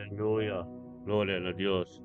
Aleluya. Gloria na Dios.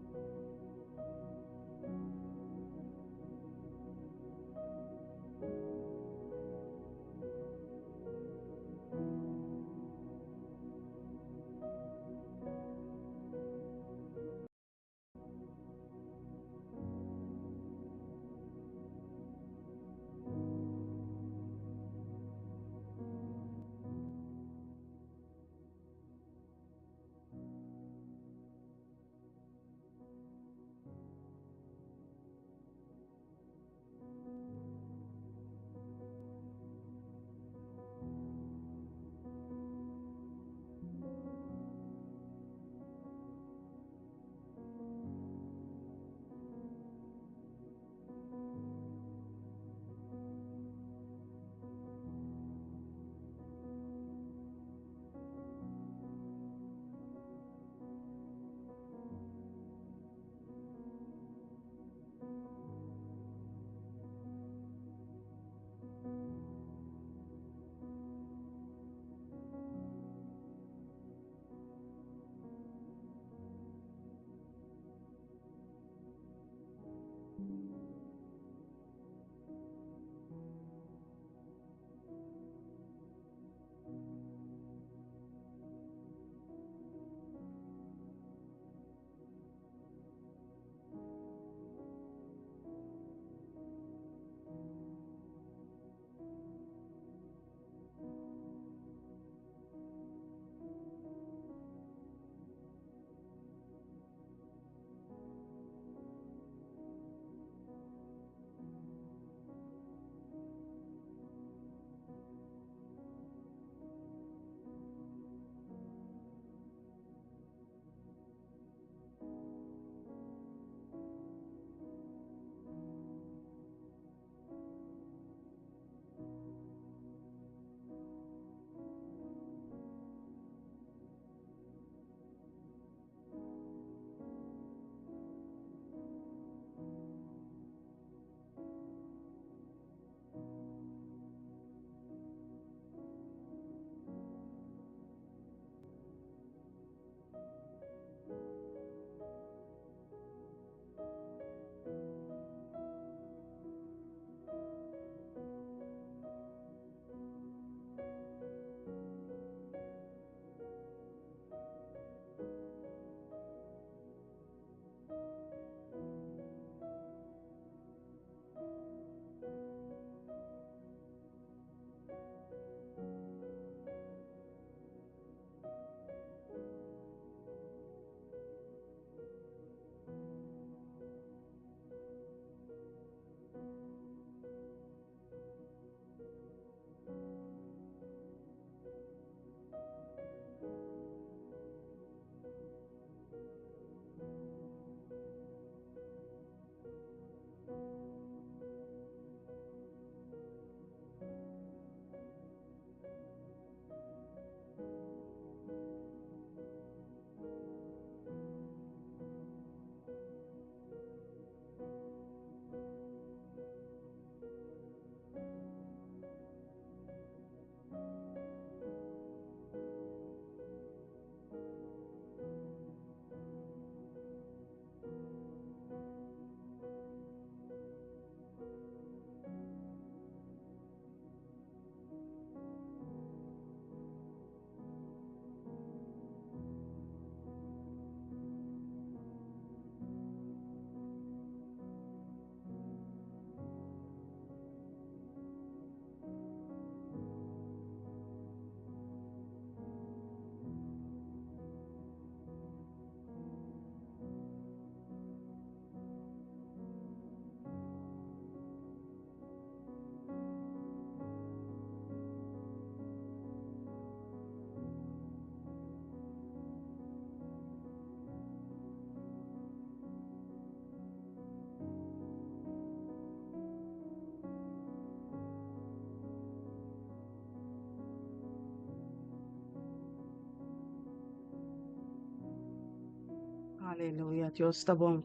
Aleluya, Dios ta bon.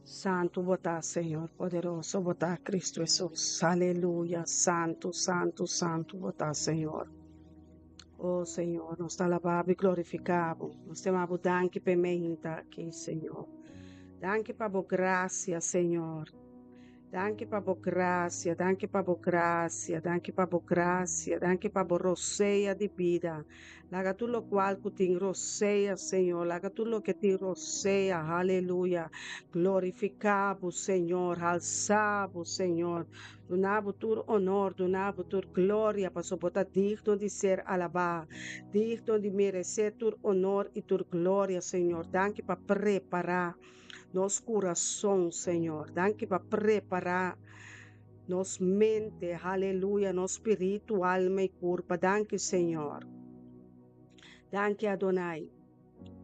Santu bo ta, Señor, poderoso bo ta, Cristo Hesus. Aleluya, santu, santu, santu bo ta, Señor. Oh Señor, nos ta alabá bo i glorifiká bo. Nos ta yama bo danki p'e meinta aki, Señor. Danki pa bo grasia, Señor. Danki pa bo grasia, danki pa bo grasia, danki pa bo grasia, danki pa bo rosea di bida. Laga tur lokual ku tin rosea, Señor, laga tur loke tin rosea, haleluya, glorifiká bo, Señor, halsá bo, Señor. Duna bo tur honor, duna bo tur gloria, pasobra bo ta digno di ser alabá, digno di meresé tur honor i tur gloria, Señor. Danki pa prepará nos kurason, Señor. Danki pa prepará nos mente, haleluya, nos spiritu, alma i kurpa. Danki, Señor. Danki, Adonai.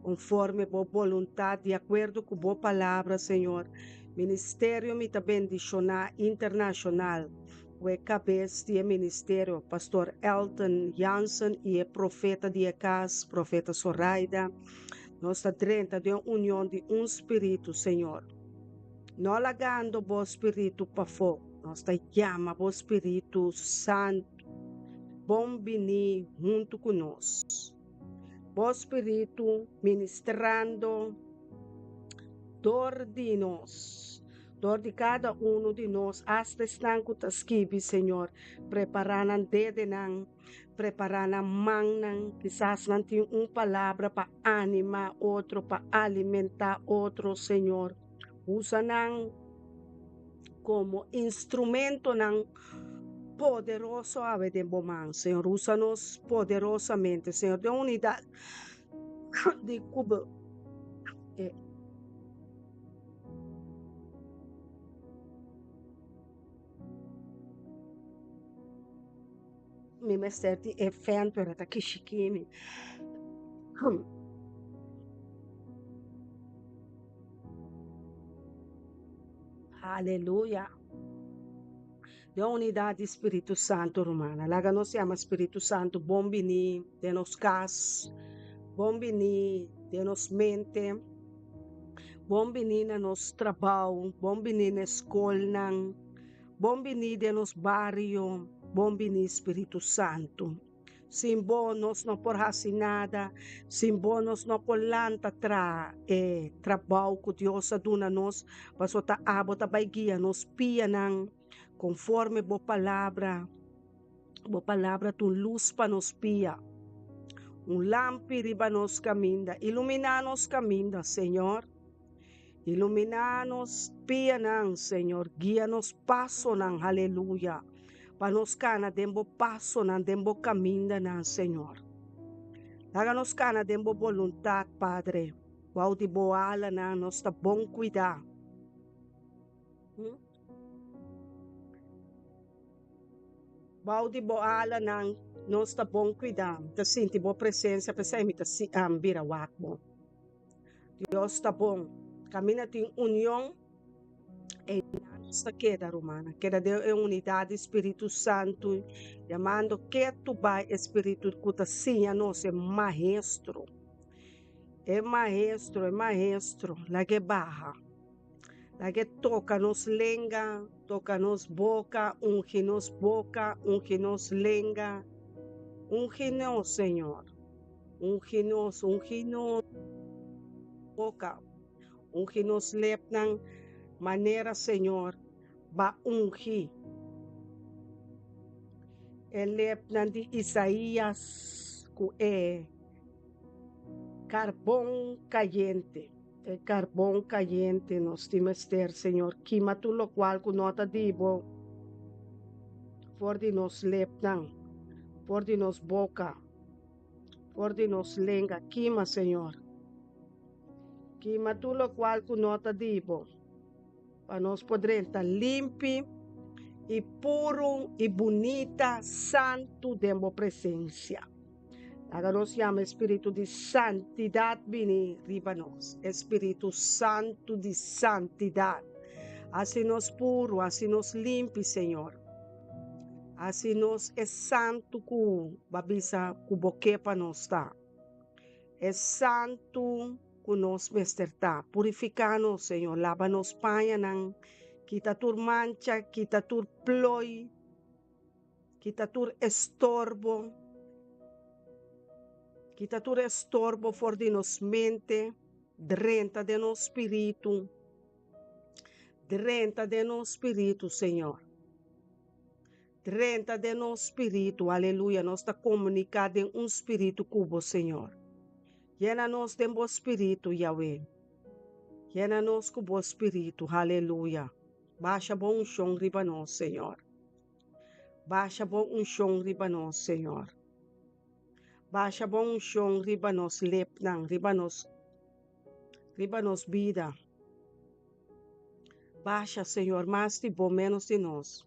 Konforme bo boluntat, di akuerdo ku bo palabra, Señor. Ministerio Mi Ta Bendishoná Internashonal, ku e kabes di e ministerio, Pastor Elton Jansen i e profeta di e kas, Profeta Soraida. Nos ta drenta den union di un spiritu, Señor. No lagando bo spiritu pafó, nos ta yama bo Spiritu Santu, bon bini huntu ku nos. Bo spiritu ministrando dor di nos, dor di kada unu di nos, asta esnan ku ta skibi, Señor, prepará nan dedenan, prepará nan mannan, kisas nan tin un palabra pa animá otro, pa alimentá otro, Señor. Usa nan komo instrumentonan poderoso awe den bo man, Señor. Usa nos poderosamente, Señor, den unidat di ku bo. Mi mester di e fan pero ta kishiki mi. Aleluya. Den unidat di Spiritu Santu, rumannan. Laga nos yama Spiritu Santu bon bini den nos kas, bon bini den nos mente, bon bini na nos trabou, bon bini na e skolnan, bon bini den nos bario, bon bini Spiritu Santu. Sin bo nos no por hasi nada, sin bo nos no por lanta traha e trabou ku Dios a duna nos, pasobra ta abo ta bai guia nos pianan konforme bo palabra. Bo palabra ta un lus pa nos pia, un lampi riba nos kaminda. Iluminá nos kaminda, Señor. Iluminá nos pianan, Señor, guia nos pasonan, aleluya, pa nos kana den bo pasonan, den bo kamindanan, Señor. Laga nos kana den bo boluntat, Padre. Bou di bo alanan nos ta bon kuidá. Bou di bo alanan nos ta bon kuidá. Mi ta sinti bo presensia, p'esei mi ta bira wak bo. Dios ta bon. Kaminda tin union, einan nos ta keda, rumannan. Keda den e unidat di Spiritu Santu, yamando ketu bai e Spiritu ku ta siña nos, e Maestro. E Maestro, e Maestro, lag'e baha. Lag'e toka nos lenga, toka nos boka, ungi nos boka, ungi nos lenga. Ungi nos, Señor. Ungi nos, ungi nos boka, ungi nos lepnan manera Señor ba ungi e lepnan di Isaías ku e karbon kayente. E karbon kayente nos tin mester, Señor, kima tur lokual ku no ta di bo for di nos lepnan, for di nos boka. For di nos lenga kima, Señor. Kima tur lokual ku no ta di bo, pa nos por drenta limpi i puru i bunita, santu den bo presensia. Laga nos yama e spiritu di santidat bini riba nos, e spiritu santu di santidat. Hasi nos puru, hasi nos limpi, Señor. Hasi nos e santu ku bo a bisa ku bo ke pa nos ta, e santu ku nos mester ta. Purifiká nos, Señor, laba nos pañanan, kita tur mancha, kita tur ploi, kita tur estorbo. Kita tur estorbo for di nos mente, drenta den nos spiritu. Drenta den nos spiritu, Señor. Drenta den nos spiritu, aleluya. Nos ta komuniká den un spiritu ku bo, Señor. Yena nos den bo spiritu, Yahweh. Yena nos ku bo spiritu, aleluya. Basha bo unshon riba nos, Señor. Basha bo unshon riba nos, Señor. Basha bo unshon riba nos lepnan, riba nos, riba nos bida. Basha, Señor, mas di bo, menos di nos.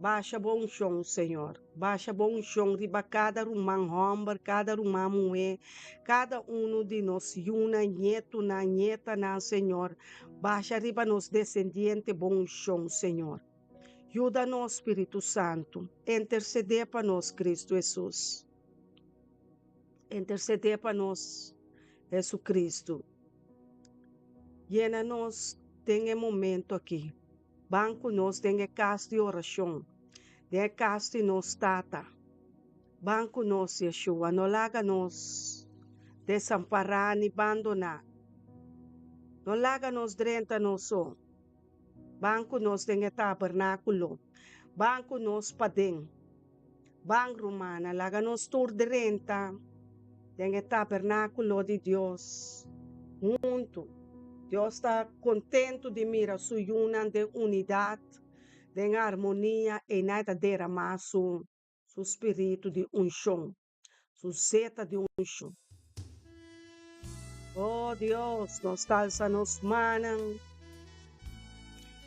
Basha bo unshon, Señor. Basha bo unshon riba kada ruman hòmber, kada ruman muhé, kada unu di nos yunan, ñetunan, ñetanan, Señor. Basha riba nos desendiente bo unshon, Señor. Yuda nos, Spiritu Santu. Intersedé pa nos, Kristu Hesus. Intersedé pa nos, Hesukristu. Yena nos den e momento aki. Ban ku nos den e kas di orashon, den e kas di nos Tata. Ban ku nos, Yeshua, no laga nos desampará ni bandoná. No laga nos drenta nos so. Ban ku nos den e tabernákulo. Ban ku nos paden. Ban, rumannan, laga nos tur drenta den e tabernákulo di Dios huntu. Dios ta kontentu di mira su yunan den unidat, den armonia, einan e ta deramá su su spiritu di unshon, su zeta di unshon. Oh Dios, nos ta alsa nos mannan,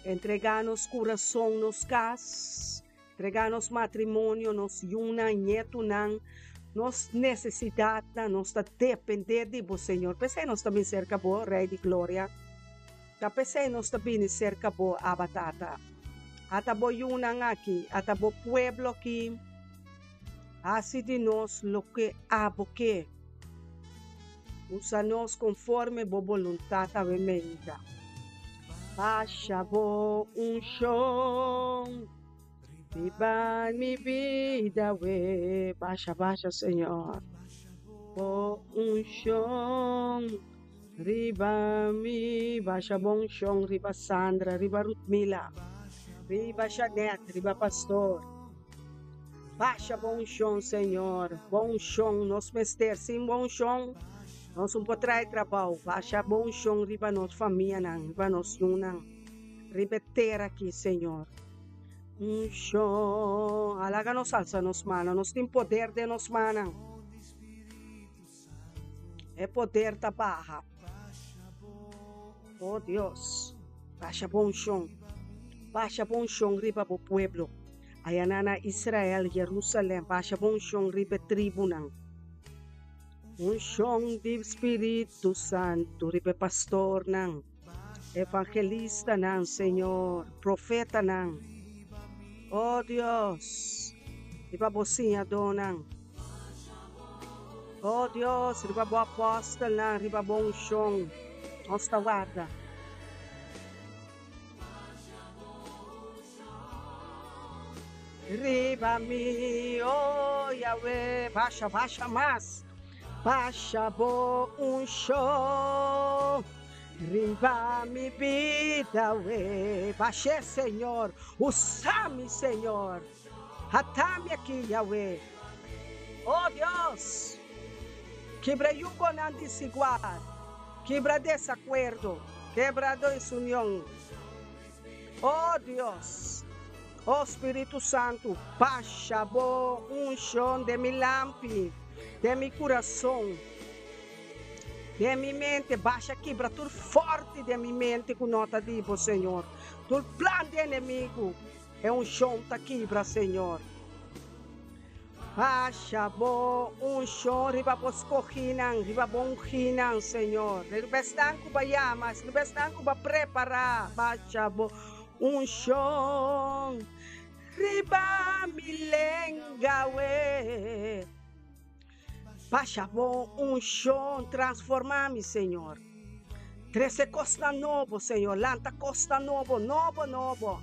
entregá nos kurason, nos kas, entregá nos matrimonio, nos yunan, ñetunan, nos nesesidatnan. Nos ta dependé di bo, Señor. P'esei nos ta bini serka bo, Rei di Gloria. Ta p'esei nos ta bini serka bo, Abba Tata. Ata bo yunan aki, ata bo pueblo aki. Hasi di nos loke abo ke. Usa nos konforme bo boluntat awe meinta. Basha bo unshon riba mi bida awe. Basha, basha, Señor. Bo unshon riba mi. Basha bo unshon riba Sandra, riba Rutmila, riba Shanette, riba Pastor. Basha bo unshon, Señor, bo unshon nos mester. Sin bo unshon nos un por trae trabou. Basha bo unshon riba nos famianan, riba nos yunan, riba e tera aki, Señor. Unshon. Alaga nos alsa nos mannan. Nos tin poder den nos mannan. E poder ta baha. Oh Dios, basha bo unshon. Basha bo unshon riba bo pueblo. Ayanan na Israel, Jerusalem, basha bo unshon riba e tribunan. Unshon di Spiritu Santu riba e pastornan, evangelistanan, Señor, profetanan. Oh Dios, riba bo siñadónan. Oh Dios, riba bo apòstelnan, riba bo unshon, nos ta warda. Riba mi, oh Yahweh, basha, basha mas, basha bo unshon. Riba mi bida, we, bash'é, Señor, usa mi, Señor. Hata mi aki, Yahweh. Oh Dios, kibra yugonan desigual, kibra desakuerdo, kebra desunion. Oh Dios, oh Spiritu Santu, basha bo unshon den mi lampi, den mi kurason, den mi mente, basha kibra tur forti den mi mente ku no ta di bo, Señor, tur plan di enemigu. E unshon ta kibra, Señor. Basha bo unshon riba bo skohinan, riba bo unginan, Señor. Riba esnan ku bo a yama, riba esnan ku bo a prepará. Basha bo unshon riba mi lenga, we. Basha bo unshon, transformá mi, Señor. Trese kosnan nobo, Señor. Lanta kosnan nobo, nobo, nobo.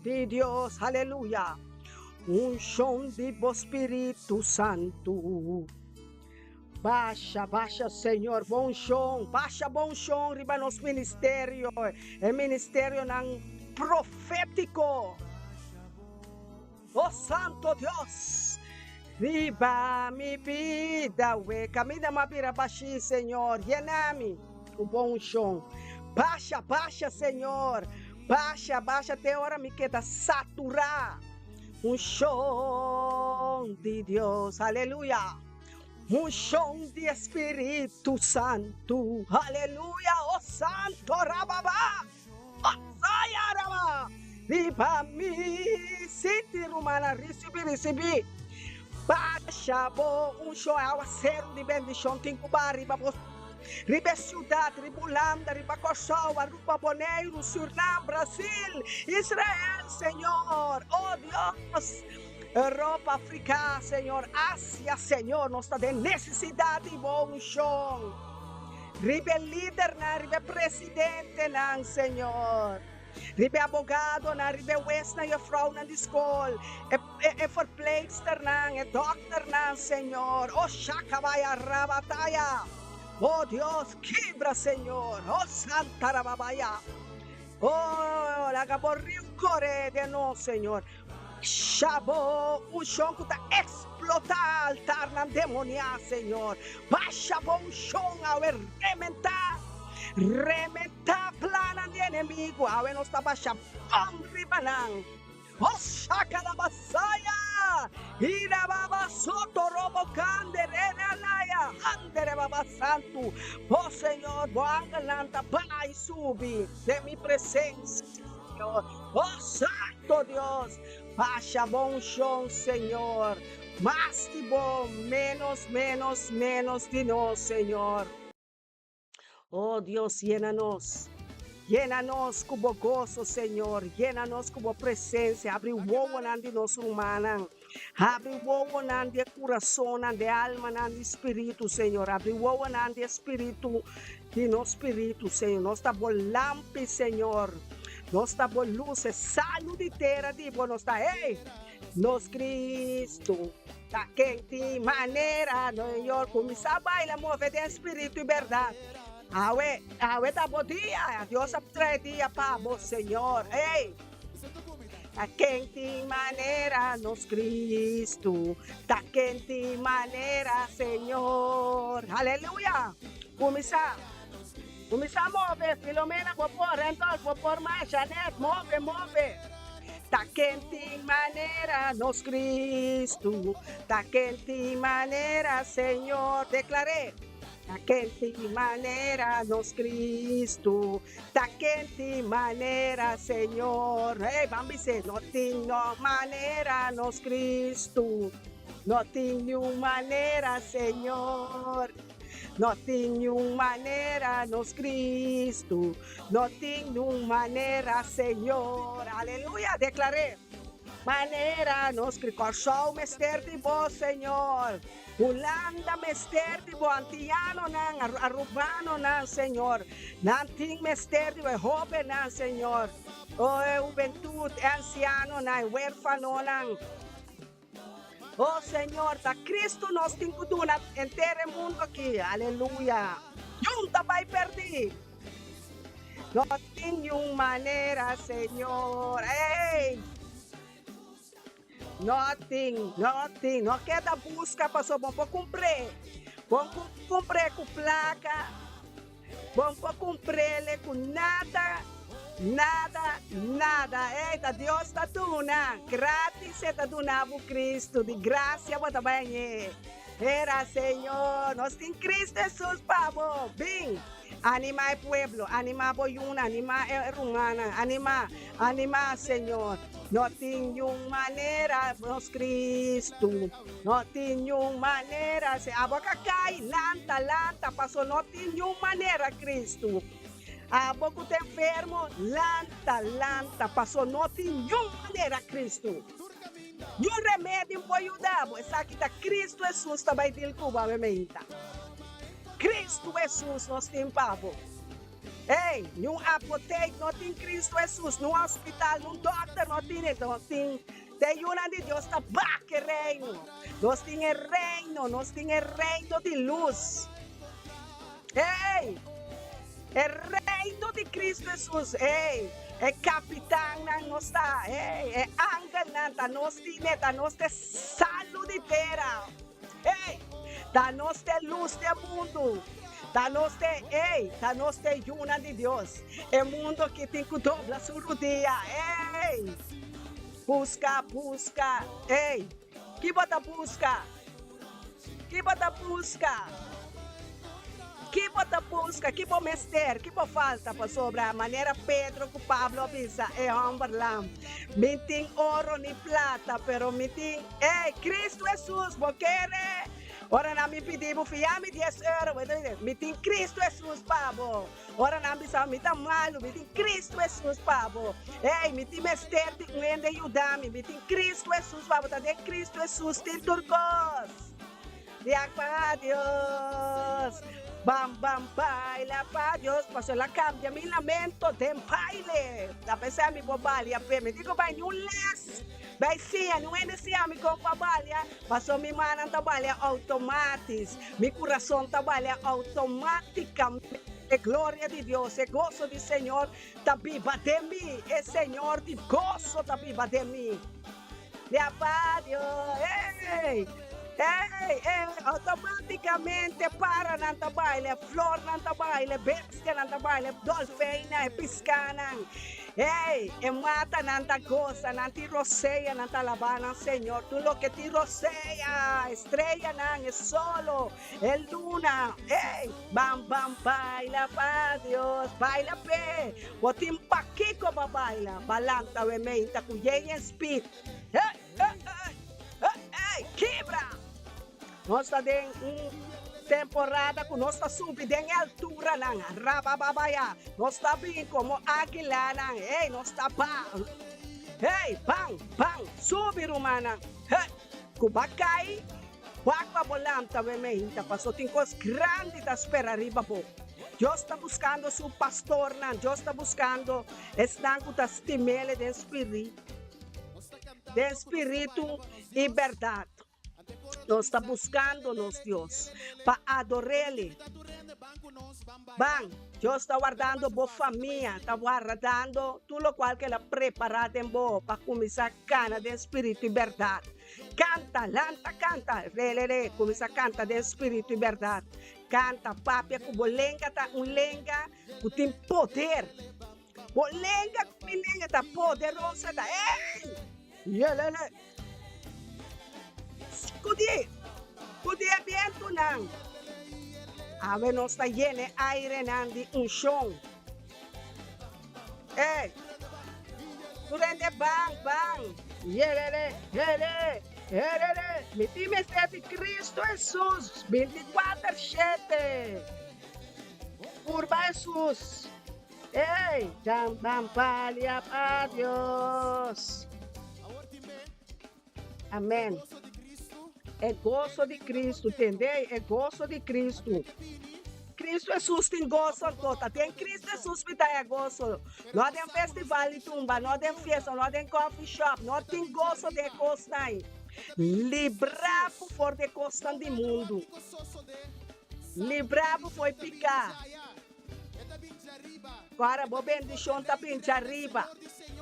Di Dios, aleluya. Unshon di bo Spiritu Santu. Basha, basha, Señor, bo unshon, basha bo unshon riba nos ministerio, e ministerionan profétiko. O Santo Dios, riba mi bida we kaminda m'a bira bashí, Señor, yena mi ku bo unshon. Basha, basha, Señor, basha, basha te ora mi keda saturá. Unshon di Dios, aleluya. Unshon di e Spiritu Santu, aleluya. O Santo Rababá, Masaya Rabá, riba mi. Sinti, rumannan, risibí, risibí. Basha bo unshon, e awaseru di bendishon tin ku ba riba bo, riba e siudat, riba Hulanda, riba Kòrsou, Aruba, Boneiru, Surnam, Brasil, Israel, Señor. O Dios! Europa, Africa, Señor, Asia, Señor, nos ta den necesidad di bo unshon. Riba e lidernan, riba e presidentenan, Señor. Riba e abogadonan, riba e huesnan, juffrouwnan di skol, e, e, e verpleegsternan, e dokternan, Señor. O shakabaya rabataya. O Dios, kibra, Señor. O Santa Rababaya. O laga bo riu kore den nos, Señor. Sha bo unshon ku ta eksplotá altarnan demoniá, Señor. Basha bo unshon awe rementá, rementá plannan di enemigu. Awe nos ta basha bom riba nan. O shakalabasaya, irababa soto robo kande rere alaya, handere baba santu. Bo Señor, bo angelnan ta bai subi den mi presensia, Señor. O Santo Dios, basha bo unshon, Señor. Mas di bo, menos, menos, menos di nos, Señor. O Dios, yena nos. Yena nos ku bo goso, Señor. Yena nos ku bo presensia. Abri wowonan di nos rumannan. Habri wowonan di e kurasonnan, di e almanan, di spiritu, Señor. Habri wowonan di e spiritu, di nos spiritu, Señor. Nos ta bo lampi, Señor. Nos ta bo lus, e salu di tera di bo. Nos ta, hey, nos Cristo ta ken tin manera, Señor. Kuminsá baila, move den spiritu i bèrdat. Awe, awe ta bo dia. Dios a trae dia pa bo, Señor. Hey! Ta ken tin manera nos Cristo, ta ken tin manera Señor. Aleluya! Cuminsa, cuminsa move, Filomena bo por, Randolph bo por mas, Janet, move, move. Ta ken tin manera nos Cristo, ta ken tin manera Señor. Declar'é. Ta ken tin manera nos Cristo, Ta ken tin manera, Señor. Hey, ban bis'é, no tin no manera nos Cristo. No tin niun manera, Señor. No tin niun manera nos Cristo. No tin niun manera, Señor. Aleluya, deklar'é. Manera nos Cristo. Kòrsou mester di bo, Señor. Hulanda mester di bo antianonan, arubanonan, Señor. Nan tin mester di bo, e hobennan, Señor. O e hubentud, e ansianonan, e huerfanonan. O Señor, ta Cristo nos tin cu duna henter e mundo aki. Aleluya. Niun ta bay perdi. No tin niun manera, Señor. Ey! No tin, no tin. No keda buska pasobra bo por kumpr'é. Bo por kumpr'é ku plaka, bo por kumpr'é ku nada, nada, nada. Ey, ta Dios ta duna. Gratis e ta duna bo Cristo. Di gracia bo ta bai hañ'é. Hera, Señor, nos tin Cristo Hesus pa bo. Bin. Animá e pueblo, animá bo yunan, animá e rumannan, animá, animá, Señor. No tin niun manera, nos Cristo, no tin niun manera. Si abo ka kai, lanta, lanta, paso no tin niun manera, Cristo. Abo ku ta enfermo, lanta, lanta, paso no tin niun manera, Cristo. Niun remedio por yuda bo, esaki ta Cristo Jesus ta bai dil ku bo awe meinta. Cristo Jesus nos tin pa bo. Ey, niun apotek no tin Cristo Hesus, niun hospital, niun dokter no tin e, nos tin te yunan di Dios ta bak e reino. Nos tin e reino, nos tin e reino di lus. Ey, e reino di Cristo Hesus, ey, e kapitannan nos ta, ey, e angelnan ta nos tin e, ta nos te salu di tera. Ey! Ta nos t'e lus di e mundu. Ta nos t'e, ey, ta nos t'e yunan di Dios. E mundu aki tin ku dobla su rudia. Ey! Buska, buska, ey! Ki bo ta buska? Ki bo ta buska? Ki bo ta buska? Ki bo mester? Ki bo falta? Pasobra manera Pedro ku Pablo a bisa e hòmber lam, Mi tin oro ni plata, pero mi tin, ey, Cristo Hesus! Bo kere? Ora nan bin pidi bo, Fia mi dies euro. Bo ta bisa, Mi tin Cristo Hesus pa bo. Ora nan bisa bo, Mi ta malu, mi tin Cristo Hesus pa bo. Ey, mi tin mester di un hende yuda mi, mi tin Cristo Hesus pa bo. Ta den Cristo Hesus tin tur kos. Biak pa Dios, bam bam baila pa Dios, pasobra el a cambia mi lamento den baile. Ta pensá mi por balia p'e, mi tin cu bai niun les, bai siña, niun hende siña mi con pa balia, pasobra mi mannan ta balia automatis, mi curason ta balia automaticamente. E gloria di Dios, e goso di Señor ta biba den mi, e Señor di goso ta biba den mi. Bia pa Dios, ey, ey, ey, automaticamente paranan ta baila, flornan ta baila, bestianan ta baila, dolfijnnan, e piscanan, ey, e matanan ta goza, nan tin rosea, nan ta alaba nan Señor, tur loke tin rosea, estrellanan, e solo, e luna, ey, bam, bam, baila pa Dios, baila p'e, bo tin pakico pa baila, balanta we meinta cu yey en speed, hey, hey, hey, hey, hey, kibra! Nos ta den un temporada cu nos ta subi den e alturanan, rabababaya, nos ta bin como aguilanan, hey, nos ta ba, hey, ban, ban, subi rumannan, hey, cu ba cay. Wak pa bo lanta we meinta, paso tin kos grandi ta spera riba bo. Dios ta buskando su pastornan, Dios ta buskando esnan ku ta stim'El den spiri, den spiritu i bèrdat. Nos ta buskando nos Dios pa ador'El. Ban, Dios ta wardando bo famia, ta wardando tur lokual ku El a prepará den bo pa kuminsá kana den spiritu i bèrdat. Canta, lanta canta, re re re, cuminsa canta den spiritu y berdad. Canta, papia cu bo lenga ta un lenga cu tin poder. Bo lenga cu mi lenga ta poderoso, ta ey! Yelele! Sacudi, cudi e bientunan. Awe nos ta yena e airenan di uncion. Ey! Tur hende ban, ban! Yerere, here, herere! Mi tin mester di Cristo Hesus binticuater shete! Purba Hesus! Ey! Dan ban palia pa Dios! Amen. E goso di Cristo, tende? E goso di Cristo. Cristo Jesus tin goso anto. Ta den Cristo Jesus mi ta e goso. No den festival di tumba, no den fiesta, no den coffee shop. No tin goso den e cosnan ei. Libra bo for di e cosnan di mundu. Libra bo for e pica. Ora bo bendishon ta bin djariba,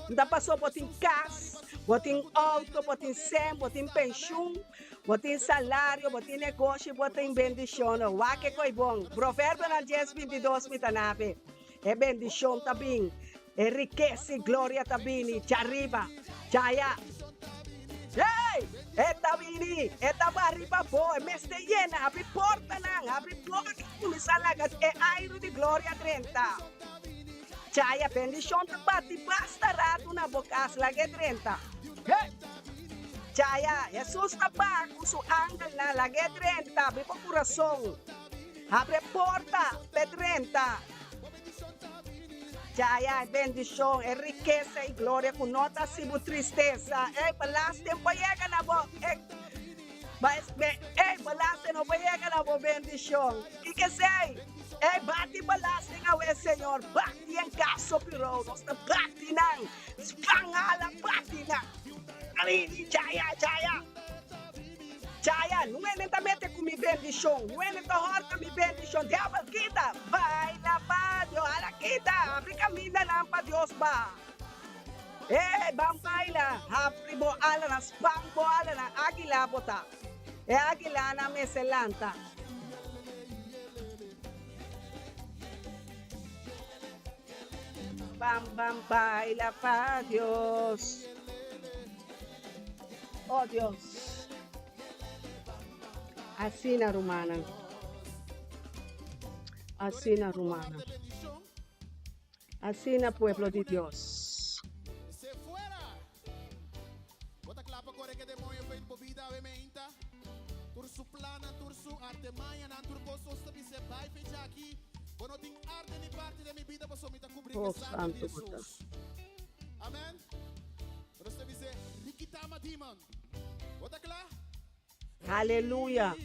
no ta pasobra bo tin kas, bo tin outo, bo tin sen, bo tin penshun, bo tin salario, bo tin negoshi, bo tin bendishon. No, wak e koi bon. Proverbionan dies bintidos mi ta nabe, E bendishon ta bin, e rikesa i gloria ta bini djariba, djaya. Hey! E ta bini, e ta bari pa bo, e mester yena, habri portanan, habri porta i kuminsá laga e airu di gloria drenta. Chaya bendishon ta bati basta ratu na bo kas, laga e drenta. Hey! Chaya, Hesus ta baha ku su angelnan, laga e drenta, habri bo kurason, habri e porta pa e drenta. Djaya e bendishon, e rikesa i gloria ku no ta hasi bo tristesa. Ey, belasting por yega na bo, ey, ey, belasting no por yega na bo bendishon. Kiko esei? Ey bati belasting awe Señor, bati en caso bureau, nos ta bati nan, span ala bati nan. Rini chaya chaya. Chaya, nuenen ta mete ku mi bendishon, nuenen ta horta mi bendishon, diabel kita, baila pa Dios, ala kita, abri kamindanan pa Dios ba. Ey, ban baila, habri bo alanan, span bo alanan, águila bo ta. E águilanan mester lanta. Ban ban baila pa Dios. Oh Dios. Asina rumannan. Asina rumannan. Asina pueblo di Dios. Oh santo bo ta. Aleluya.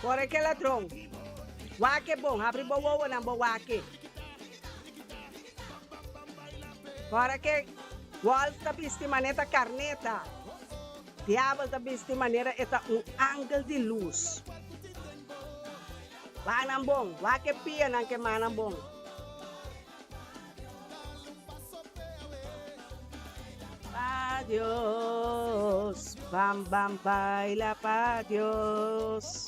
Kore ke ladron. Wak e bon, habri bo wowonan bo wak e. Kore ke wolf ta bisti manera karneta, diabel ta bisti manera e ta un angel di lus. Wak nan bon, wak e pianan ke mannan bon. Pa Dios, bam bam baila pa Dios,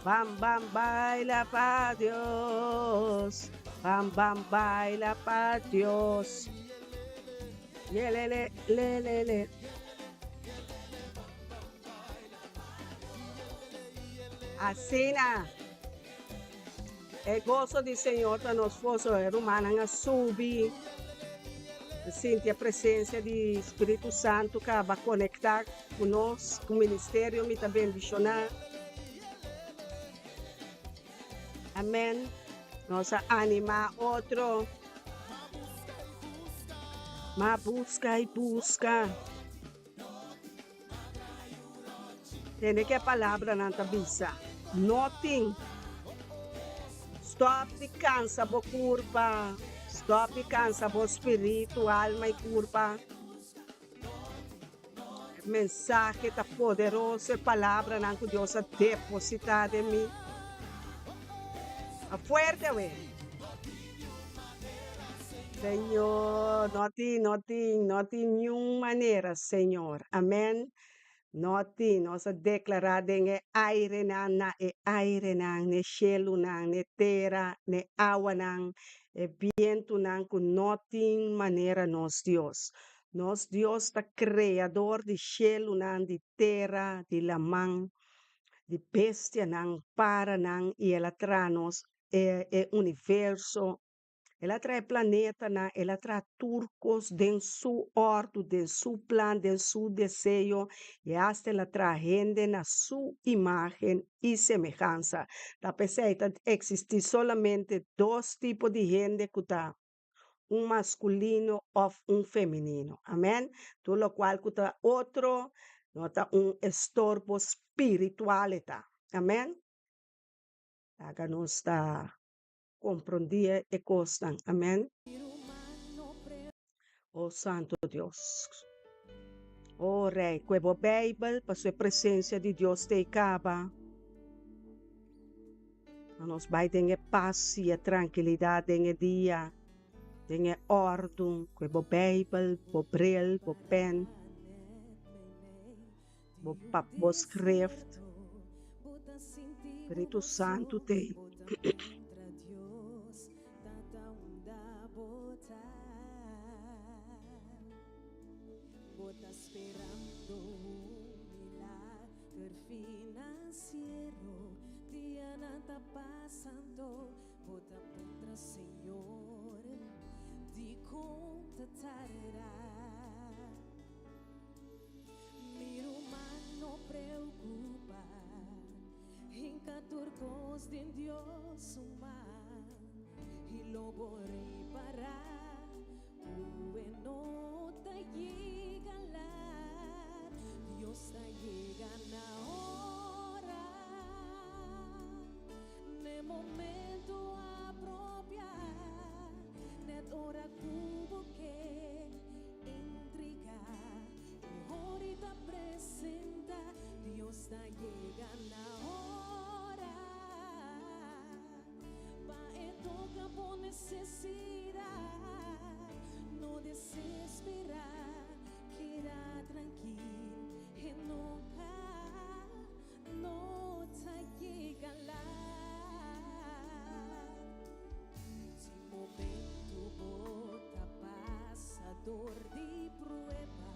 bam bam baila pa Dios, bam bam baila pa Dios. Yelele lelele. Asina. E goso di Señor ta nos forsa. E rumannan a subi, a sinti e presencia di Spiritu Santu caba conecta cu nos, cu ministerio mi ta bendiciona. Amen. Nos a anima otro. Ma busca y busca. Tende ke palabranan ta bisa, No tin. Stòp di kansa bo kurpa, stòp di kansa bo spiritu, alma i kurpa. E mensahe ta poderoso, e palabranan ku Dios a depositá den mi. Ta fuerte awe. Señor, no tin, no tin, no tin niun manera, Señor. Amen. No tin, nos a declara den e airenan, na e airenan, n'e shelunan, n'e tera, n'e awanan, e bientunan cu no tin manera nos Dios. Nos Dios ta creador di shelunan, di tera, di laman, di bestianan, paranan, y el a traha nos e e universo, el a traha e planetanan, el a traha tur kos den su òrdu, den su plan, den su deseo, i asta el a traha hende na su imágen i semehansa. Ta p'esei ta eksistí solamente dos tipo di hende ku ta un maskulino òf un femenino. Amèn. Tur lokual ku ta otro no ta un estorbo spiritual e ta. Amèn. Laga nos ta komprondí e kosnan. Amèn. O Santo Dios. O Rei, ku e bo Beibel, pasobra e presensia di Dios ta ei kaba. Pa nos bai den e pas i e trankilidat den e dia, den e òrdu, ku e bo Beibel, bo bril, bo pèn. Bo pap bo schrift. Spiritu Santu te. ta pasando, bo ta puntra Señor, dikon ta tarda? Mi ruman no preocupa, hinca tur cos den Dios su man, y lo bo repara cu e no ta yega laat, Dios ta yega na ora, n'e momento apropia, net ora cu bo ke. Entrega e hori ta presenta, Dios ta yega na ora pa e toca bo necesidad. No desespera, keda trankil, e nunca no ta yega laat. Si momento bo ta pasa dor di prueba,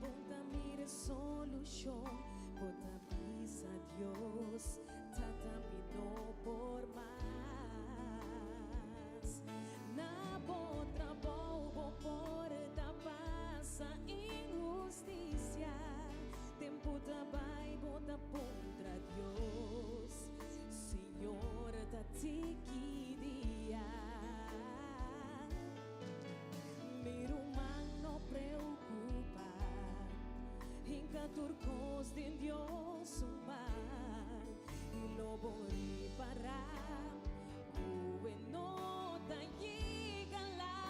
bo ta mira e solucion, bo ta bisa Dios, Tata mi no por mas. Na bo trabou bo por ta pasa inhusticia, tempo ta bai bo ta puntra Dios, Señor ta tiki dia. Mi ruman no preocupa, hinca tur cos den Dios su man y lo bo ripara cu e no ta yega laat.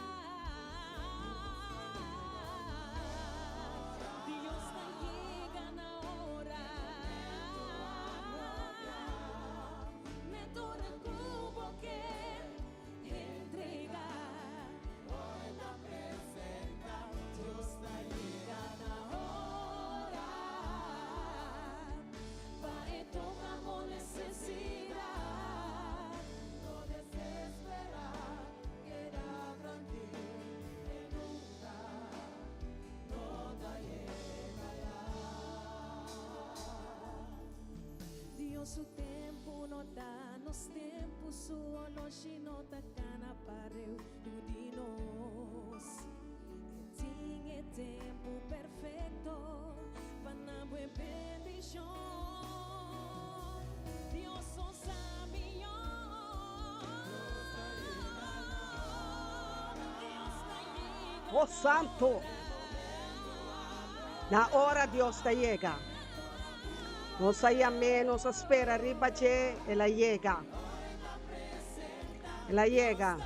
Dios ta yega na ora. Net ora cu bo ke entrega. Ora ta presenta, Dios ta yega na ora. Pa e toca bo necesidad. No desespera, keda trankil, e nunca no ta yega laat. Dios su tempu no ta nos tempu, su oloshi no ta kana pareu ku di nos. E tin e tempu perfekto pa nan buen bendishon. Dios so sa mihó. Dios ta yega Oh Santo! Na ora Dios ta yega. Nos a yam'é, nos a spera riba dje, el a yega. El a yega.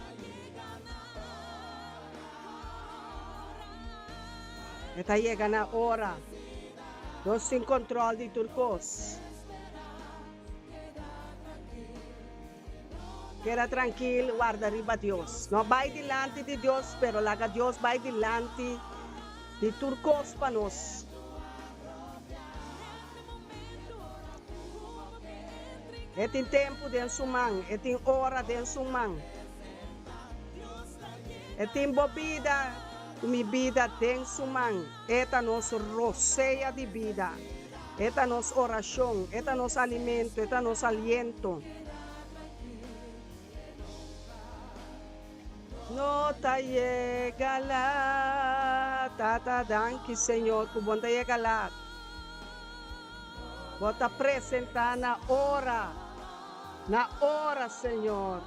E ta yega na ora. Nos tin control di tur cos. Keda trankil, warda riba Dios. No bai dilanti di Dios, pero laga Dios bai dilanti di tur kos pa nos. E tin tempu den su man, e tin ora den su man. E tin bo bida ku mi bida den su man. E ta nos rosea di bida. E ta nos orashon, e ta nos alimento, e ta nos aliento. No ta yega lat. Tata, danki Señor ku bo no ta yega lat. Bo ta presenta na ora, na ora Señor.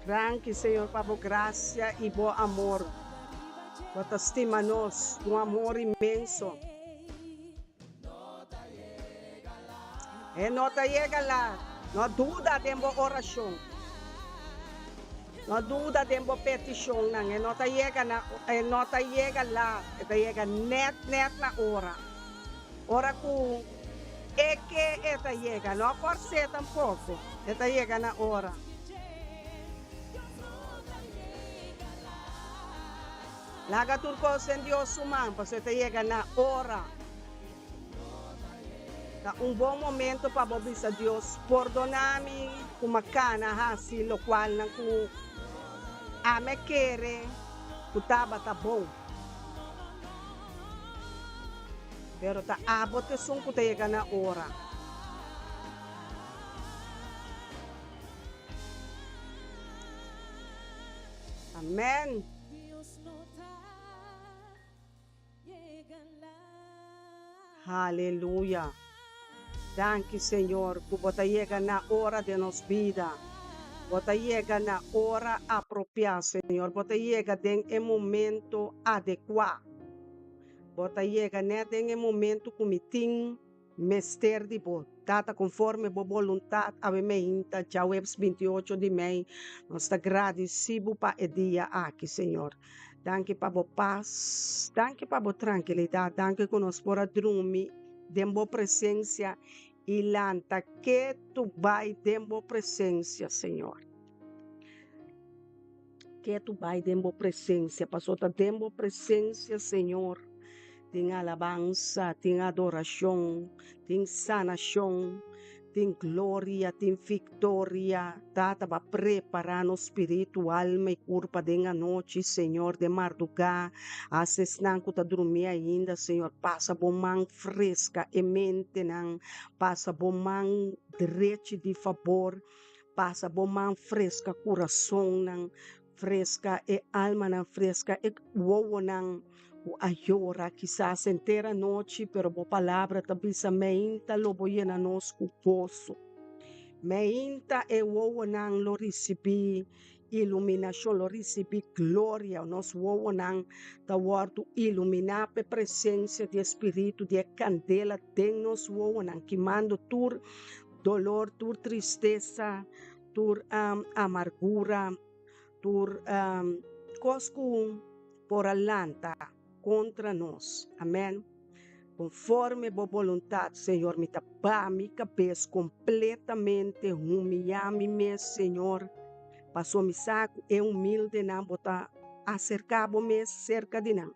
Danki Señor pa bo gracia y bo amor. Bo ta stima nos cu un amor inmenso. E no ta yega la. No duda den bo oracion. No duda den bo peticionnan. E no ta yega na, e no ta yega laat. E ta yega net net na ora. Ora cu e ke e ta yega. No forc'é tampoco. E ta yega na ora. Laga tur kos den Dios su man, pasobra e ta yega na ora. Ta un bon momento pa bo bisa Dios, Pordona mi ku mi a kana hasi lokualnan ku ami a kere ku tabata bon. Pero ta abo ta esun ku ta yega na ora. Amen. Haleluya. Danki Señor ku bo ta yega na ora den nos bida. Bo ta yega na ora apropiá Señor. Bo ta yega den e momento adekuá. Bo ta yega nèt den e momento ku mi tin mester di bo. Tata, konforme bo boluntat, awe meinta, djaweps 28 di mei, nos ta gradisí bo pa e dia aki, Señor. Danki pa bo pas, danki pa bo trankilidat, danki ku nos por a drumi den bo presensia i lanta ketu bai den bo presensia, Señor. Ketu bai den bo presensia, pasobra ta den bo presensia, Señor, tin alabansa, tin adorashon, tin sanashon, tin gloria, tin viktoria. Tata, ba prepará nos spiritu, alma i kurpa den anochi, Señor, den mardugá. Hasi esnan ku ta drumí ainda, Señor, pasa bo man freska e mentenan, pasa bo man drechi di fabor. Pasa bo man freska kurasonnan, freska e almanan, freska e wowonan ku a yora kisas henter anochi, pero bo palabra ta bisa meinta lo bo yena nos ku goso. Meinta e wowonan lo risibí iluminashon, lo risibí gloria. Nos wowonan ta wòrdu iluminá pa e presensia di e Spiritu, di e kandela den nos wowonan, kimando tur Dolor, tur tristesa, tur amargura, tur kos ku por a lanta kontra nos. Amen. Konforme bo boluntat, Señor, mi ta baha mi kabes kompletamente, humiyá mi mes, Señor, pasobra mi sa ku e humildenan bo ta aserká bo mes serka di nan.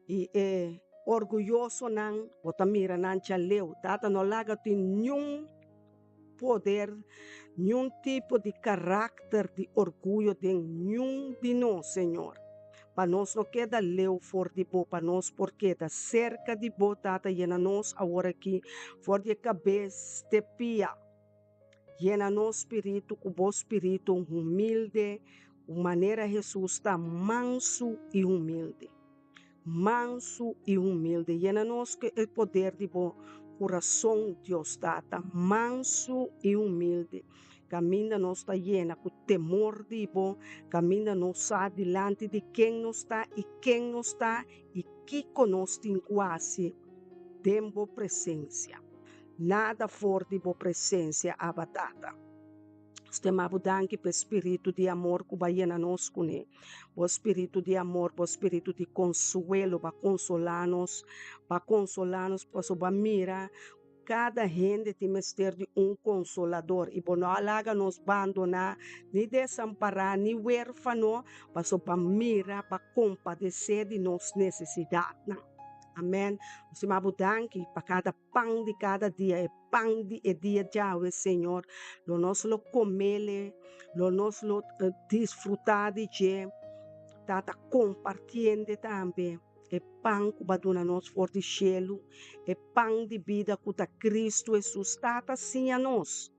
I e orguyosonan bo ta mira nan djaleu. Tata no laga tin niun poder, niun tipo di karakter di orguyo den niun di nos, Señor. Pa nos no keda leu for di bo, pa nos por keda serka di bo, Tata, yena nos aworakí for di e kabes te pia. Yena nos spiritu ku bo spiritu humilde, ku manera Hesus ta mansu i humilde. Mansu i humilde. Yena nos ku e poder di bo kurason, Dios Tata, mansu i humilde. Kaminda nos ta yena ku temor di bo, kaminda nos sa dilanti di ken nos ta i ken nos ta i kiko nos tin ku hasi den bo presensia. Nada for di bo presencia, Abba Tata. Nos ta yama bo danki pa e spiritu di amor cu bo a yena nos cune. Bo spiritu di amor, bo spiritu di consuelo, bo a consola nos, bo a consola nos pasobra bo a mira cada hende tin mester di un consolador y bo no a laga nos bandona, ni desampara, ni huerfano, pasobra bo a mira, bo a compadece di nos necesidadnan. Amen. Nos ta yama bo danki pa cada pan di kada dia, e pan di e dia djawe, Señor, lo nos lo comele, lo nos lo disfruta di dje, Tata, compartiende tambe e pan cu bo a duna nos for di shelu, e pan di bida cu ta Cristo Jesus. Tata, siña nos.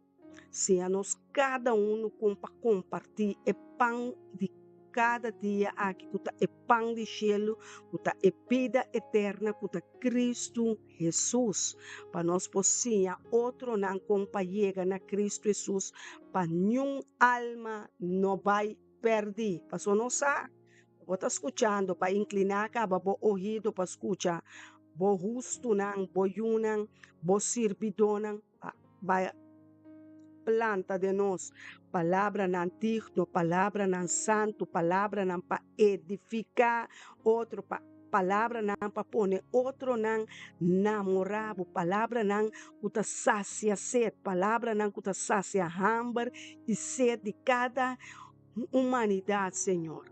Siña nos kada unu kon pa kompartí e pan di kada dia aki ku ta e pan di shelu, ku ta e bida eterna ku ta Kristu Hesus, pa nos por siña otronan kon pa yega na Kristu Hesus pa niun alma no bai pèrdí. Pasobra nos sa ku bo ta skuchando pa inkliná kaba bo ohido pa skucha bo hustunan, bo yunan, bo sirbidónan. Pa bai planta den nos palabranan digno, palabranan santu, palabranan pa edifiká otro, pa palabranan pa pone otronan namorá bo, palabranan ku ta sasia sed, palabranan ku ta sasia hamber i sed di kada humanidat, Señor.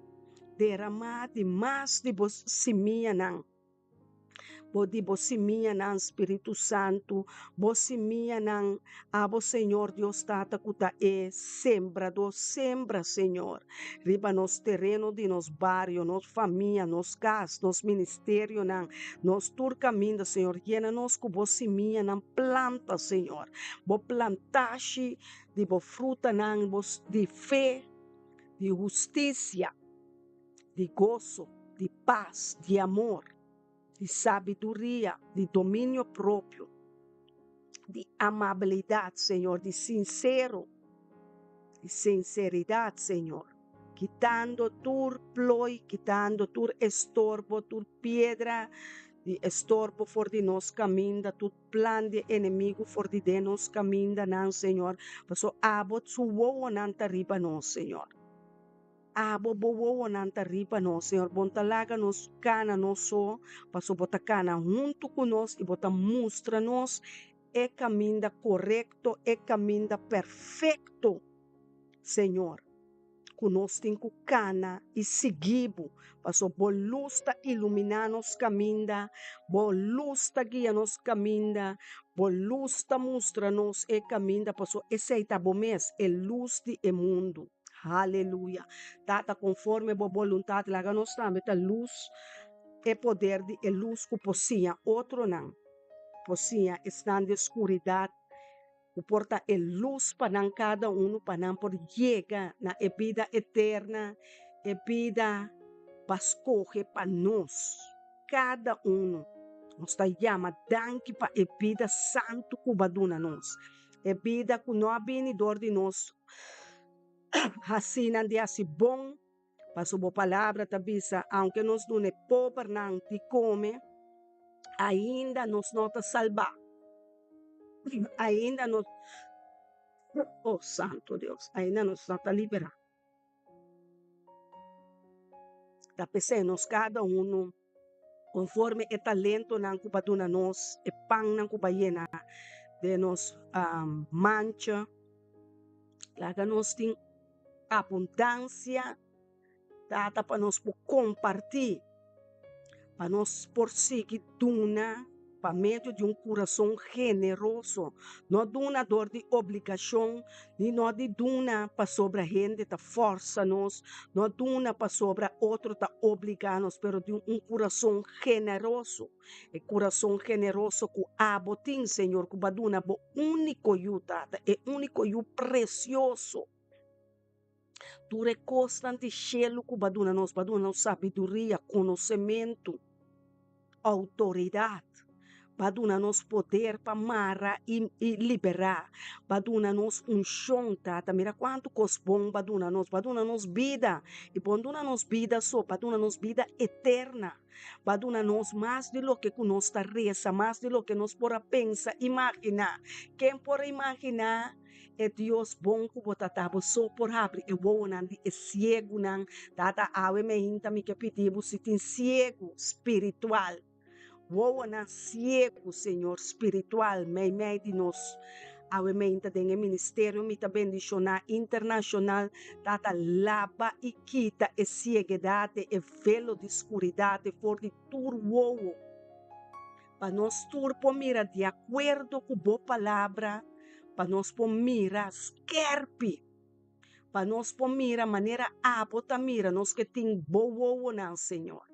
Deramá di mas di bo simianan. Bo di bo simianan, Spiritu Santu, bo simianan, abo Señor Dios Tata ku ta e sembradó, sembra, Señor, riba nos tereno di nos bario, nos famia, nos kas, nos ministerionan, nos tur kaminda, Señor, yena nos ku bo simianan, planta, Señor, bo plantashi di bo frutanan, bo di fe. Di hustisia, di goso, di pas, di amor, di sabiduria, di dominio propio, di amabilidat, Señor, di sinsero, di sinseridat, Señor, kitando tur ploi, kitando tur estorbo, tur piedra di estorbo for di nos kaminda, tur plan di e enemigu for di den nos kamindanan, Señor, pasobra abo su wowonan ta riba nos, Señor. Abo bo wowonan ta riba nos, Señor. Bo no ta laga nos kana nos so, pasobra bo ta kana huntu ku nos i bo ta mustra nos e kaminda korekto, e kaminda perfekto, Señor, ku nos tin ku kana i sigui bo, pasobra bo lus ta iluminá nos kaminda, bo lus ta guia nos kaminda, bo lus ta mustra nos e kaminda, pasobra esei ta bo mes, e lus di e mundu. Haleluya! Tata, konforme bo boluntat, laga nos tambe ta lus, e poder di e lus ku por siña otronan, por siña esnan den skuridat, ku por ta e lus pa nan kada unu, pa nan por yega na e bida eterna, e bida pa skohe pa nos, kada unu. Nos ta yama danki pa e bida santu ku bo a duna nos, e bida ku no a bini dor di nos hasinan di hasi bon. Pasobra bo palabra ta bisa, aunke nos duna e pobernan di kome, ainda nos no ta salbá. Ainda nos, oh Santo Dios, ainda nos no ta liberá. Ta p'esei nos kada unu, konforme e talentonan ku bo a duna nos, e pannan ku bo a yena den nos mancha, laga nos tin abundansia, Tata, pa nos por kompartí, pa nos por sigui duna pa medio di un kurason generoso, no duna dor di obligashon, ni no di duna pasobra hende ta fòrsa nos, no duna pasobra otro ta obligá nos, pero di un kurason generoso, e kurason generoso ku abo tin, Señor, ku bo a duna bo úniko yu, Tata, e úniko yu presioso. Tur e kosnan di shelu ku bo a duna nos, bo a duna nos sabiduria, konosementu, outoridat, bo a duna nos poder pa mara i liberá, bo a duna nos unshon, Tata. Mira kuantu kos bon bo a duna nos, bo a duna nos bida, i bo no duna nos bida so, bo a duna nos bida eterna, bo a duna nos mas di loke ku nos ta resa, mas di loke nos por a pensa, imaginá. Ken por a imaginá? E Dios bon ku bo ta ta, bo so por habri e wowonan di e siegunan. Tata, awe meinta mi ke pidi bo si tin siegu spiritual, wowonan siegu, Señor, spiritual meimei di nos. Awe meinta den e ministerio mi ta bendishoná internashonal. Tata, laba i kita e sieguedat, e velo di skuridat for di tur wowo. Pa nos tur por mira di akuerdo ku bo palabra, pa nos por mira skerpi, pa nos por mira manera abo ta mira, nos ke tin bo wowonan, Señor.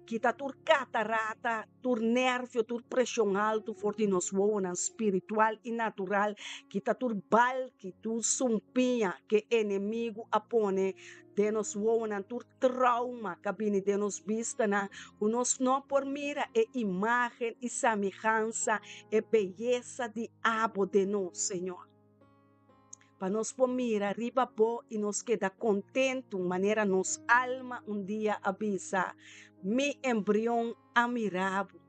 Kita tur katarata, tur nervio, tur preshon haltu for di nos wowonan spiritual i natural, kita tur balki, tur sumpiña ke enemigu a pone den nos wowonan, tur trauma ka bini den nos bistanan ku nos no por mira e imágen i samihansa, e beyesa di abo den nos, Señor. Pa nos por mira riba bo i nos keda kontentu manera nos alma un dia a bisa, Mi embrion a mira bo.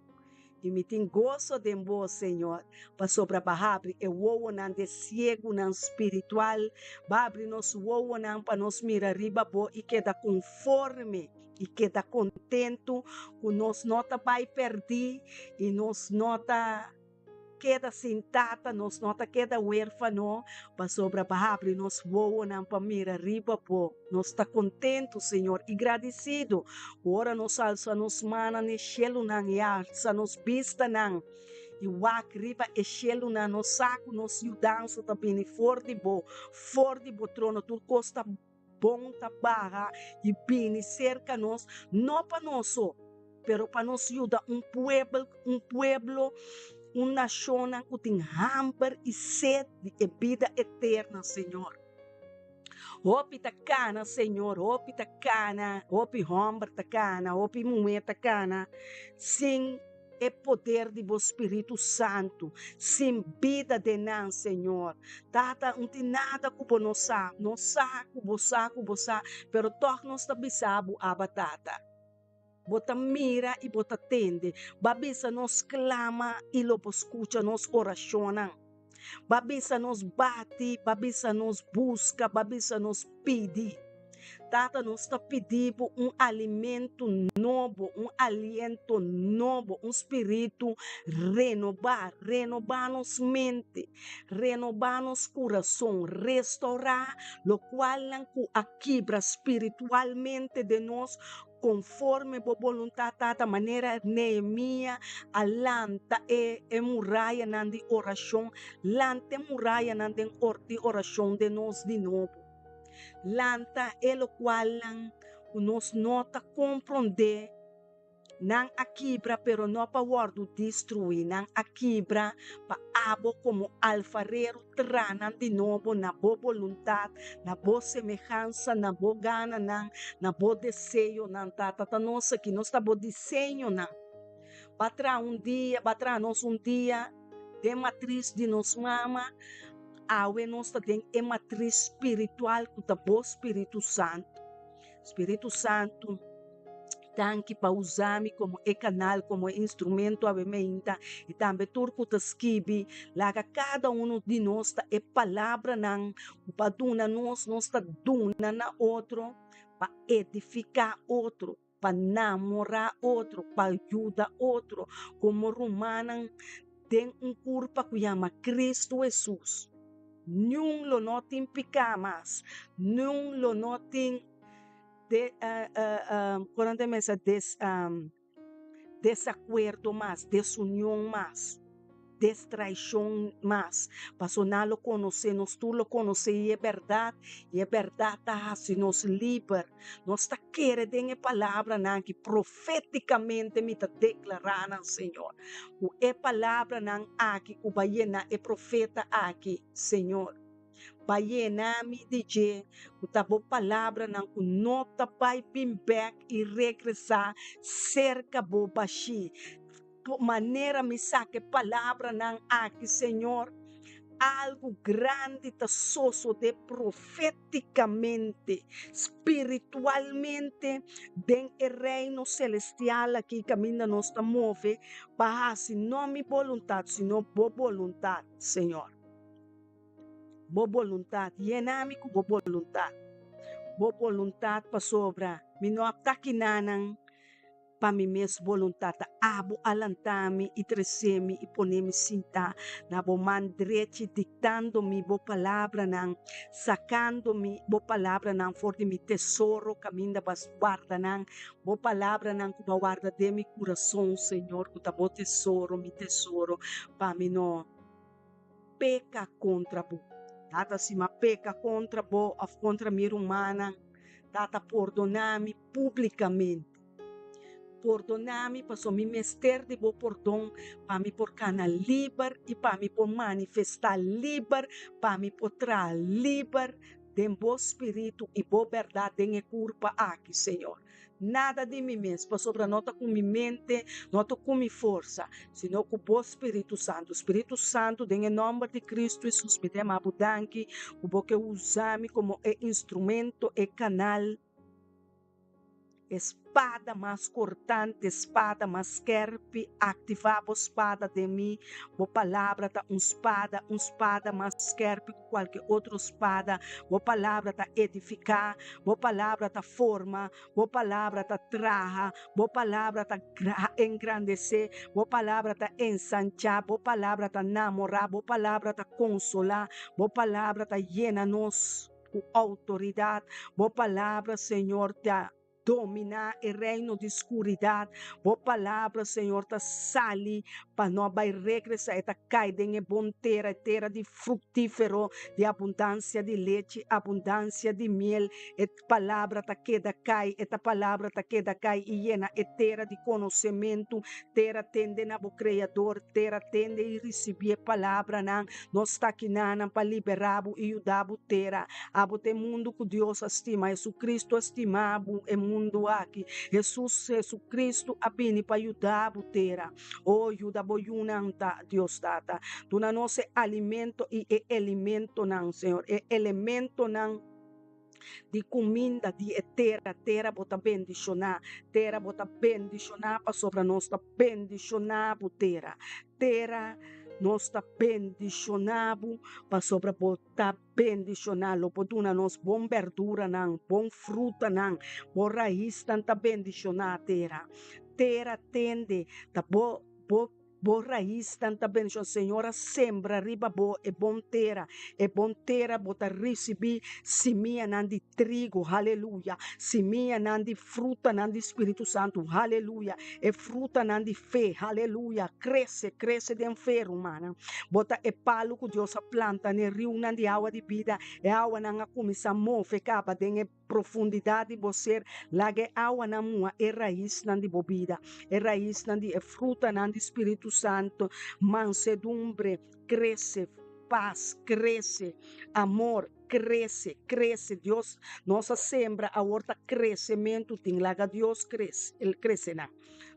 I mi tin goso den bo, Señor, pasobra bo a habri e wowonan di e siegunan spiritual, bo a habri nos wowonan pa nos mira riba bo i keda konforme i keda kontentu ku nos no ta bai pèrdí i nos no ta keda sin tata, nos no ta keda huérfano, pasobra bo a habri nos wowonan pa mira riba bo. Nos ta kontentu, Señor, i gradisidu ku ora nos alsa nos mannan n'e shelunan i alsa nos bistanan i wak riba e shelunan, nos sa ku nos yudansa ta bini for di bo, for di bo trono. Tur kos ta bon ta baha i bini serka nos, no pa nos so, pero pa nos yuda un puebel, un pueblo, un nashonnan ku tin hamber i sed di e bida eterna, Señor. Hopi ta kana, Señor, hopi ta kana, hopi hòmber ta kana, hopi muhé ta kana sin e poder di bo Spiritu Santu, sin bida den nan, Señor. Tata, un tin nada ku bo no sa, nos sa ku bo sa ku bo sa, pero tòg nos ta bisa bo, Abba Tata. Bo ta mira i bo ta tende. Bo a bisa nos klama i lo bo skucha nos orashonnan. Bo a bisa nos bati, bo a bisa nos buska, bo a bisa nos pidi. Tata, nos ta pidi bo un alimentu nobo, un aliento nobo, un spiritu renobá. Renobá nos mente, renobá nos kurason, restourá lokualnan ku a kibra spiritualmente den nos. Konforme bo boluntat, Tata, manera Nehemia a lanta e e murayanan di orashon, lanta e murayanan den di orashon den nos di nobo. Lanta e lokualnan ku nos no ta komprondé. Nan a kibra, pero no pa wòrdu destruí. Nan a kibra pa abo komo alfarero traha nan di nobo na bo boluntat, na bo semehansa, na bo gananan, na bo deseonan. Tata, ta nos aki, nos ta bo diseñonan. Ba traha un dia, ba traha nos un dia den matris di nos mama, awe nos ta den e matris spiritual ku ta bo Spiritu Santu. Spiritu Santu, danki pa usa mi komo e kanal, komo e instrumento awe meinta i tambe tur ku ta skibi. Laga kada unu di nos ta e palabranan ku pa duna nos, nos ta duna na otro pa edifiká otro, pa namorá otro, pa yuda otro komo rumannan den un kurpa ku yama Kristu Hesus. Niun lo no tin piká mas, niun lo no tin de kon nan ta mesa des desakuerdo mas, desunion mas, destraishon mas, paso nan lo konosé, nos tur lo konosé i e bèrdat, i e bèrdat ta hasi nos liber. Nos ta kere den e palabranan aki profétikamente mi ta deklará nan, Señor, ku e palabranan aki ku bo a yena e profeta aki, Señor, bo a yena mi di dje, ku ta bo palabranan ku no ta bai bin bèk i regresá serka bo bashí. Manera mi saka e palabranan aki, Señor, algu grandi ta sosodé profétikamente, spiritualmente, den e reino selestial aki kaminda nos ta move pa hasi no mi boluntat, sino Bo boluntat, Señor. Bo boluntat. Yena mi ku Bo boluntat. Bo boluntat pasobra mi no a takinanan. Pa mi mes boluntat ta abo a lanta mi i trese mi i pone mi sinta na bo man drechi, diktando mi bo palabranan, sakando mi bo palabranan for di mi tesoro kaminda bo a warda nan, bo palabranan ku bo a warda den mi kurason, Señor, ku ta bo tesoro, mi tesoro, pa mi no peka kontra bo. Tata, si mi a peka kontra bo òf kontra mi rumannan, Tata, pordoná mi públikamente. Pordoná mi pasobra mi mester di bo pordon pa mi por kana liber i pa mi por manifestá liber, pa mi por traha liber den bo spiritu i bo bèrdat den e kurpa aki, Señor. Nada di mi mes, pasobra no ta ku mi mente, no ta ku mi forsa, sino ku bo Spiritu Santu. Spiritu Santu, den e nòmber di Kristu Hesus mi ta yama bo danki ku bo ke usa mi komo e instrumento, e kanal. E spada mas kortante, spada mas skèrpi, aktivá bo spada den mi. Bo palabra ta un spada, un spada mas skèrpi ku kualke otro spada. Bo palabra ta edifiká, bo palabra ta forma, bo palabra ta traha, bo palabra ta engrandesé, bo palabra ta ensanchá, bo palabra ta namorá, bo palabra ta konsolá, bo palabra ta yena nos. Ku outoridat. Bo palabra, Señor, ta. dominá e reino di skuridat. Bo palabra, Señor, ta sali pa no bai regresá, e ta kai den e bon tera, e tera di fruktífero, di abundansia di lechi, abundansia di miel. E palabra ta keda kai, e ta palabra ta keda kai i yena e tera di konosementu. Tera tende na bo Kreador, tera tende i risibí e palabranan. Nos ta kinanan pa liberá bo i yuda bo tera. Abo ta e mundu ku Dios a stima. Jesucristo a stima bo e mundu aki. Jesus, Jesucristo, a bini pa yuda bo tera. O, yuda bo yunan ta, Dios Tata. Duna nos e alimento i e elementonan, Señor, e elementonan di kuminda di e tera. Tera bo ta bendishoná. Tera bo ta bendishoná pasobra nos ta bendishoná bo, tera. Tera, nos ta bendishoná bo pasobra bo ta bendishoná. Lo bo duna nos bon berduranan, bon frutanan. Bo raisnan ta bendishoná, tera. Tera, tende, ta bo, bo. Bo raisnan ta bendicion. Señor a sembra riba bo e bon tera. E bon tera bo ta ricibi simianan di trigo, haleluya, simianan di frutanan di Spiritu Santu, haleluya, e frutanan di fe, haleluya. Crece, crece den fe, rumannan. Bo ta e palu cu Dios a planta n'e riunan di awa di bida. E awanan a cuminsa move caba den e. Profundidat di bo ser, laga e awanan muha e raisnan di bo bida, e raisnan di e frutanan di Spiritu Santu, mansedumbre, krese, pas, krese, amor, krese, krese. Dios, nos a sembra, awor ta kresementu tin, laga Dios krese, El krese nan.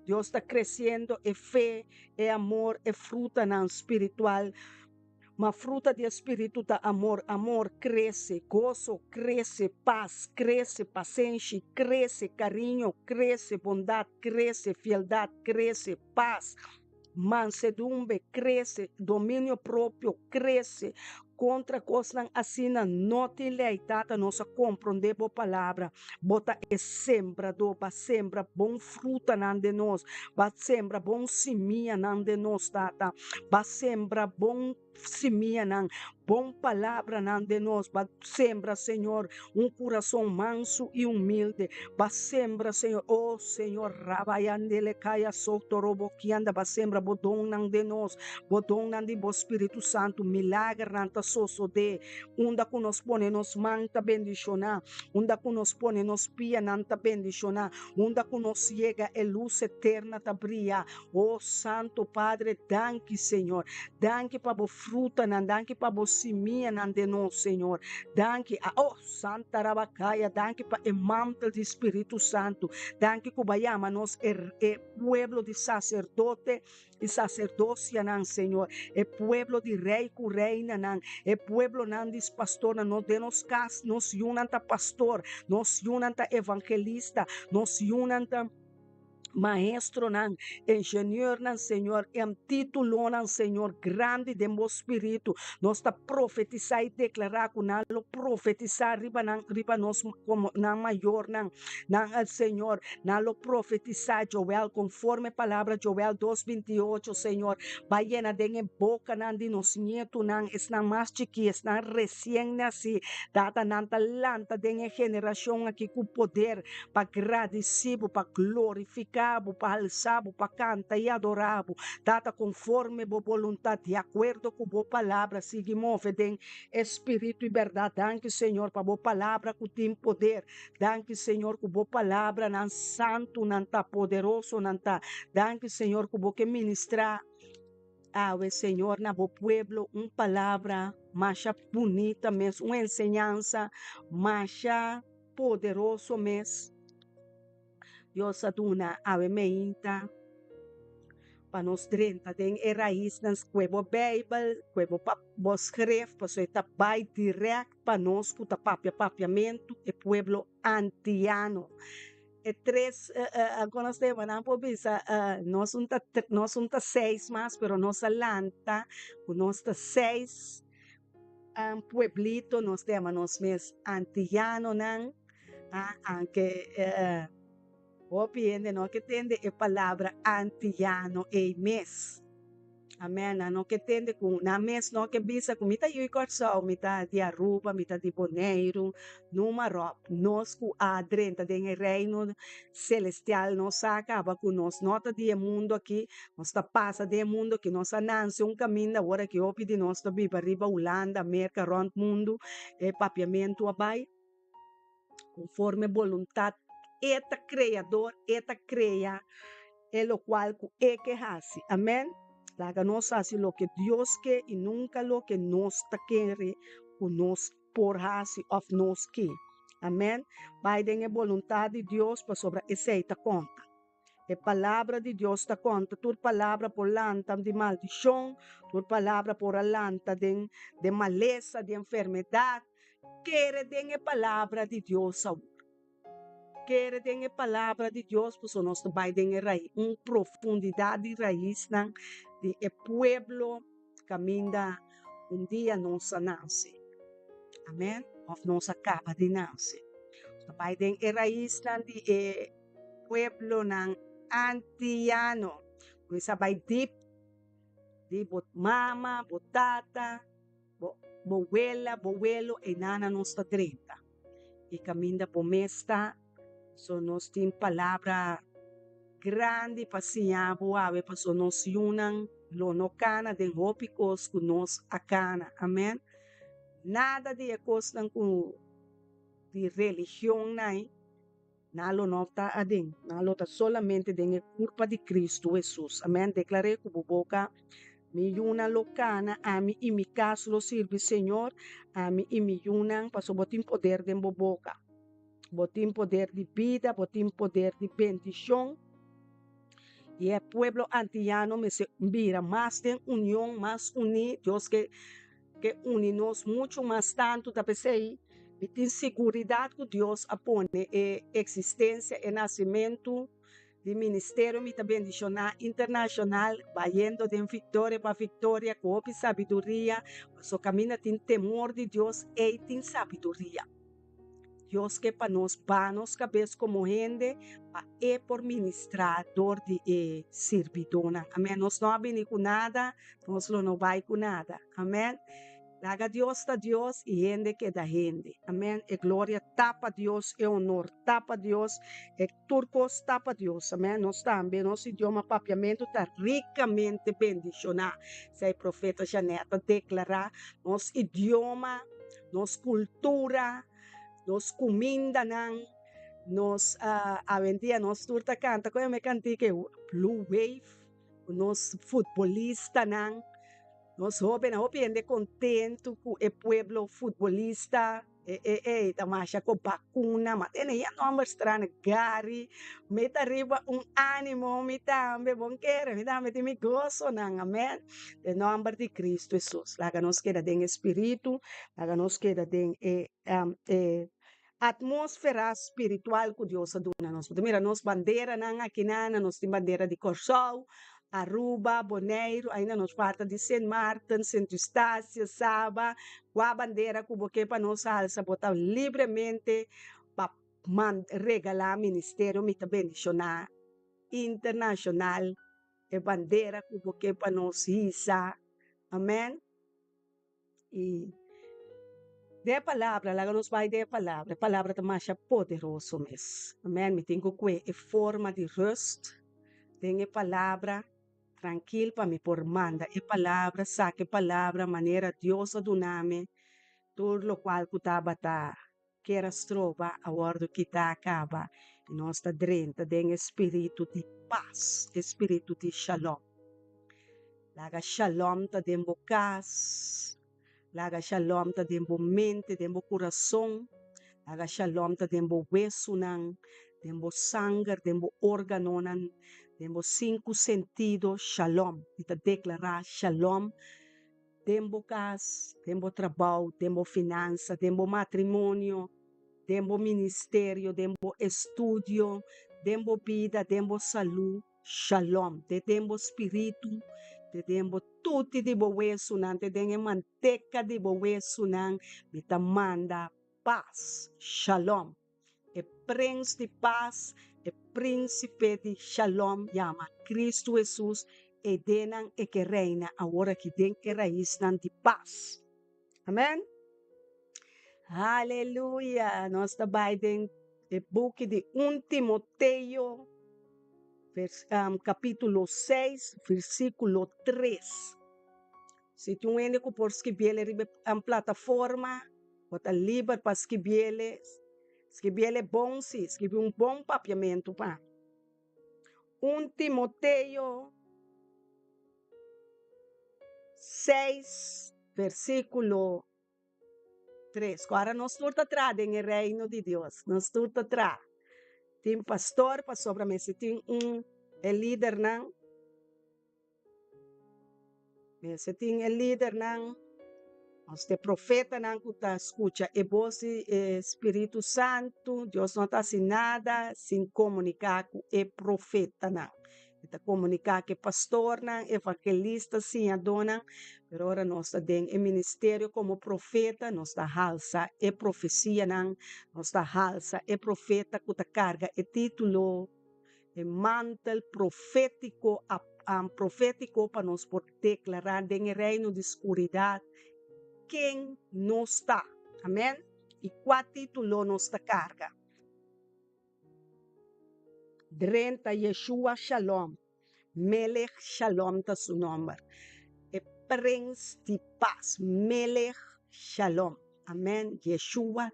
Dios ta kresiendo e fe, e amor, e frutanan spiritual. Ma fruta di e Spiritu ta amor, amor, krese, goso, krese, pas, krese, pasenshi, krese, kariño, krese, bondat, krese, fieldat, krese, pas, mansedumbe, krese, dominio propio, krese. Kontra kosnan asina no tin lei. Tata, nos a komprondé bo palabra. Bo ta e sembradó. Ba sembra bon frutanan den nos. Ba sembra bon simianan den nos, Tata. Ba sembra bon simianan, bon palabranan den nos. Ba sembra, Señor, un kurason mansu i humilde. Ba sembra, Señor, oh Señor, rabayandele kaya sotorobokianda. Ba sembra bo donnan den nos, bo donnan di bo Spiritu Santu. Milagernan ta sosodé unda ku nos pone nos man ta bendishoná, unda ku nos pone nos pianan ta bendishoná, unda ku nos yega e lus eterna ta bria. Oh Santo Padre, danki Señor. Danki pa bo frutanan, danki pa bo simianan den nos, Señor. Danki, oh Santa Rabakaya, danki pa e mantel di Spiritu Santu. Danki ku bo a yama nos e e pueblo di saserdote i saserdosianan, Señor. E pueblo di rei ku reinanan, e pueblonan di pastornan. No den nos kas, nos yunan ta pastor, nos yunan ta evangelista, nos yunan ta. Maestronan, ingenieurnan, Señor, em titulonan, Señor, grandi den bo spiritu. Nos ta profetisá i deklará ku nan lo profetisá riba nan, riba nos komo nan mayornan. Nan, Señor, nan lo profetisá, Joel, konforme palabra Joel dos 28, Señor, bai yena den e bokanan di nos nietunan, esnan mas chikí, esnan resien nasí. Tata, nan ta lanta den e generashon aki ku poder. pa gradisí bo, pa glorifiká bo, pa halsá bo, pa kanta i adorá bo. Tata, konforme bo boluntat, di akuerdo ku bo palabra, sigui move den e spiritu i bèrdat. Danki, Señor, pa bo palabra ku tin poder. Danki, Señor, ku bo palabranan santu, nan ta poderoso, nan ta. Danki, Señor, ku bo ke ministrá awe, Señor, na bo pueblo un palabra masha bunita mes, un enseñansa masha. Poderoso mes Dios a duna awe meinta pa nos drenta den e raisnan ku e bo Bijbel, ku e bo bo skref, pasobra e ta bai dirèkt pa nos ku ta papia papiamentu, e pueblo antiano. E tres algunos temanan por bisa nos un ta nos un ta seis mas, pero nos a lanta ku nos ta seis. Un pueblito nos ta yama nos mes antiyanonan, aunke hopi hende no ke tende e palabra antiyano ei mes. Amen. Nan no ke tende ku nan mes no ke bisa ku mi ta yu di Kòrsou, mi ta di Aruba, mi ta di Boneiru. Numa ròp, nos ku a drenta den e Reino Selestial nos sa kaba ku nos no ta di e mundu aki, nos ta pasa den e mundu aki, nos a nanse un kaminda, awor aki hopi di nos ta biba riba Hulanda, Merka, rònt mundu, e papiamentu a bai konforme boluntat e ta Kreador, e ta krea e lokual ku e ke hasi. Amen. Laga nos hasi loke Dios ke i nunka loke nos ta kere ku nos por hasi òf nos ke. Amèn. Bai den e boluntat di Dios pasobra esei ta konta. E palabra di Dios ta konta. Tur palabra por lanta di maldishon, tur palabra por a lanta den den malesa, di enfermedat. Kere den e palabra di Dios awor. Kere den e palabra di Dios pasobra nos ta bai den e rai, un profundidat di raisnan di e pueblo kaminda un dia nos a nase. Amen. Of nos a kaba di nase. Nos ta bai den e raisnan di e pueblonan antiano. Kuminsá bai dip di bo mama, bo tata, bo bo wela, bo welo, e nana nos ta drenta. E kaminda bo mes ta. So nos tin palabra grandi pa siña bo awe paso nos yunan lo no kana den hopi kos ku nos a kana. Amen. Nada di e kosnan ku di religionnan ei nan lo no ta aden. Nan lo ta solamente den e kurpa di Kristu Hesus. Amen. Deklar'é ku bo boka, Mi yunan lo kana, ami i mi kas lo sirbi Señor, ami i mi yunan, paso bo tin poder den bo boka. Bo tin poder di bida, bo tin poder di bendishon. I e pueblo antiyano mester bira mas den union, mas uní. Dios ke ke uni nos muchu mas tantu. Ta p'esei mi tin siguridat ku Dios a pone e eksistensia, e nasimentu di ministerio Mi Ta Bendishoná Internashonal bayendo den viktoria pa viktoria ku hopi sabiduria, pasobra kaminda tin temor di Dios, ei tin sabiduria. Dios ke pa nos baha nos kabes komo hende pa e por ministrá dor di e sirbidónan. Amèn. Nos no a bini ku nada, nos lo no bai ku nada. Amèn. Laga Dios ta Dios i hende keda hende. Amèn. E gloria ta pa Dios, e honor ta pa Dios, e tur kos ta pa Dios. Amèn. Nos tambe, nos idioma papiamentu ta rikamente bendishoná. Esei profeta Janet a deklará. Nos idioma. Nos kultura, nos kumindanan, nos awendia nos tur ta kanta ku e kantika e Blue Wave, ku nos futbolistanan, nos hóbennan, hopi hende kontentu ku e pueblo futbolista. E e e ta masha ku bakuna, ma tene ya nòmber strano, Gary, mi ta riba un ánimo mi tambe, bon kere, mi tambe tin mi gosonan, amèn. Den nòmber di Kristu Hesus, laga nos keda den e spiritu, laga nos keda den e e atmósfera spiritual ku Dios a duna nos. Bo ta mira nos banderanan akinan, nos tin bandera di Kòrsou, Aruba, Boneiru, ainda nos falta di Sint Maarten, Sint Eustatius, Saba. Kua bandera ku bo ke pa nos alsa, bo ta libremente pa regalá ministerio Mi Ta Bendishoná Internashonal. E bandera ku bo ke pa nos hisa. Amen. I den e palabra, laga nos bai den e palabra. E palabra ta masha poderoso mes. Amen. Mi tin ku kue e forma di rust den e palabra trankil pa mi por manda e palabra, saka e palabra manera Dios a duna mi tur lokual ku tabata Kier a stroba a wòrdu kitá kaba i nos ta drenta den e spiritu di pas, e spiritu di shalom. Laga shalom ta den bo kas, laga shalom ta den bo mente, den bo kurason, laga shalom ta den bo wesunan, den bo sanger, den bo órganonan, den bo sinku sentido, shalom. Mi ta deklará shalom. Den bo kas, den bo trabou, den bo finansa, den bo matrimonio, den bo ministerio, den bo estudio, den bo bida, den bo salú, shalom, te den bo spiritu, te den bo tuti di bo wesunan, te den e manteka di bo wesunan, mi ta manda pas, shalom. E Prens di Pas, e Prínsipe di Shalom yama Kristu Hesus. Edenan e ke reina awor aki den e raisnan di pas. Amen. Haleluya! Nos ta bai den e buki di 1 Timoteo, vers, um, kapítulo 6, versíkulo 3. Si tin un hende ku por skibiele riba e um, plataforma, bo ta liber pa skibiele. Skibiele bon si, skibi un bon papiamentu pa. 1 Timoteo 6, versíkulo 3. Ku ora nos tur ta traha den e reino di Dios. Nos tur ta traha. Tin pastor pasobra mester tin un e lidernan. Mester tin e lidernan, nos ta e profetanan ku ta skucha e bos di e Spiritu Santu. Dios no ta hasi nada sin komuniká ku e profetanan. E ta komuniká ku e pastornan, evangelista, siñadónan. Pero ora nos ta den e ministerio komo profeta, nos ta halsa e profesianan, nos ta halsa e profeta ku ta karga e título. E mantel profétiko a profétiko pa nos por deklará den e reino di skuridat ken nos ta. Amèn. I kua título nos ta karga. Drenta Yeshua Shalom. Melech Shalom ta su nòmber. E Prens di Pas. Melech Shalom. Amèn. Yeshua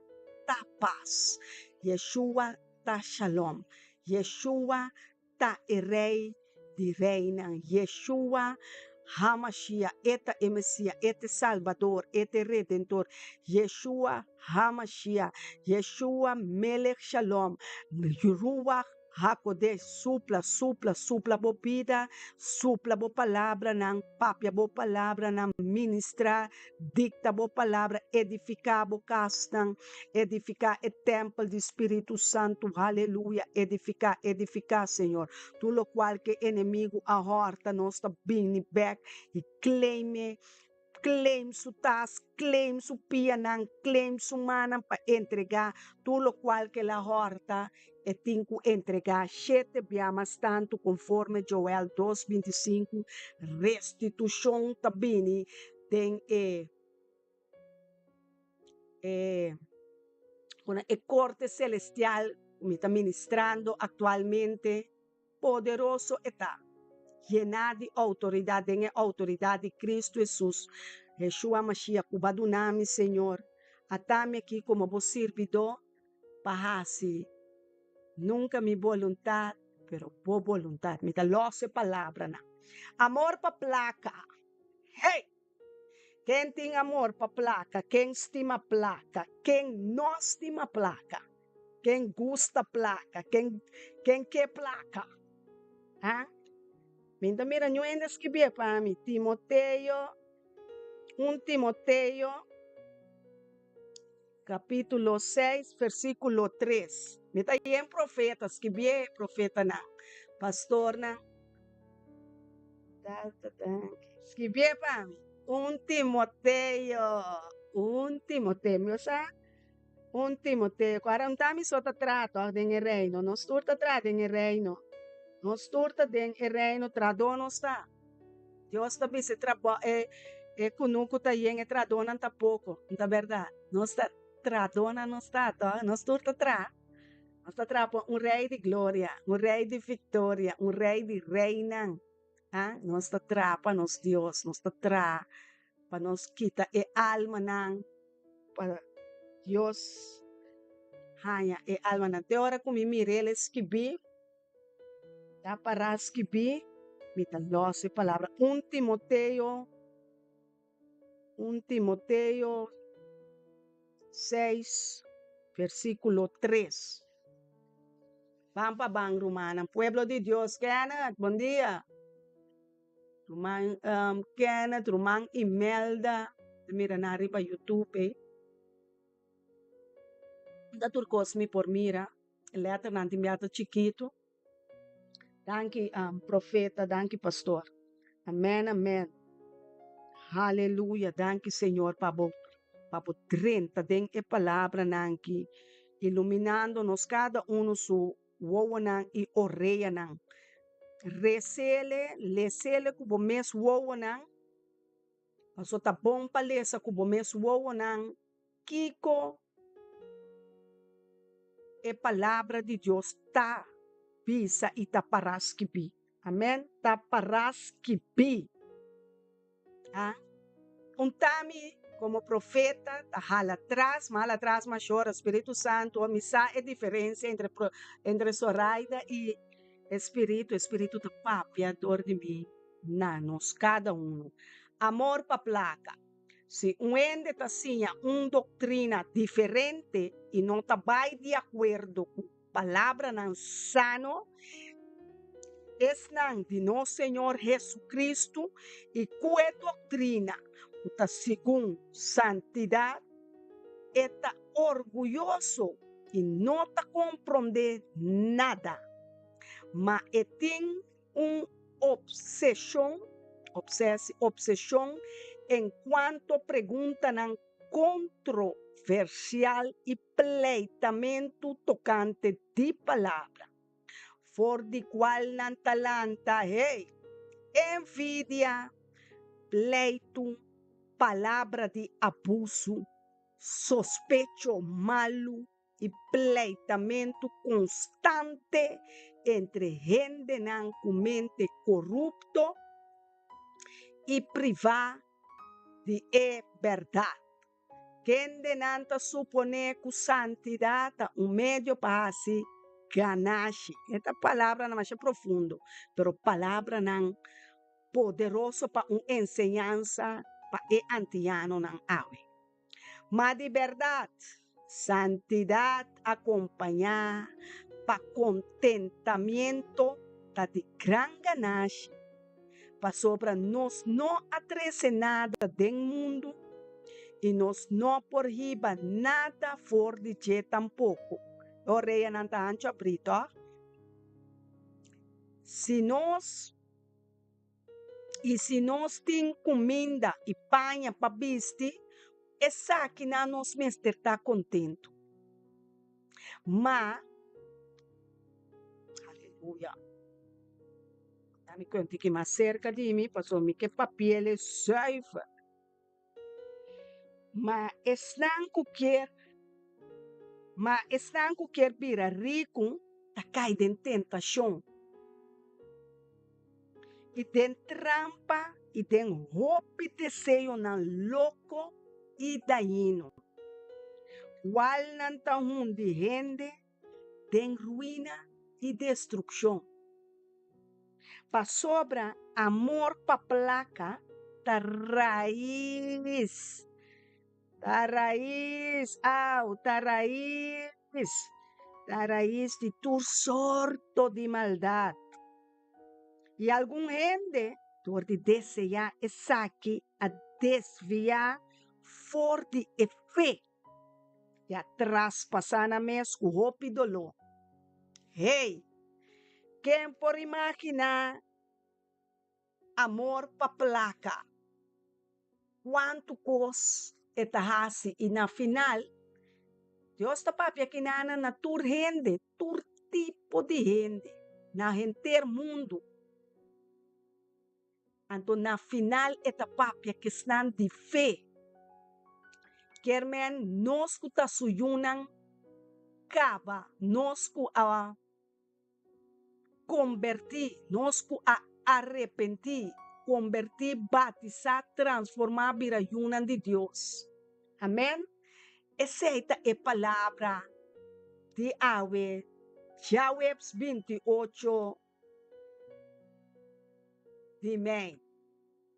ta pas. Yeshua ta Shalom. Yeshua ta e Rei di reinan. Yeshua HaMashiach, e ta e Mesia, e ta e Salbador, e ta e Redentor. Yeshua HaMashiach, Yeshua Melech Shalom, Ruach HaKodesh, supla, supla, supla bo bida, supla bo palabranan, papia bo palabranan, ministrá Dikta bo palabra edifiká bo kasnan, edifiká e tèmpel di Spiritu Santu, haleluya, edifiká, edifiká, Señor. Tur lokual ke enemigu a hòrta nos ta bini bèk i claim e, claim su tas, claim su pianan, claim su mannan pa entregá tur lokual ke el a hòrta, e tin ku entregá shete bia mas tantu konforme Joel dos 25, restitushon ta bini den e e e korte selestial ku mi ta ministrando aktualmente, poderoso e ta, yená di outoridat den e outoridat di Kristu Hesus, Yeshua Mashiach, ku bo a duna mi, Señor, ata mi aki komo bo sirbidó pa hasi nunka mi boluntat, pero bo boluntat. Mi ta lòs e palabranan. Amor pa plaka. Hey! Ken tin amor pa plaka? Ken stima plaka? Ken no stima plaka? Ken gusta plaka? Ken ken ke plaka? Ha? Mi ta mira niun hende skibié pa mi. Timoteo, un Timoteo kapítulo seis versíkulo tres. Mi ta yen profeta, skibié profetanan, pastornan. Skibié pa mi. Un Timoteo, un Timoteo. Mi sa un Timoteo. Ku ara un ta mi so ta traha tòg den e reino. Nos tur ta traha den e reino. Nos tur ta den e reino, trahadó nos ta. Dios ta bisa e trabou e e kunuku ta yen e trahadónan ta poko. No ta bèrdat? Nos ta trahadónan nos ta tòg. Nos tur ta traha. Nos ta traha pa un Rei di gloria, un Rei di viktoria, un Rei di reinan. Ha? Nos ta traha pa nos Dios, nos ta traha pa nos kita e almanan pa Dios haña e almanan. Te ora ku mi mir'el e skibí, ta pará skibí, mi ta lòs e palabra. Un Timoteo, un Timoteo seis, versíkulo tres. Ban pa ban, rumannan. Pueblo di Dios, Kenneth, bon dia. Ruman um, Kenneth, ruman Imelda, ta mira nan riba YouTube ei. Ta tur kos mi por mira. E letternan tin bia ta chikitu. Danki um, profeta, danki pastor. Amen, amen. Haleluya, danki Señor pa bo pa bo drenta den e palabranan ki iluminando nos kada uno su wowonan i oreanan. Resele, lesele ku bo mes wowonan, paso ta bon pa lesa ku bo mes wowonan kiko e palabra di Dios ta bisa i ta pará skibí. Amen, ta pará skibí. Ah, un tami komo profeta ta hala tras, ma hala tras mashora, Spiritu Santu, mi sa e diferensia entre entre Soraida i e Spiritu, e Spiritu ta papia dor di mi na nos kada unu. Amor pa plaka. Si un hende ta siña un doktrina diferente i no ta bai di akuerdo ku palabranan sano, esnan di nos Señor Jesucristo i ku e doktrina ku ta segun santidat, e ta orguyoso i no ta komprondé nada, ma e tin un obseshon, obseshon, enkuanto preguntanan kontroversial i pleitamentu tokante di palabra, for di kual nan ta lanta, hey, envidia, pleitu, palabra di abusu, sospecho malu i pleitamentu konstante entre hendenan ku mente korupto i privá di e bèrdat. Kendenan ta suponé ku santidat ta un medio pa hasi ganashi. E ta palabranan masha profundo, pero palabranan poderoso pa un enseñansa pa e antianonan awe. Ma di bèrdat, santidat akompañá pa kontentamiento ta di gran ganashi, pasobra nos no a trese nada den mundu i nos no por hiba nada for di dje tampoko. E oreanan ta hanchu abrí, tòg? Si nos i si nos tin kuminda i paña pa bisti, esakinan nos mester ta kontentu. Ma, aleluya, mi kuenta ki mas serka di mi pasobra mi ke papiel e zuiver. Ma esnan ku kier, ma esnan ku kier bira riku ta kai den tentashon i den trampa i den hopi deseonan loko i dañino, kualnan ta hundi hende den ruina i destrukshon. Pasobra amor pa plaka ta rais, ta rais, au, ta rais, ta rais di tur sorto di maldat. I algun hende dor di deseá esaki a desviá for di e fe i a traspasá nan mes ku hopi doló. Hey! Ken por imaginá amor pa plaka? Kuantu kos e ta hasi i na final Dios ta papia kinana na tur hende, tur tipo di hende, na henter mundu. Anto na final e ta papia kesnan di fe. Kier men nos ku ta su yunan kaba, nos ku a kombertí, nos ku a arepentí, kombertí, batisá, transformá bira yunan di Dios. Amen. Esei ta e palabra di awe djaweps 28 di mei.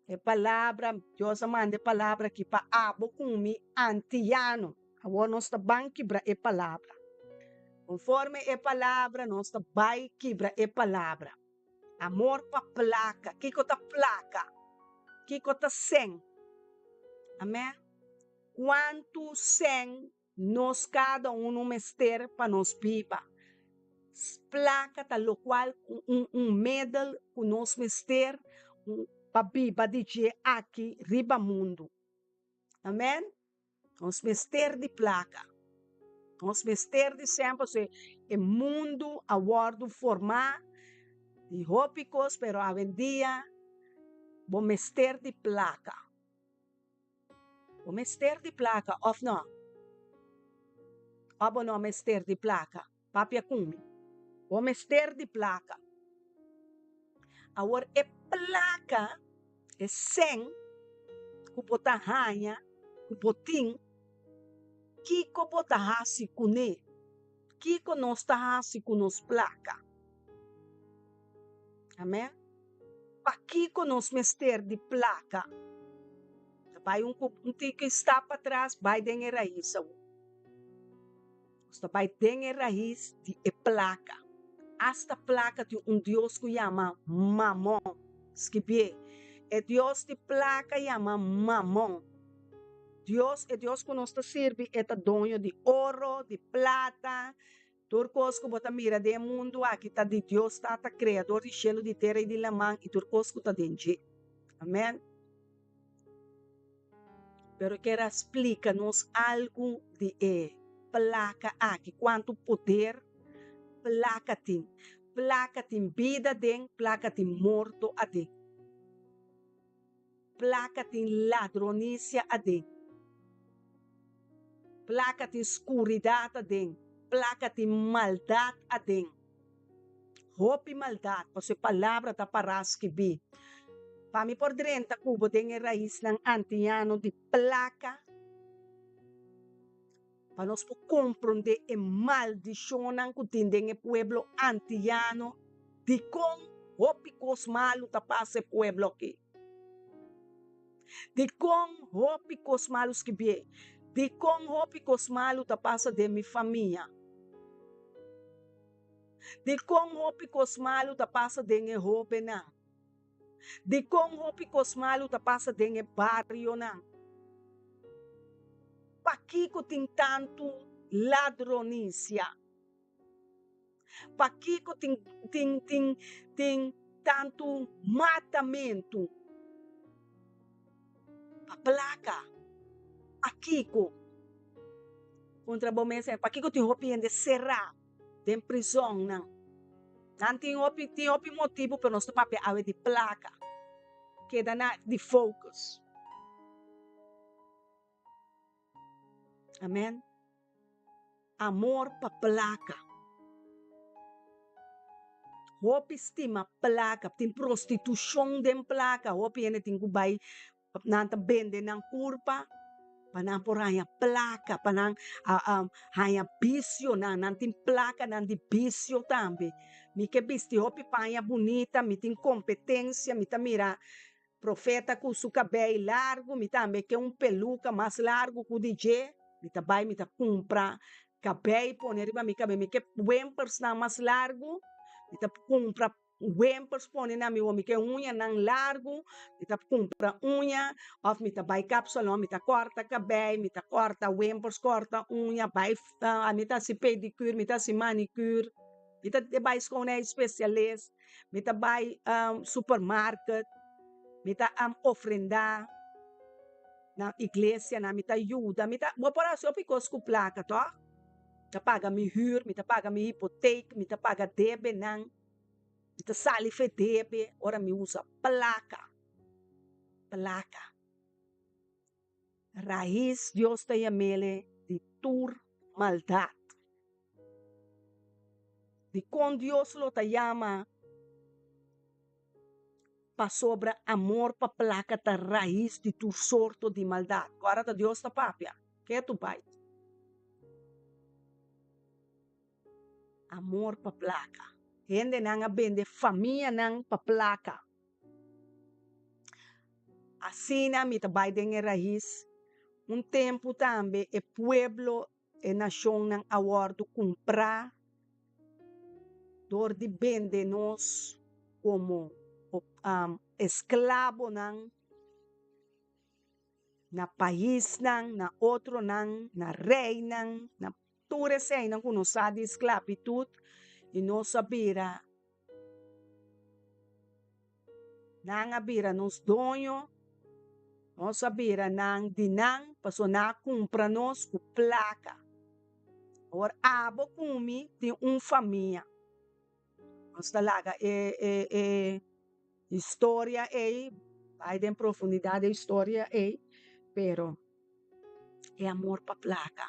E palabra, Dios a manda e palabra aki pa abo ku mi antiano. Awor nos ta ban kibra e palabra. Konforme e palabra nos ta bai kibra e palabra. Amor pa plaka. Kiko ta plaka? Kiko ta sèn? Amen. Kuantu sèn Nos kada unu mester pa nos biba. Plaka ta lokual un un medel ku nos mester pa biba di dje aki riba mundu. Amen. Nos mester di plaka. Nos mester di sèn pasobra e mundu a wòrdu formá. Di hopi kos pero awendia bo mester di plaka. Bo mester di plaka òf nò? Òf bo no mester di plaka? Papia ku mi. Bo mester di plaka. Awor e plaka, e sèn ku bo ta haña, ku bo tin, kiko bo ta hasi kuné? Kiko nos ta hasi ku nos plaka? Amen. Pakiko nos mester di plaka? Ta bai un un tiki stap patras, bai den e rais awor. Nos ta bai den e rais di e plaka. Asta plaka tin un dios ku yama Mamon. Skibié, E dios di plaka yama Mamon. Dios, e Dios ku nos ta sirbi, e ta doño di oro, di plata, tur kos ku bo ta mira den e mundu aki ta di Dios Tata, Kreador di shelu, di tera i di laman i tur kos ku ta den dje. Amen. Pero e kier a splika nos algu di e plaka aki, kuantu poder plaka tin. Plaka tin bida aden, plaka tin morto aden. Plaka tin ladronisia aden. Plaka tin skuridat aden. Plaka tin maldat aden. Hopi maldat, pasobra e palabra ta pará skibí. Pa mi por drenta ku bo den e raisnan antiano di plaka, pa nos por komprondé e maldishonnan ku tin den e pueblo antiano, dikon hopi kos malu ta pasa e pueblo aki. Dikon hopi kos malu skibié? Dikon hopi kos malu ta pasa den mi famia? Dikon hopi kos malu ta pasa den e hóbennan? Dikon hopi kos malu ta pasa den e barionan? Pakiko tin tantu ladronisia? Pakiko tin tin tin tin tantu matamentu? Pa plaka. Pakiko? Puntra bo mes, pakiko tin hopi hende será den prizonnan? Nan tin hopi tin hopi motibu, pero nos ta papia awe di plaka. Keda na di focus. Amen. Amor pa plaka. Hopi stima plaka. Tin prostitushon den plaka. Hopi hende tin ku bai, nan ta bende nan kurpa pa nan por haña plaka, pa nan haña bisionan. Nan tin plakanan di bisio tambe. Mi ke bisti hopi paña bunita, mi tin kompetensia, mi ta mira Profeta ku su kabei largu, mi tambe ke un peluka mas largu ku di dje, mi ta bai mi ta kumpra kabei pone riba mi kabei, mi ke wempersnan mas largu, mi ta kumpra wempers pone na mi wowo, mi ke uñanan largu, mi ta kumpra uña òf mi ta bai kapsalon mi ta kòrta kabei, mi ta kòrta wempers, kòrta uña, bai mi ta hasi pedikür, mi ta hasi manikür, mi ta bai schoonheidsspecialist. Mi ta bai supermarket, mi ta ofrendá na iglesianan, mi ta yuda, mi ta, bo por hasi hopi kos ku plaka tòg? Mi ta paga mi hür, mi ta paga mi hipotek, mi ta paga debenan, mi ta sali for e debe ora mi usa plaka, plaka. Rais Dios ta yam'ele di tur maldat. Dikon Dios lo ta yama pasobra amor pa plaka ta rais di tur sorto di maldat? Ku ora ta Dios ta papia, ke tu bai? Amor pa plaka. Hendenan a bende famianan pa plaka. Asina mi ta bai den e rais. Un tempu tambe e pueblo, e nashonnan a wòrdu kumprá dor di bende nos komo esklabonan na paisnan, na otronan, na reinan, na tur eseinan ku nos sa di sklabitut i nos a bira. Nan a bira nos doño, nos a bira nan di nan, pasobra nan a kumpra nos ku plaka. Awor abo ku mi tin un famia. Nos ta laga e e e historia ei bai den profundidad e historia ei, pero e amor pa placa,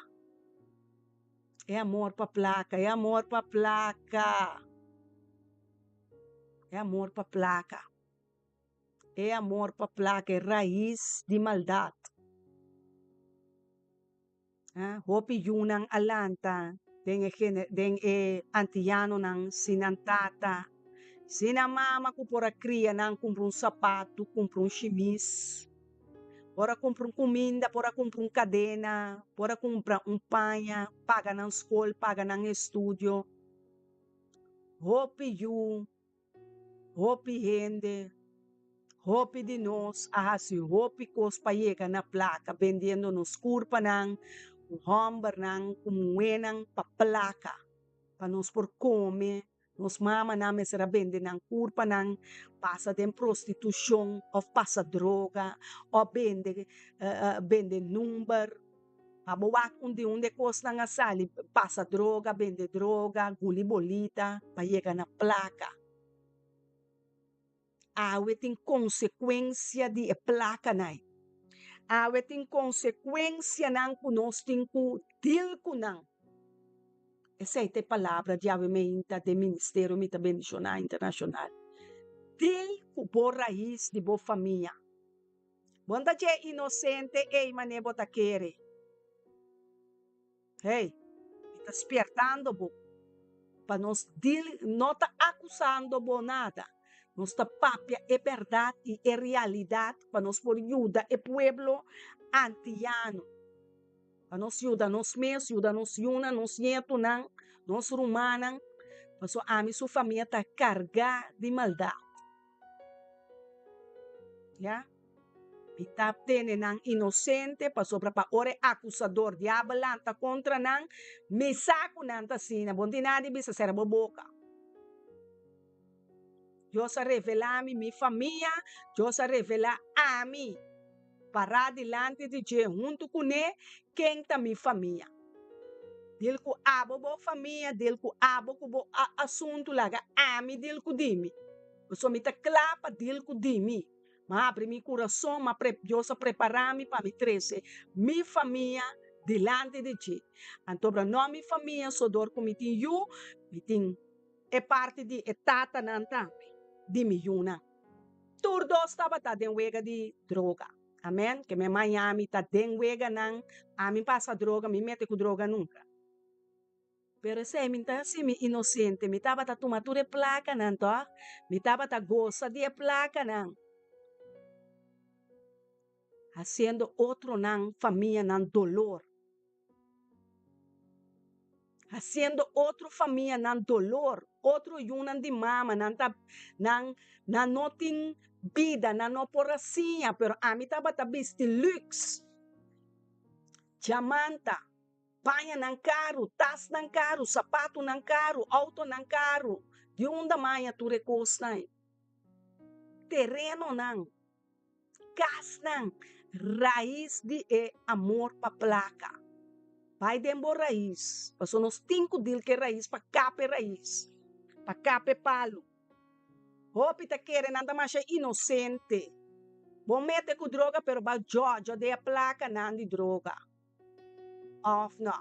e amor pa placa, e amor pa placa, e amor pa placa, e amor pa placa e rais di maldad. Hopi yunan a lanta den e den e antianonan sin nan tata, sin nan mama ku por a kria nan kumpra un sapatu, kumpra un shimis, por a kumpra un kuminda, por a kumpra un kadena, por a kumpra un paña, paga nan skol, paga nan estudio. Hopi yu Hopi hende, hopi di nos a hasi hopi kos pa yega na plaka, bendiendo nos kurpanan, ku hòmbernan, ku muhénan pa plaka, pa nos por kome. Nos mamanan mester a bende nan kurpanan, pasa den prostitushon òf pasa droga òf bende bende number. Pa bo wak un di un de kosnan a sali, pasa droga, bende droga, guli bolita pa yega na plaka. Awe tin konsekuensia di e plakanan. Awe tin konsekuensianan ku nos tin ku dil ku nan. Esei ta e palabra di awe meinta den Ministerio Mi Ta Bendishoná Internashonal. Dil ku bo rais di bo famia. Bo no ta dje inosente ei manera bo ta kere. Hey, mi ta spiertando bo pa nos dil no ta akusando bo nada. Nos ta papia e bèrdat i e realidat pa nos por yuda e pueblo antiano. Pa nos yuda nos mes, yuda nos yunan, nos ñetunan, nos rumannan, pasobra ami su famia ta kargá di maldat. Ya. Mi ta tene nan inosente pasobra pa ora e akusador diabel lanta kontra nan, mi sa ku nan ta asina. Bo no tin nada di bisa, sera bo boka. Dios a revelá mi mi famia, Dios a revelá ami pará dilanti di dje huntu kuné ken ta mi famia. Dil ku abo bo famia, dil ku abo ku bo asuntu, laga ami dil ku di mi. Pasobra mi ta kla pa dil ku di mi. M'a habri mi kurason, m'a pre, Dios a prepará mi pa mi trese mi famia dilanti di dje. Antobra no mi famia so dor ku mi tin yu, mi tin e parti di e tatanan tambe di mi yunan. Tur dos tabata den wega di droga. Amen. Ke me Miami ta den weganan, ami pasa droga, mi mete ku droga nunka. Pero esei mi ta hasi mi inosente, mi tabata tuma tur e plakanan tòg, mi tabata gosa di e plakanan, hasiendo otronan famianan dolor, hasiendo otro famianan dolor, otro yunan di mama nan ta nan nan no tin bida, nan no por a siña, pero ami tabata bisti lux, diamanta. Pañanan karu, tasnan karu, sapatunan karu, outonan karu. Di unda maña tur e kosnan ei? Terenonan, kasnan, rais di e amor pa plaka. Bai den bo rais, pasobra nos tin ku dil ku e rais pa kap e rais, pa kap e palu. Hopi ta kere nan ta masha inosente. Bo mete ku droga pero bo a djòdjò den e plakanan di droga. Of no.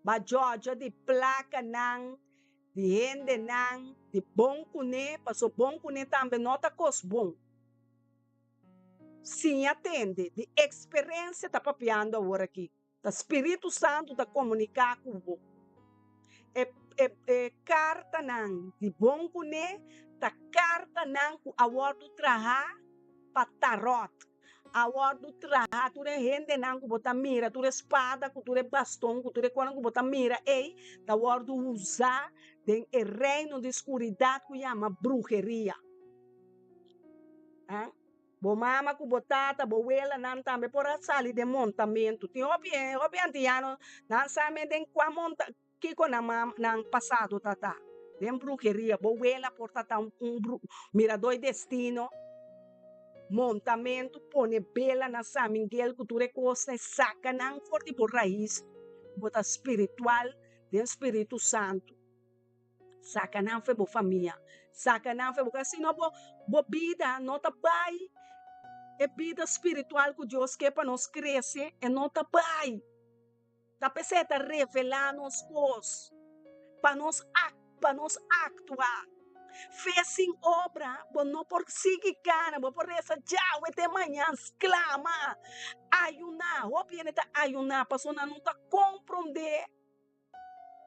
Ba djòdjò di plakanan di hendenan di bon kuné, paso bon kuné tambe no ta kos bon. Siña tende, di eksperensia ta papiando awor aki. Ta Spiritu Santu ta komuniká ku bo. E e e kartanan di bon kuné ta kartanan ku a wòrdu trahá pa taròt. A wòrdu traha tur e hendenan ku bo ta mira, tur e spada ku tur e baston ku tur e kosnan ku bo ta mira ei ta wòrdu usá den e reino di skuridat ku yama bruheria. Bo mama ku bo tata, bo welanan tambe por a sali den montamentu. Tin hopi hopi antiano nan sa men den kua monta. Kiko nan mama nan pasado ta ta? Den bruheria bo wela por ta ta un bru mirador destino, montamentu, pone bela na San Miguel ku tur e kosnan e saka nan for di bo rais, bo ta spiritual den Spiritu Santu. Saka nan for bo famia, saka nan for bo kas, sino bo bo bida no ta bai, e bida spiritual ku Dios ke pa nos krese e no ta bai. Ta p'esei e ta revelá nos kos pa nos pa nos aktua. Fe sin obra bo no por sigui gana, bo por resa djawe te mañan, sklama, ayuná. Hopi hende ta ayuná pasobra nan no ta komprondé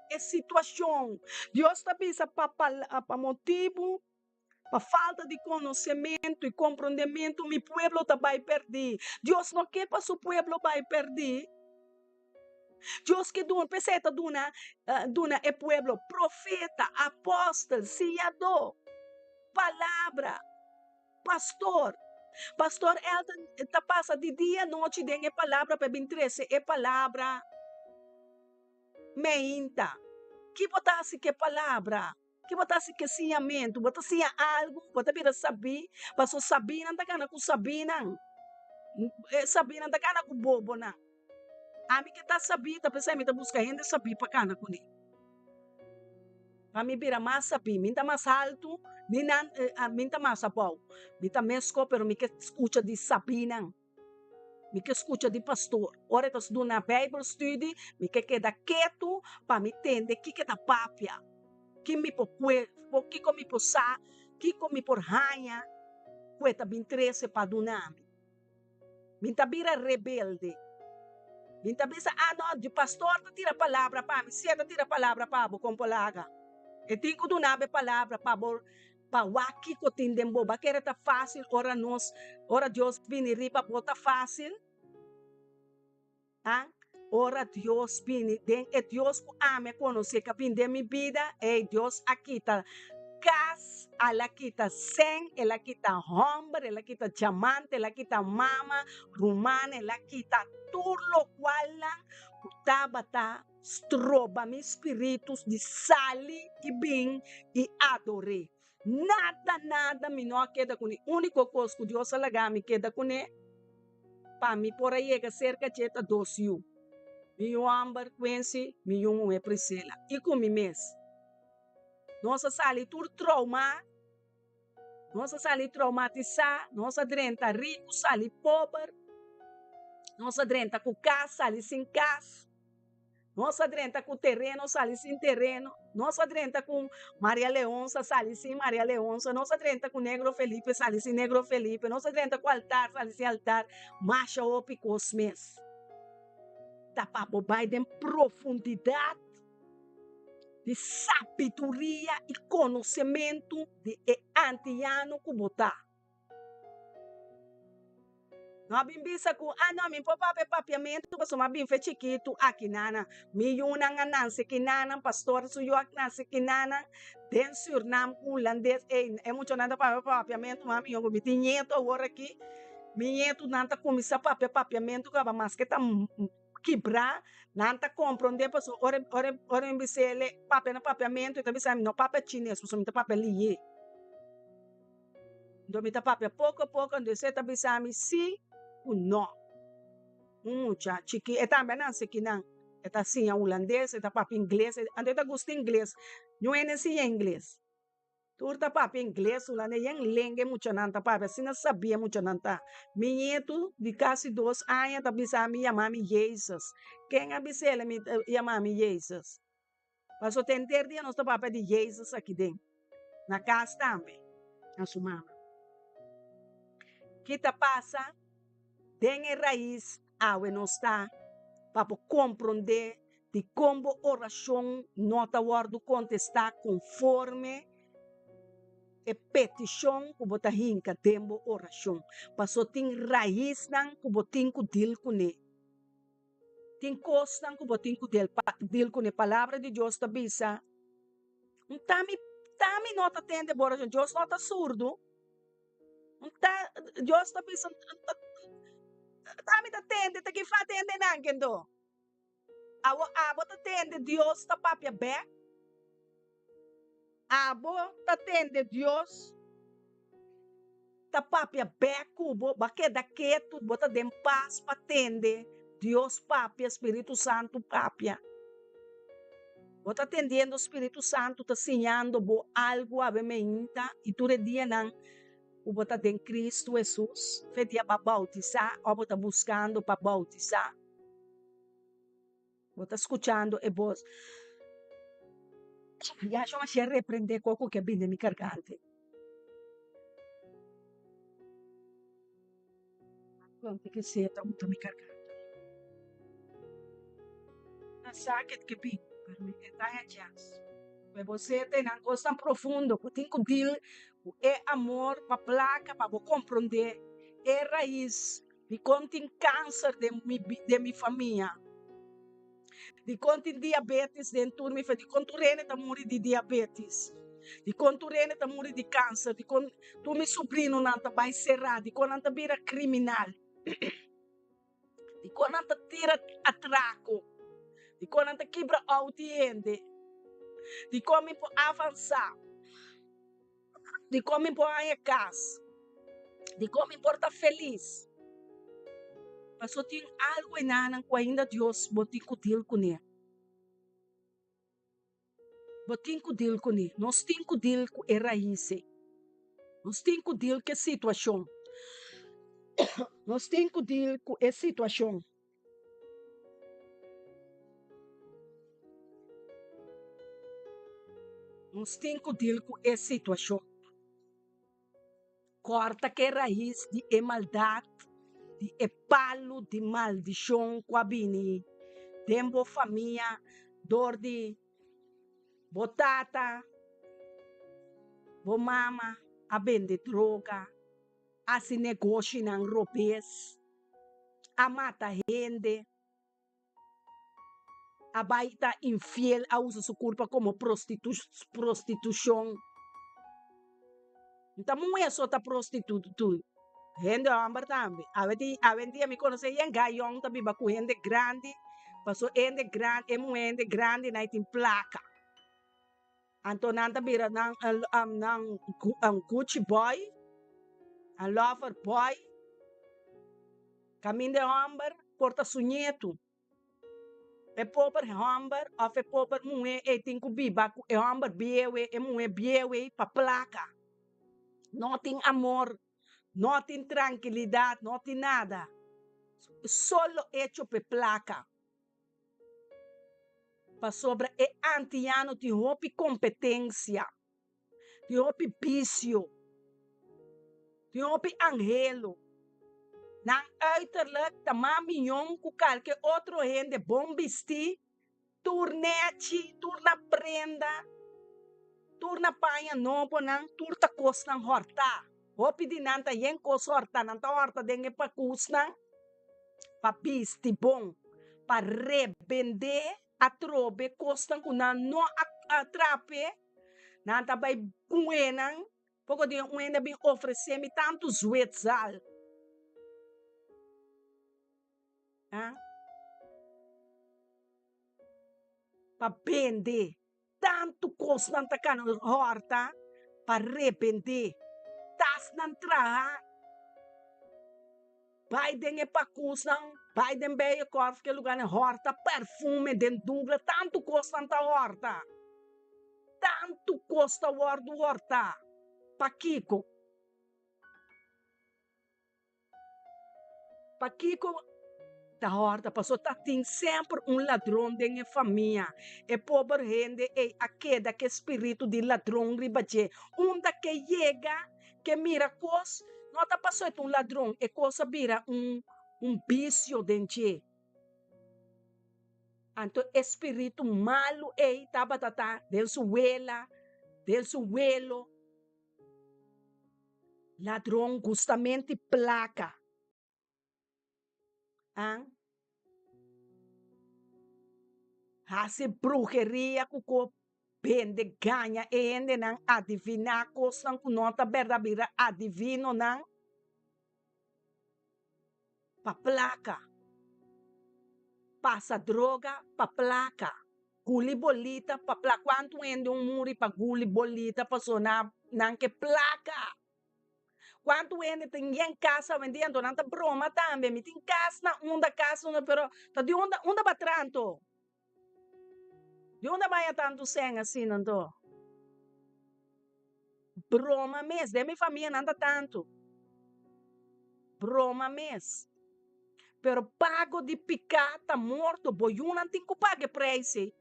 e situashon. Dios ta bisa pa pa motibu, pa falta di konosementu i komprondementu mi pueblo ta bai pèrdí. Dios no ke pa su pueblo bai pèrdí. Dios ke duna, p'esei e ta duna duna e pueblo profeta, apòstel, siñadó, palabra, pastor. Pastor Elton ta pasa di dia anochi den e palabra pa e bin trese e palabra. Meinta, ki bo ta hasi ku e palabra? Ki bo ta hasi ku e siñamentu? Bo ta siña algu? Bo ta bira sabí? Pasobra sabínan ta gana ku sabínan. E sabínan ta gana ku bobonan. Ami ke ta sabí, ta p'esei mi ta buska hende sabí pa gana kuné. Pa mi bira mas sabí. Mi ta mas haltu, ni nan, mi ta mas abou. Mi ta meskos, pero mi ke skucha di sabínan. Mi ke skucha di pastor. Ora e ta duna Bijbelstudie, mi ke keda ketu pa mi tende kiko e ta papia, ki mi por kue, kiko mi por sa, kiko mi por haña ku e ta bin trese pa duna mi. Mi ta bira rebelde. Mi ta bisa, ah no, di pastor ta tira palabra pa mi, si e ta tira palabra pa bo, kon por laga? E tin ku duna bo e palabra pa bo Pa wak kiko tin den bo. Ba kere ta fácil ora nos, ora Dios bini riba bo ta fácil? Ha? Ora Dios bini den e Dios ku ami a konosé ka bini den mi bida, ey Dios a kita kas, al a kita sèn, el a kita hòmber, el a kita diamante, el a kita mama, ruman, el a kita tur lokualnan ku tabata Stroba mi spiritu di sali i bin i ador'é. Nada, nada mi no a keda kuné. Úniko kos ku Dios a laga mi keda kuné pa mi por a yega serka dje ta dos yu, mi yu hòmber Quincy, mi yu muhé Priscilla, i ku mi mes. Nos a sali tur troumá, nos a sali troumatisá, nos a drenta riku, sali pober, nos a drenta ku kas, sali sin kas. Nos a drenta ku tereno, sali sin tereno. Nos a drenta ku Maria Leonsa, sali sin Maria Leonsa. Nos a drenta ku Negro Felipe, sali sin Negro Felipe. Nos a drenta ku altar, sali sin altar. Masha hopi kos mes. Ta pa bo bai den profundidat di sabiduria i konosementu di e antiano ku bo ta. No a bin bisa ku, Ah no, mi por papia papiamentu pasobra mi a bin fe chikitu aki nana. Mi yunan a nanse kinanan, pastor su yu a nanse kinanan den Surnam ku hulandes. Ey, e muchanan ta papia papiamentu mas mihó ku mi tin ñetu awor aki. Mi ñetunan ta kuminsá papia papiamentu kaba maske ta kibrá, nan ta komprondé pasobra ora ora ora mi bis'é papia na papiamentu e ta bisa mi no papia chines pasobra mi ta papia liye. Nto mi ta papia poko poko, nto esei ta bisa mi si ku no. Un mucha chiki, e tambe a nase kinan, e ta siña hulandes, e ta papia ingles, anto e ta gusta ingles, niun hende a siña ingles. Tur ta papia ingles, hulandes, yen lenga e muchanan ta papia, asina sabia e muchanan ta. Mi ñetu di kasi dos aña ta bisa mi yama mi Jezus. Ken a bis'el mi yama mi Jezus? Paso te henter dia nos ta papia di Jezus aki den na kas tambe na su mama. Ki ta pasa den e rais awe nos ta pa bo komprondé dikon bo orashon no ta wòrdu kontestá konforme e petishon ku bo ta hinka den bo orashon. Paso tin raisnan ku bo tin ku dil kuné. Tin kosnan ku bo tin ku del pa dil kuné. Palabra di Dios ta bisa, Un ta mi ta mi no ta tende bo orashon. Dios no ta surdu. Un ta Dios ta bisa, Ta mi ta tende, ta ki fa tende nan kendo. Awo abo ta tende Dios ta papia bek? Abo ta tende Dios ta papia bek ku bo? Bo a keda ketu, bo ta den pas pa tende Dios papia, Spiritu Santu papia. Bo ta tendiendo Spiritu Santu ta siñando bo algu awe meinta i tur e dianan ku bo ta den Kristu Hesus, fe dia bo a boutisá òf bo ta buskando pa boutisá. Bo ta skuchando e bos. Yahshua Mashiach reprendé koko ku a bini den mi gargante. Konta ke sea ta uta mi garganta. Na sa ke ke bin, pero mi e ta haña chèns. Pues bo seta e nan kosnan profundo ku tin ku deal ku e amor pa plaka pa bo komprondé e rais dikon tin kanser den mi den mi famia, dikon tin diabetes den tur mi famia, dikon tur hende ta muri di diabetes, dikon tur hende ta muri di kanser, dikon tur mi subrinonan ta bai será, dikon nan ta bira kriminal. Dikon nan ta tira atrako? Dikon nan ta kibra outo di hende? Dikon mi por avansá? Dikon mi por haña kas? Dikon mi por ta felis? Pasobra tin algu enanan ku ainda Dios bo tin ku deal kuné. Bo tin ku deal kuné. Nos tin ku deal ku e rais ei. Nos tin ku deal ku e situashon. Nos tin ku deal ku e situashon. Nos tin ku deal ku e situashon. Kòrta ku e rais di e maldat, di e palu di maldishon ku a bini den bo famia dor di bo tata, bo mama a bende droga, hasi negoshinan robes, a mata hende. A bai ta infiel, a usa su kurpa komo prostitushon. No ta muhé so ta prostitutui, hende hòmber tambe. Awendia mi konosé yen gayon ta biba ku hende grandi, pasobra hende grandi, e muhé hende grandi nan e tin plaka. Anto nan ta bira nan nan Gucci boy, nan lover boy. Kaminda e hòmber por ta su ñetu. E pober hòmber òf e pober muhé ei tin ku biba ku e hòmber bieu ei, e muhé bieu ei pa plaka. No tin amor, no tin trankilidat, no tin nada. Solo echo p'e plaka. Pasobra e antiano tin hopi kompetensia, tin hopi bisio, tin hopi anhelo. Nan uiterlijk ta mas miyon ku kalke otro hende bon bistí, tur nèchi, tur na prenda, tur na paña nobonan, tur ta kosnan hòrtá. Hopi di nan ta yen kos hòrtá, nan ta hòrta den e pakusnan pa bisti bon, pa rebendé atrobe kosnan ku nan no a trape, nan ta bai ku'e nan, poko di un hende a bin ofresé mi tantu zwetsal. Pa bende. Tantu kosnan ta kana hòrta pa rebendé. Tasnan traha bai den e pakusnan, bai den Bijenkorf ke lugarnan hòrta perfume den Douglas, tantu kosnan ta hòrta. Tantu kos ta wòrdu hòrtá. Pakiko? Pakiko ta hòrta? Pasobra ta tin semper un ladron den e famia. E pober hende ei a keda ku e spiritu di ladron riba dje. Unda ke yega, ke mira kos, no ta pasobra e ta un ladron, e kos a bira un un bisio den dje. Anto e spiritu malu ei tabata ta den su wela, den su welo. Ladron gustamenti plaka. An hasi bruheria ku ko bende gaña e hendenan adiviná kosnan ku no ta bèrdat bira adivinonan pa plaka. Pasa droga pa plaka. Guli bolita pa plaka. Kuantu hende un muri pa guli bolita paso nan ke plaka. Kuantu hende tin yen kas awendia anto nan ta broma tambe. Mi tin kas na unda kas unda pero ta di unda unda ba tra anto. Di unda baña tantu sèn asina anto? Broma mes, den mi famia nan ta tantu. Broma mes. Pero pago di piká ta morto, bo yunan tin ku paga e preis ei.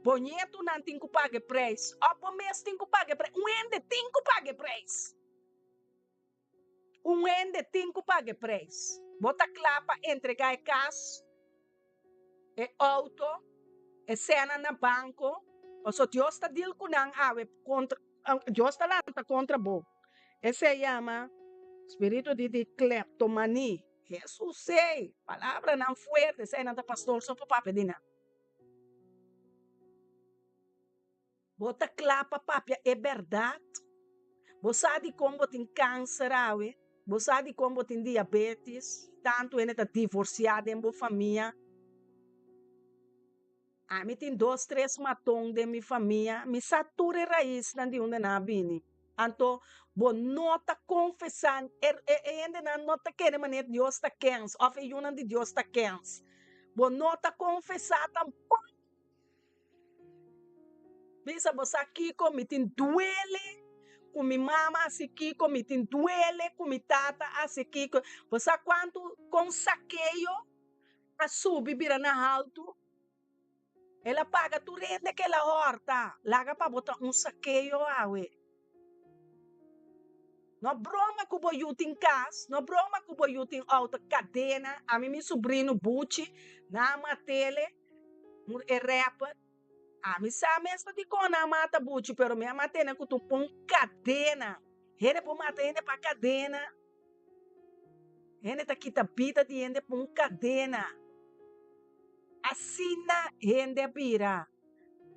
Bo ñetunan tin ku paga e preis, òf bo mes tin ku paga e preis. Un hende tin ku paga e preis. Un hende tin ku paga e preis. Bo ta kla pa entregá e kas, e outo, e sènan na banko, pasobra Dios ta dil ku nan awe kontra, Dios ta lanta kontra bo. Esei yama spiritu di di kleptomani. Hesus ei, palabranan fuerte, eseinan ta pastor so por papia di nan. Bo ta kla pa papia e bèrdat? Bo sa dikon bo tin kanser awe? Bo sa dikon bo tin diabetis? Tantu hende ta divorsiá den bo famia. Ami tin dos tres maton den mi famia. Mi sa tur e raisnan di unda nan a bini. Anto bo no ta konfesá, e hendenan no ta kere manera Dios ta kens òf e yunan di Dios ta kens. Bo no ta konfesá tampoko. Bisa bo sa kiko mi tin duele ku mi mama hasi kiko, mi tin duele ku mi tata hasi kiko. Bo sa kuantu kon Sakeo a subi bira na haltu? El a paga tur hende ku el a hòrta. Laga pa bo ta un Sakeo awe. No broma ku bo yu tin kas, no broma ku bo yu tin outo, kadena. Ami mi subrino Buchi nan a mat'ele. Un e rapper. Ami sa mes ta dikon nan a mata Buchi pero mi a mat'e ku ta un pon kadena. Hende por mata hende pa kadena. Hende ta kita bida di hende pa un kadena. Asina hende a bira.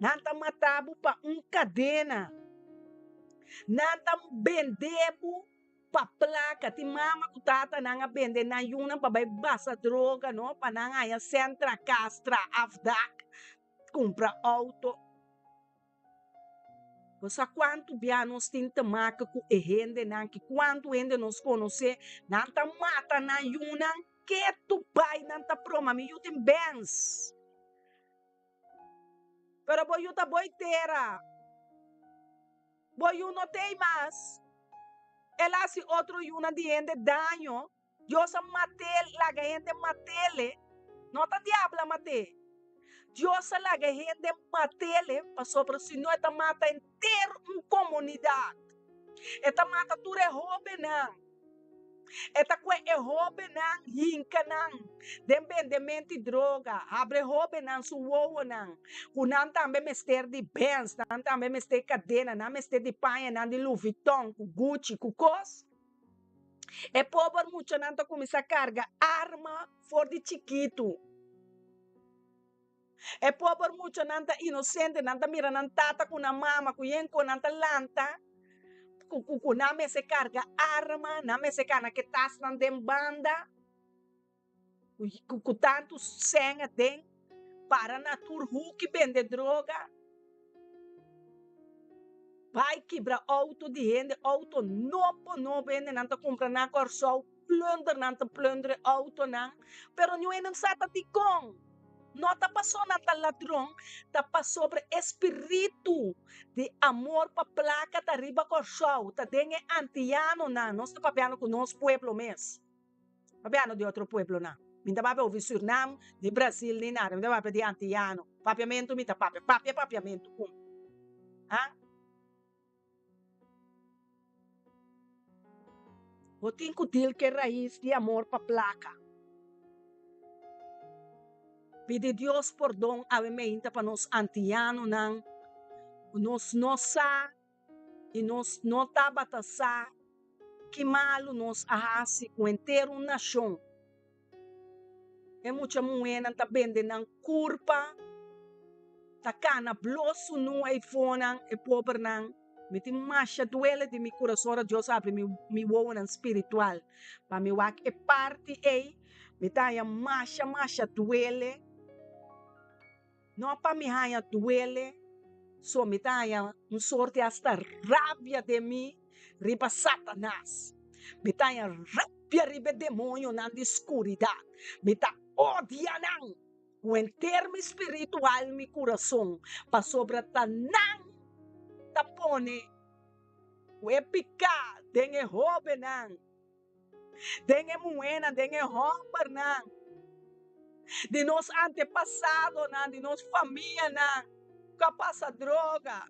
Nan ta mata bo pa un kadena. Nan ta bende bo Pa plaka, tin mama ku tatanan a bende nan yunan pa bai basa droga no, pa nan haña sèn tra kas, tra afdak, kumpra outo. Bo sa kuantu bia nos tin te maka ku e hendenan ki kuantu hende nos konosé, nan ta mata nan yunan ketu bai nan ta broma, mi yu tin Benz. Pero bo yu ta boi tera. Bo yu no t'ei mas. El a hasi otro yunan di hende daño. Dios a mat'é, laga hende mat'é. No ta diabel a mat'é. Dios a laga hende mat'é pasobra si no e ta mata henter un komunidat. E ta mata tur e hóbennan. E ta kue e hóbennan hinka nan den bendementu di droga, habri e hóbennan su wowonan, ku nan tambe mester di Benz, nan tambe mester kadena, nan mester di pañanan di Louis Vuitton, ku Gucci, ku kos. E pober muchanan ta kuminsá karga arma for di chikitu. E pober muchanan ta inosente, nan ta mira nan tata ku nan mama ku yen ku nan ta lanta ku ku ku nan mester karga arma, nan mester kana ke tasnan den banda ku ku tantu sèn aden para na tur huki bende droga, bai kibra outo di hende, outo nobo nobo hende nan ta kumpra na Kòrsou. Plunder nan ta plunder e autonan, pero niun hende no sa ta dikon. No ta paso nan ta ladron, ta pasobra e spiritu di amor pa plaka ta riba Kòrsou, ta den e antianonan, nos ta papiando ku nos pueblo mes, papiando di otro pueblonan, mi ta papia ofi Surnam, ni Brasil, ni nada, mi ta papia di antiano, papiamentu mi ta papia, papia papiamentu ku mi, ha. Bo tin ku dil ku e rais di amor pa plaka. Pidi Dios pordon awe meinta pa nos antianonan ku nos no sa i nos no tabata sa ki malu nos a hasi ku henter un nashon. E mucha muhénan ta bende nan kurpa, ta kana blo sunú eifonan, e pobernan. Mi tin masha duele di mi kurason ora Dios a habri mi wowonan spiritual pa mi wak e parti ei. Mi ta haña masha masha duele. No pa mi haña duele, so mi ta haña un sorti hasta rabia den mi riba Satanas. Mi ta haña rabia riba e demonionan di skuridat. Mi ta odia nan. Ku henter mi spiritu, alma i kurason, pasobra ta nan ta pone ku e piká den e hóbennan, den e muhénan, den e hòmbernan, di nos antepasadonan, di nos famianan ku a pasa droga,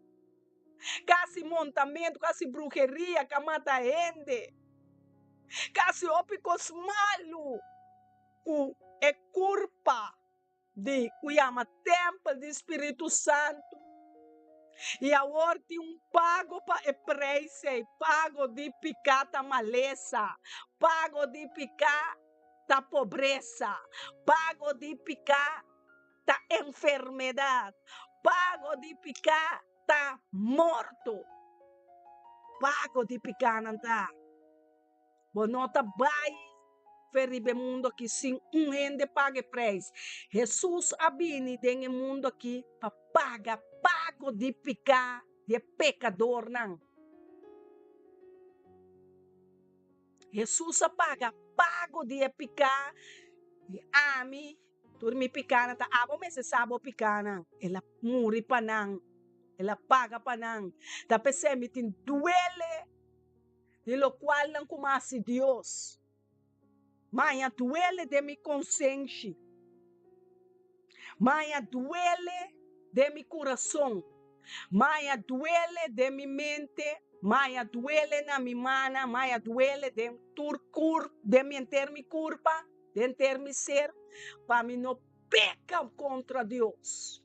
ku a hasi montamentu, ku a hasi bruheria, ku a mata hende, ku a hasi hopi kos malu. Ku e kurpa di ku yama tèmpel di Spiritu Santu. I awor tin un pago pa e preis ei, pago di piká ta malesa, pago di piká ta pobresa, pago di piká ta enfermedat, pago di piká ta morto. Pago di pikánan ta. Bo no ta bai fe riba e mundu aki sin un hende paga e preis. Hesus a bini den e mundu aki pa paga pago di piká di e pekadornan. Hesus a paga pago di e piká di ami, tur mi pikánan ta abo mester sa bo pikánan. El a muri pa nan, el a paga pa nan. Ta p'esei mi tin duele. Di lokualnan ku mi hasi Dios. Maña duele den mi konsenshi. Maña duele den mi kurason. Maña duele den mi mente. Maña duele na mi mana. Maña duele den tur kur, den mi henter mi kurpa, den henter mi ser, pa mi no peka kontra Dios.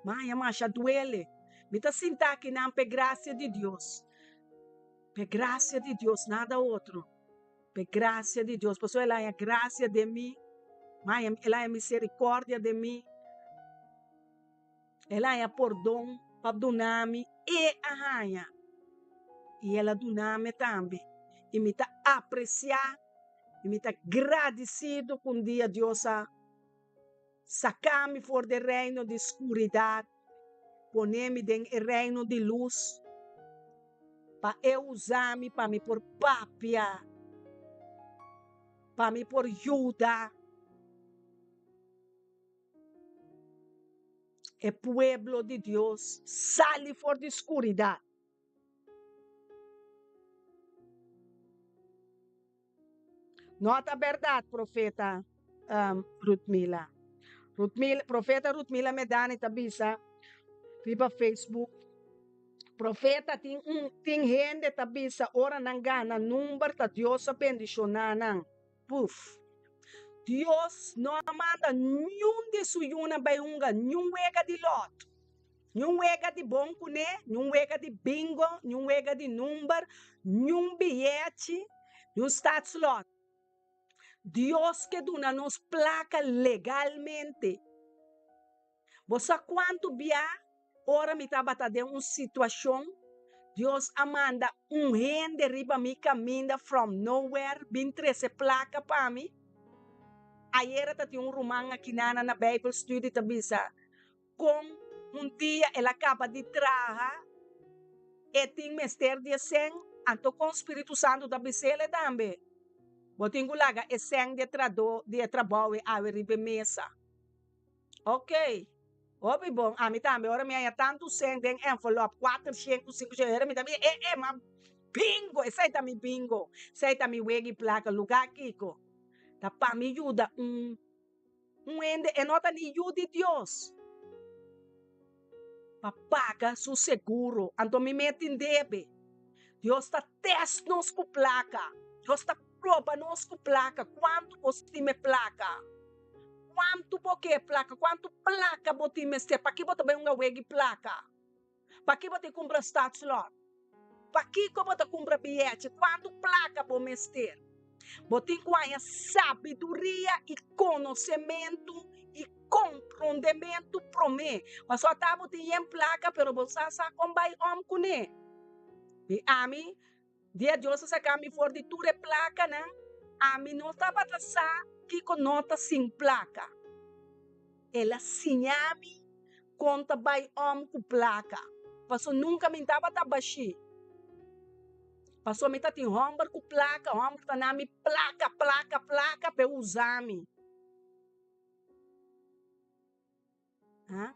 Maña masha duele. Mi ta sinta akinan p'e grasia di Dios. P'e gracia di Dios, nada otro. P'e gracia di Dios, pasobra el a haña gracia den mi, el a haña misericordia den mi, el a haña pordon pa duna mi, e a haña i el a duna mi tambe. I mi ta aprecia i mi ta gradicido ku un dia Dios a Saka mi for di e reino di skuridat, pone mi den e reino di lus, pa e usa mi pa mi por papia, pa mi por yuda e pueblo di Dios sali for di skuridat. No ta berdad, profeta Ruthmila. Ruthmila, profeta Ruthmila Medani ta bisa riba Facebook, Profeta, tin un, tin hende ta bisa ora nan gana number ta Dios a bendiciona nan. Puf. Dios no a manda niun di su yunan bai hunga niun wega di lot. Niun wega di bon kuné, niun wega di bingo, niun wega di number, niun biyechi, niun stadslot. Dios ke duna nos plaka legalmente. Bo sa kuantu bia ora mi tabata den un situashon, Dios a manda un hende riba mi kaminda from nowhere bin trese plaka pa mi? Ayera ta tin un ruman akinana na Bijbel study ta bisa, Kon un dia el a kaba di traha, e tin mester di e sèn, anto kon Spiritu Santu ta bis'el tambe, Bo tin ku laga e sèn di e tradó di e trabou e awe riba e mesa. Oke, hopi bon. Ami tambe ora mi haña tantu sèn den envelòp, kuatershen ku sinkushen, ora mi ta bisa, e e, ma bingo, esei ta mi bingo, esei ta mi wega i plaka, lugá kiko? Ta pa mi yuda un. Un hende e no ta ni yu di Dios pa paga su seguro, anto mi mes tin debe. Dios ta test nos ku plaka, Dios ta proba nos ku plaka, kuantu bo stima e plaka, kuantu bo ke e plaka, kuantu plaka bo tin mester, paki bo ta bai hunga wega di plaka? Paki bo ta kumpra stadslot? Pakiko bo ta kumpra biyechi? Kuantu plaka bo mester? Bo tin ku haña sabiduria i konosementu i komprondementu promé. Pasobra ata bo tin yen plaka pero bo sa sa kon bai om kuné. I ami, dia Dios a saka mi for di tur e plakanan, ami no tabata sa kiko no ta sin plaka. El a siña mi kon ta bai om ku plaka. Paso nunka mi tabata bashí. Paso mi ta tin hòmber ku plaka, hòmber ta na mi plaka, plaka, plaka p'e usa mi. Ha?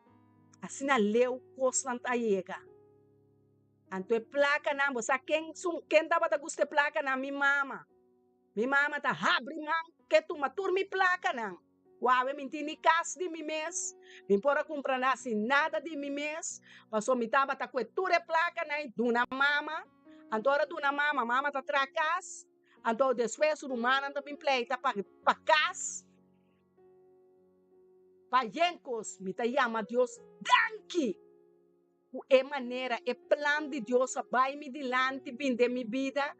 Asina leu kosnan ta yega. Anto e plakanan, bo sa ken su ken tabata gusta e plakanan? Mi mama. Mi mama ta habri man ke tuma tur mi plakanan. Wawe mi tin ni kas di mi mes, mi por a kumpra nasi nada di mi mes, pasobra mi tabata kue tur e plakanan i duna mama. Anto ora duna mama, mama ta traha kas, anto despues su rumannan ta bin pleita pa pa kas. Pa yen kos mi ta yama Dios danki ku e manera e plan di Dios a bai mi dilanti bin den mi bida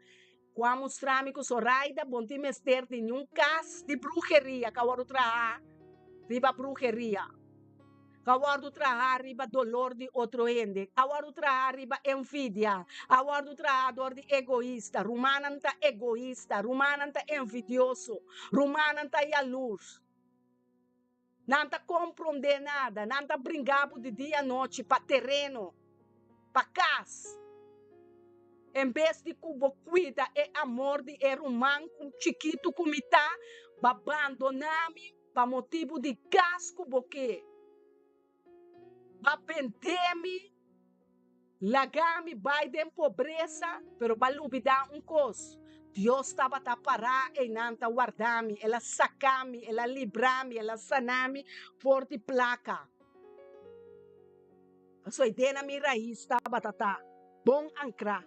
ku a mustra mi ku Zoraida bon tin mester di niun kas di bruheria ku a wòrdu traha riba bruheria, ku a wòrdu traha riba dolor di otro hende, a wòrdu traha riba envidia, a wòrdu traha dor di egoista. Rumannan ta egoista, rumannan ta envidioso, rumannan ta yalurs. Nan ta komprondé nada, nan ta bringa bo di dia anochi pa tereno, pa kas. En bes di ku bo kuida e amor di e ruman ku chikitu ku mi ta, bo a bandoná mi pa motibu di kas ku bo ke. Bo a bendé mi, laga mi bai den pobresa, pero bo a lubidá un kos, Dios tabata pará einan ta warda mi, el a saka mi, el a libra mi, el a sana mi for di plaka. Pasobra e den na mi rais tabata ta bon ankrá.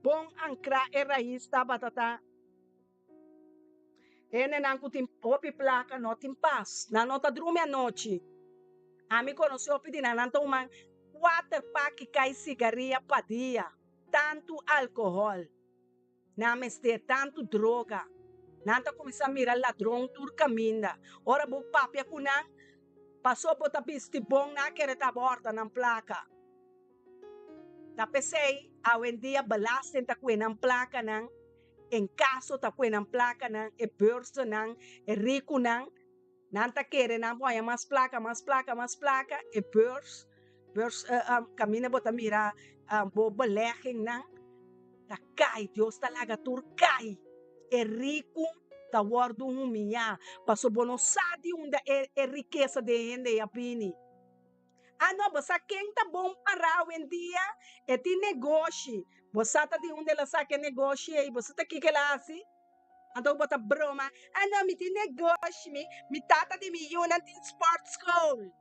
Bon ankrá e rais tabata ta. Hendenan ku tin hopi plaka no tin pas. Nan no ta drumi anochi. Ami konosé hopi di nan, nan ta huma kuater paki kai sigaria pa dia. Tantu alkohòl nan mester, tantu droga. Nan ta kuminsá mira ladron tur kaminda. Ora bo papia ku nan, pasobra bo ta bisti bon, nan a kere ta bòrda nan plaka. Ta p'esei awendia belasting ta kue nan plakanan. En kaso ta kue nan plakanan, e beursenan, e rikunan, nan ta kere nan por haña mas plaka, mas plaka, mas plaka, e beurs, beurs kaminda bo ta mira bo beleggingnan ta kai, Dios ta laga tur kai, e riku ta wòrdu humiyá, pasobra bo no sa di unda e rikesa di e hende ei a bini. Ah no, bo sa ken ta bon pará awendia? E tin negoshi. Bo sa ta di unda el a saka e negoshi ei? Bo sa ta kiko el a hasi? Anto bo ta broma, Ah no, mi tin negoshi, mi, mi tata di mi yunan tin sportschool.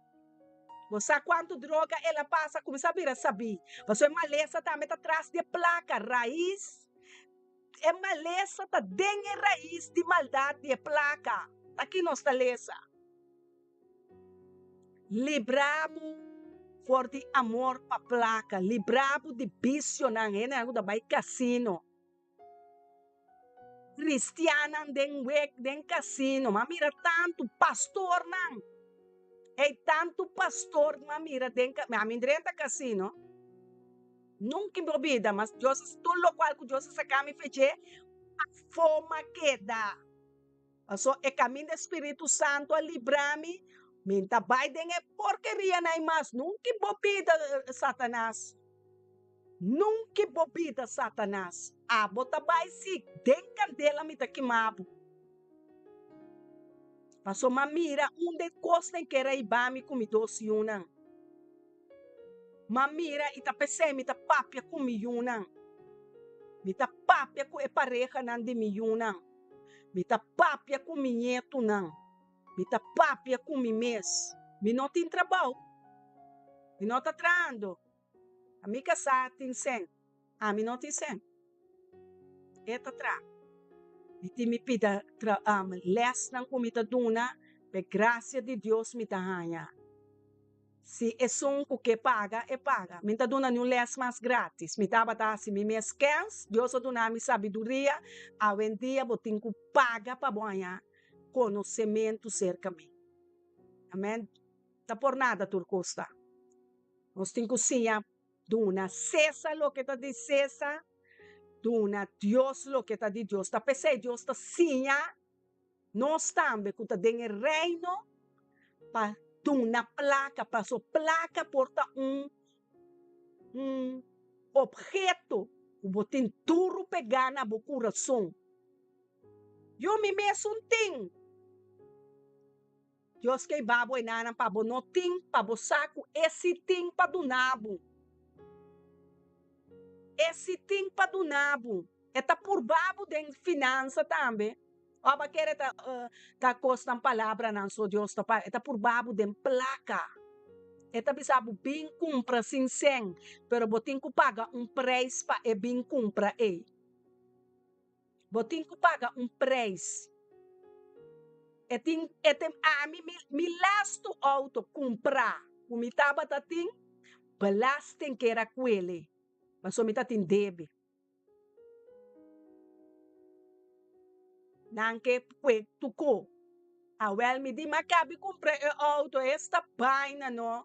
Bo sa kuantu droga el a pasa? Kuminsá bira sabí. Pasobra e malesa tambe ta tras di e plaka, rais. E malesa ta den e rais di maldat di e plaka. Ta ki nos ta lesa? Libra bo for di amor pa plaka, libra bo di bisionan, hendenan ku ta bai kasino, kristiannan den wek den kasino, m'a mira tantu pastornan, ey tantu pastor m'a mira den ka, mi drenta kasino, nunka mi bida, mas Dios a tur lokual ku Dios a saka mi fedje, afó m'a keda. Pasobra e kaminda e Spiritu Santu a libra mi, mi ta bai den e porkerianan mas. Nunka bo bida, Satanas. Nunka bo bida, Satanas. Abo ta bai si, den kandela mi ta kima bo. Pasobra mi a mira unda e kosnan ker a hiba mi ku mi dos yunan. Mi a mira i ta p'esei mi ta papia ku mi yunan. Mi ta papia ku e parehanan di mi yunan. Mi ta papia ku mi ñetunan. Mi ta papia ku mi mes. Mi no tin trabou. Mi no ta trahando. Mi kasá tin sèn. Ami no tin sèn. E ta traha. Mi tin mi pida lèsnan ku mi ta duna, p'e grasia di Dios mi ta haña. Si esun ku ke paga, e paga. Mi no ta duna niun lès mas grátis. Mi tabata hasi mi mes kèns, Dios a duna mi sabiduria. Awendia bo tin ku paga pa bo haña konosementu serka mi. Amèn. Ta por nada tur kos ta. Nos tin ku siña duna Sésar loke ta di Sésar, duna Dios loke ta di Dios. Ta p'esei Dios ta siña Nos tambe ku ta den e Reino pa duna plaka, paso plaka por ta un un obheto ku bo tin duru pegá na bo kurason. Yo mi mesun tin. Dios ke hiba bo enanan pa bo no tin, pa bo sa ku e si tin pa duna bo. E si tin pa duna bo. E ta purba bo den finansa tambe. Ora bo a kere ta ta kosnan palabranan so Dios ta pa, e ta purba bo den plaka. E ta bisa bo bin kumpra sin sen, pero bo tin ku paga un preis pa e bin kumpra ei. Bo tin ku paga un preis. E tin e tem ami mi mi lastu auto kumprá ku mi tabata tin belasting kera kuele pasobra mi ta tin debe. Nan ke kue tuko. Awel mi di m'a kabi kumpra e auto esta baina no.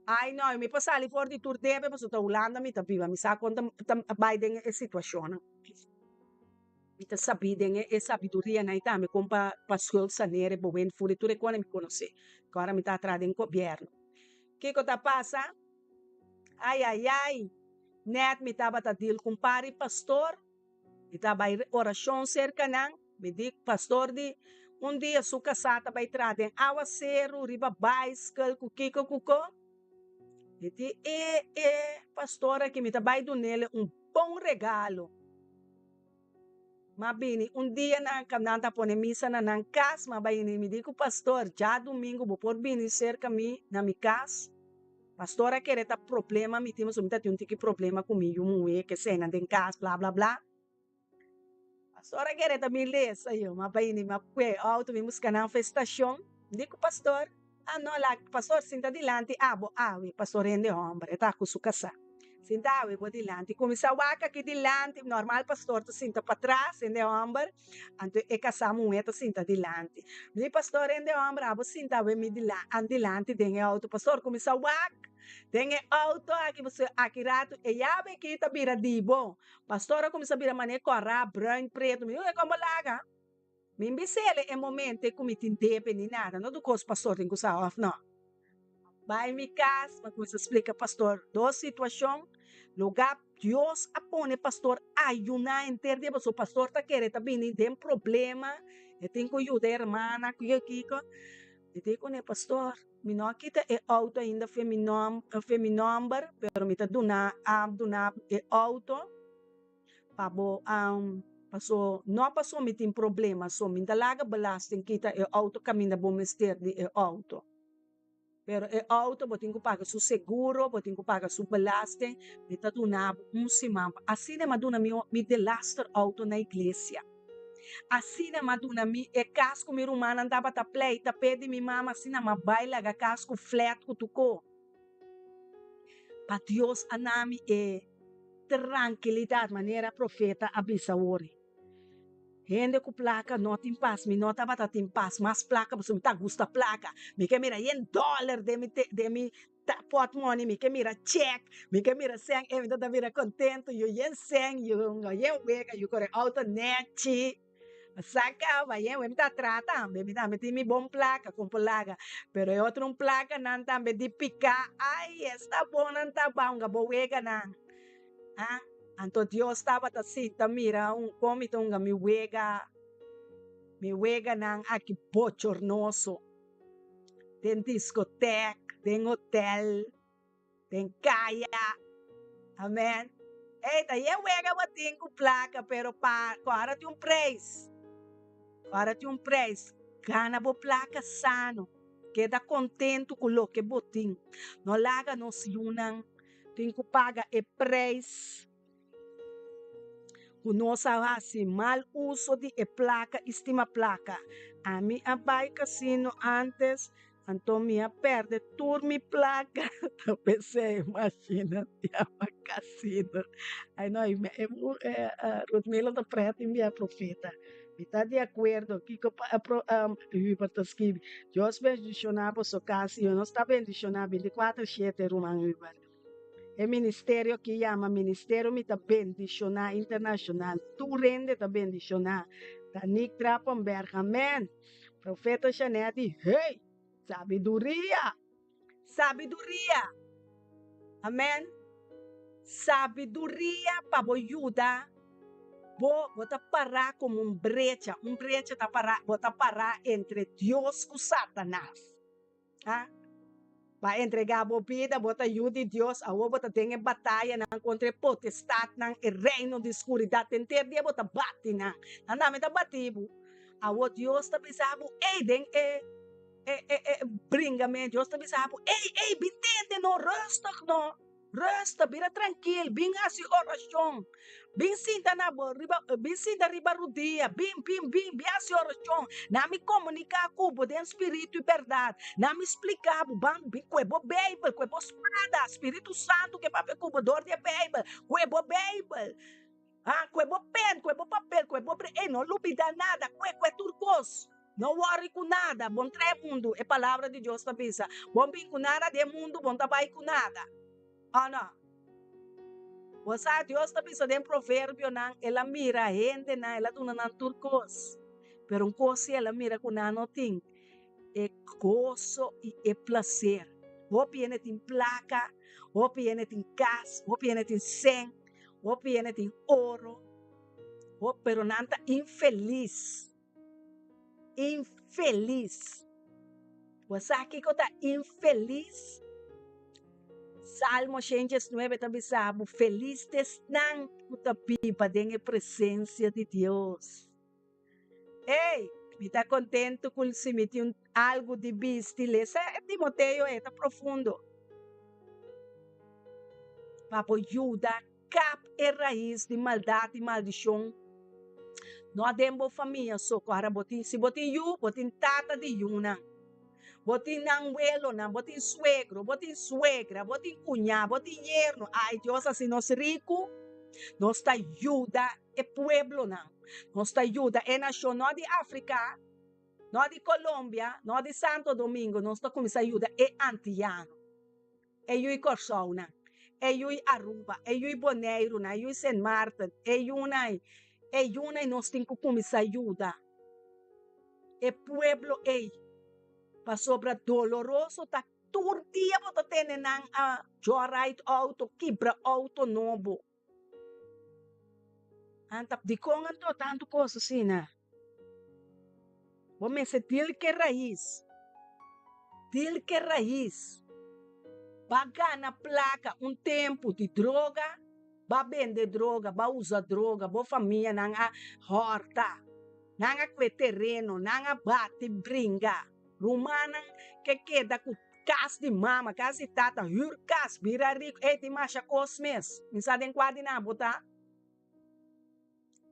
Ai no, mi por sali for di tur debe pasobra ta Hulanda mi ta biba, mi sa kon ta ta bai den e situashonnan. Mi ta sabí den e sabidurianan ei tambe kon pa pa schuld sanere, bewindvoerder, tur e konan mi konosé, ku ora mi ta traha den gobièrnu. Kiko ta pasa? Ai ai ai, nèt mi tabata deal ku un par di pastor. Mi ta bai orashon serka nan. Mi di pastor di un dia su kasá ta bai traha den awaseru riba baiskel ku kiko ku ko. Mi di e e pastor aki mi ta bai dunele un bon regalo. M'a bini un dia nan nan ta pone misa na nan kas m'a bai mi di ku pastor djadumingu bo por bini serka mi na mi kas. Pastor a kere ta problema mi tin pasobra mi ta tin un tiki problema ku mi yu muhé ke sena den kas bla bla bla. Pastor a kere ta mi lesa yo m'a bini m'a kue outo mi buska nan for e stashon mi di ku pastor a no laga pastor sinta dilanti abo awe pastor hende homber e ta ku su kasá sinta awe bo dilanti kuminsá wak aki dilanti normal pastor ta sinta patras hende homber Anto e kasá muhé ta sinta dilanti. Mi pastor hende hòmber abo sinta awe mi dilanti den e outo. Pastor kuminsá wak den e outo aki pasobra aki ratu e yabi aki ta bira di bo. Pastor a kuminsá bira manera kòrá, bruin, pretu. Mi di oye kon bo laga? Mi bis'el e momento ku mi tin debe ni nada. No tur kos pastor tin ku sa òf no. Bai mi kas, mi a kuminsá splika pastor dos situashon. Lugá Dios a pone pastor ayuná henter dia pasobra pastor ta kere ta bini den problema, e tin ku yuda e hermana kiko kiko. Mi di kuné, pastor, mi no a kita e outo ainda fe mi nòm fe mi nòmber, pero mi ta duna a duna e outo. Pa bo paso no paso mi tin problema so mi ta laga belasting kita e auto caminda bo mester di e auto pero e auto bo tin cu paga su seguro bo tin cu paga su belasting mi ta duna bo un siman pa asina mi a duna mi mi delaster auto na iglesia asina mi a duna mi e cas cu mi rumannan tabata pleita pe di mi mama asina mi a bay laga cas cu flat cu tuco pa Dios a na mi e Trankilidat, manera profeta a bisa wori. Hende ku plaka no tin pas, mi no tabata tin pas, mas plaka pasobra mi ta gusta plaka, mi ke mira yen dòler den mi den mi pòtmòni, mi ke mira chèk, mi ke mira sèn, e mi ta bira kontentu, yu yen sèn, yu yen wega, yu kore outo nèchi. Sa caba yen mi ta traha tambe, mi tambe tin mi bon placa con por laga, pero e otro un placa nan tambe di pica, ay esta bon nan ta baunga bo wega nan, ah, anto Dios tabata sinta mira un con mi ta hunga mi wega, mi wega nan aki bochornoso, den discoteca, den hotel. Den kaya. Amen. Ey, ta yen wega bo tin ku plaka, pero pa ku ora tin un preis. Ora tin un preis. Gana bo plaka sano. Keda kontentu ku loke bo tin. No laga nos yunan tin ku paga e preis ku nos a hasi mal uso di e plaka i stima plaka. Ami a bai kasino antes Anto mi a perde tur mi placa, ta pesey machine yama casino. Ay no, e Rutmila ta pret envia profeta. Mi ta di acuerdo kico Hubert ta skibi. Dios bendiciona boso cas y nos ta bendiciona binticuatro shete ruman Hubert. E ministerio ki yama ministerio mi ta bendiciona internacional. Tur hende ta bendiciona. Ta Nick Trapenberg. Amen. Profeta Shané di, Hey! Sabiduria! Sabiduria! Amen. Sabiduria pa bo yuda. Bo, bo ta pará komo un brecha, un brecha ta pará, bo ta pará entre Dios ku Satanas. Ha? Bo a entregá bo bida, bo ta yu di Dios, awor bo ta den e batayanan kontra e potestatnan, e reino di skuridat, henter dia bo ta bati nan. Nan tambe ta bati bo. Awor Dios ta bisa bo, ey, den e e e e bringamentu, Dios ta bisa bo, ey, ey, bin tende no, rustig no. Resta, bira trankil, bin hasi orashon, bin sinta na bo riba, bin sinta riba rudia, bin, bin, bin, bin hasi orashon. Na mi komuniká ku bo den spiritu i bèrdat. Na mi splika bo, ban, bin kue bo Beibel, kue bo spada, Spiritu Santu ke papia ku bo dor di e Beibel, kue bo Beibel, ha, kue bo pen, kue bo papel, kue bo bre, ey, no lubida nada, kue, kue tur kos. No wòri ku nada, bon trae mundu, e Palabra di Dios ta bisa. Bon bin ku nada den mundu, bon ta bai ku nada. O no? Bo sa, Dios ta bisa den Proverbionan, El a mira hendenan, El a duna nan tur kos. Pero un kos si El a mira ku nan no tin, e goso i e plaser. Hopi hende tin plaka, hopi hende tin kas, hopi hende tin sèn, hopi hende tin oro, pero nan ta infelis. Infelis. Bo sa kiko ta infelis? Salmo 119 ta bisa bo, Felis ta esnan ku ta biba den e presensia di Dios. Ey, mi ta kontentu ku si mi tin algu di bisti. Lesa e Timoteo, e ta profundo. Pa bo yuda Kap e rais di maldat i maldishon, no den bo famia so, ku ara bo tin, si bo tin yu, bo tin tata di yunan, bo tin nan welonan, bo tin suegro, bo tin suegra, bo tin kuñá, bo tin yerno. Ai Dios hasi nos riku, nos ta yuda e pueblonan, nos ta yuda e nashon, no di Afrika, no di Colombia, no di Santo Domingo, nos ta kuminsá yuda e antiano. E yui Kòrsounan, e yui Aruba, e yui Boneirunan, e yui Sint Maarten, e yunan, e yunan nos tin ku kuminsá yuda e pueblo ei pasobra doloroso ta tur dia bo ta tene nan a joyride outo, kibra outo nobo. Anta dikon anto tantu kos asina? Bo mester dil ke rais, dil ke rais. Ba gana plaka un tempu di droga, ba bende droga, ba usa droga, bo famianan a hòrta, nan a kue tereno, nan a bati bringa. Rumannan ke keda ku kas di mama, kas di tata, hür kas, bira riku, ey tin masha kos mes. Mi sa den kua di nan bo ta.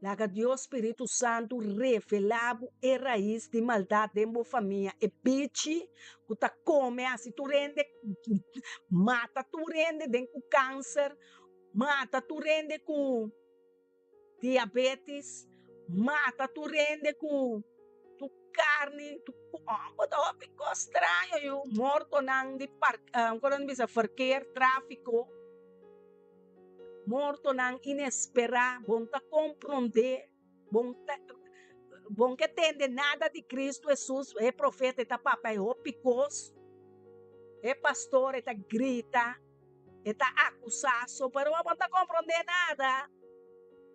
Laga Dios Spiritu Santu revelá bo e rais di maldat den bo famia, e bichi ku ta kome hasi tur hende mata tur hende den ku kanser, mata tur hende ku diabetes, mata tur hende ku tur karni, tur bo ta hopi kos straño yu, mortonan di park, kon nan bisa verkeer, trafiko. Mortonan inesperá, bo no ta komprondé, bo no ta, bo no ke tende nada di Kristu Hesus, e profeta e ta papia e hopi kos, e pastor e ta grita, e ta akusá so, pero bo no ta komprondé nada,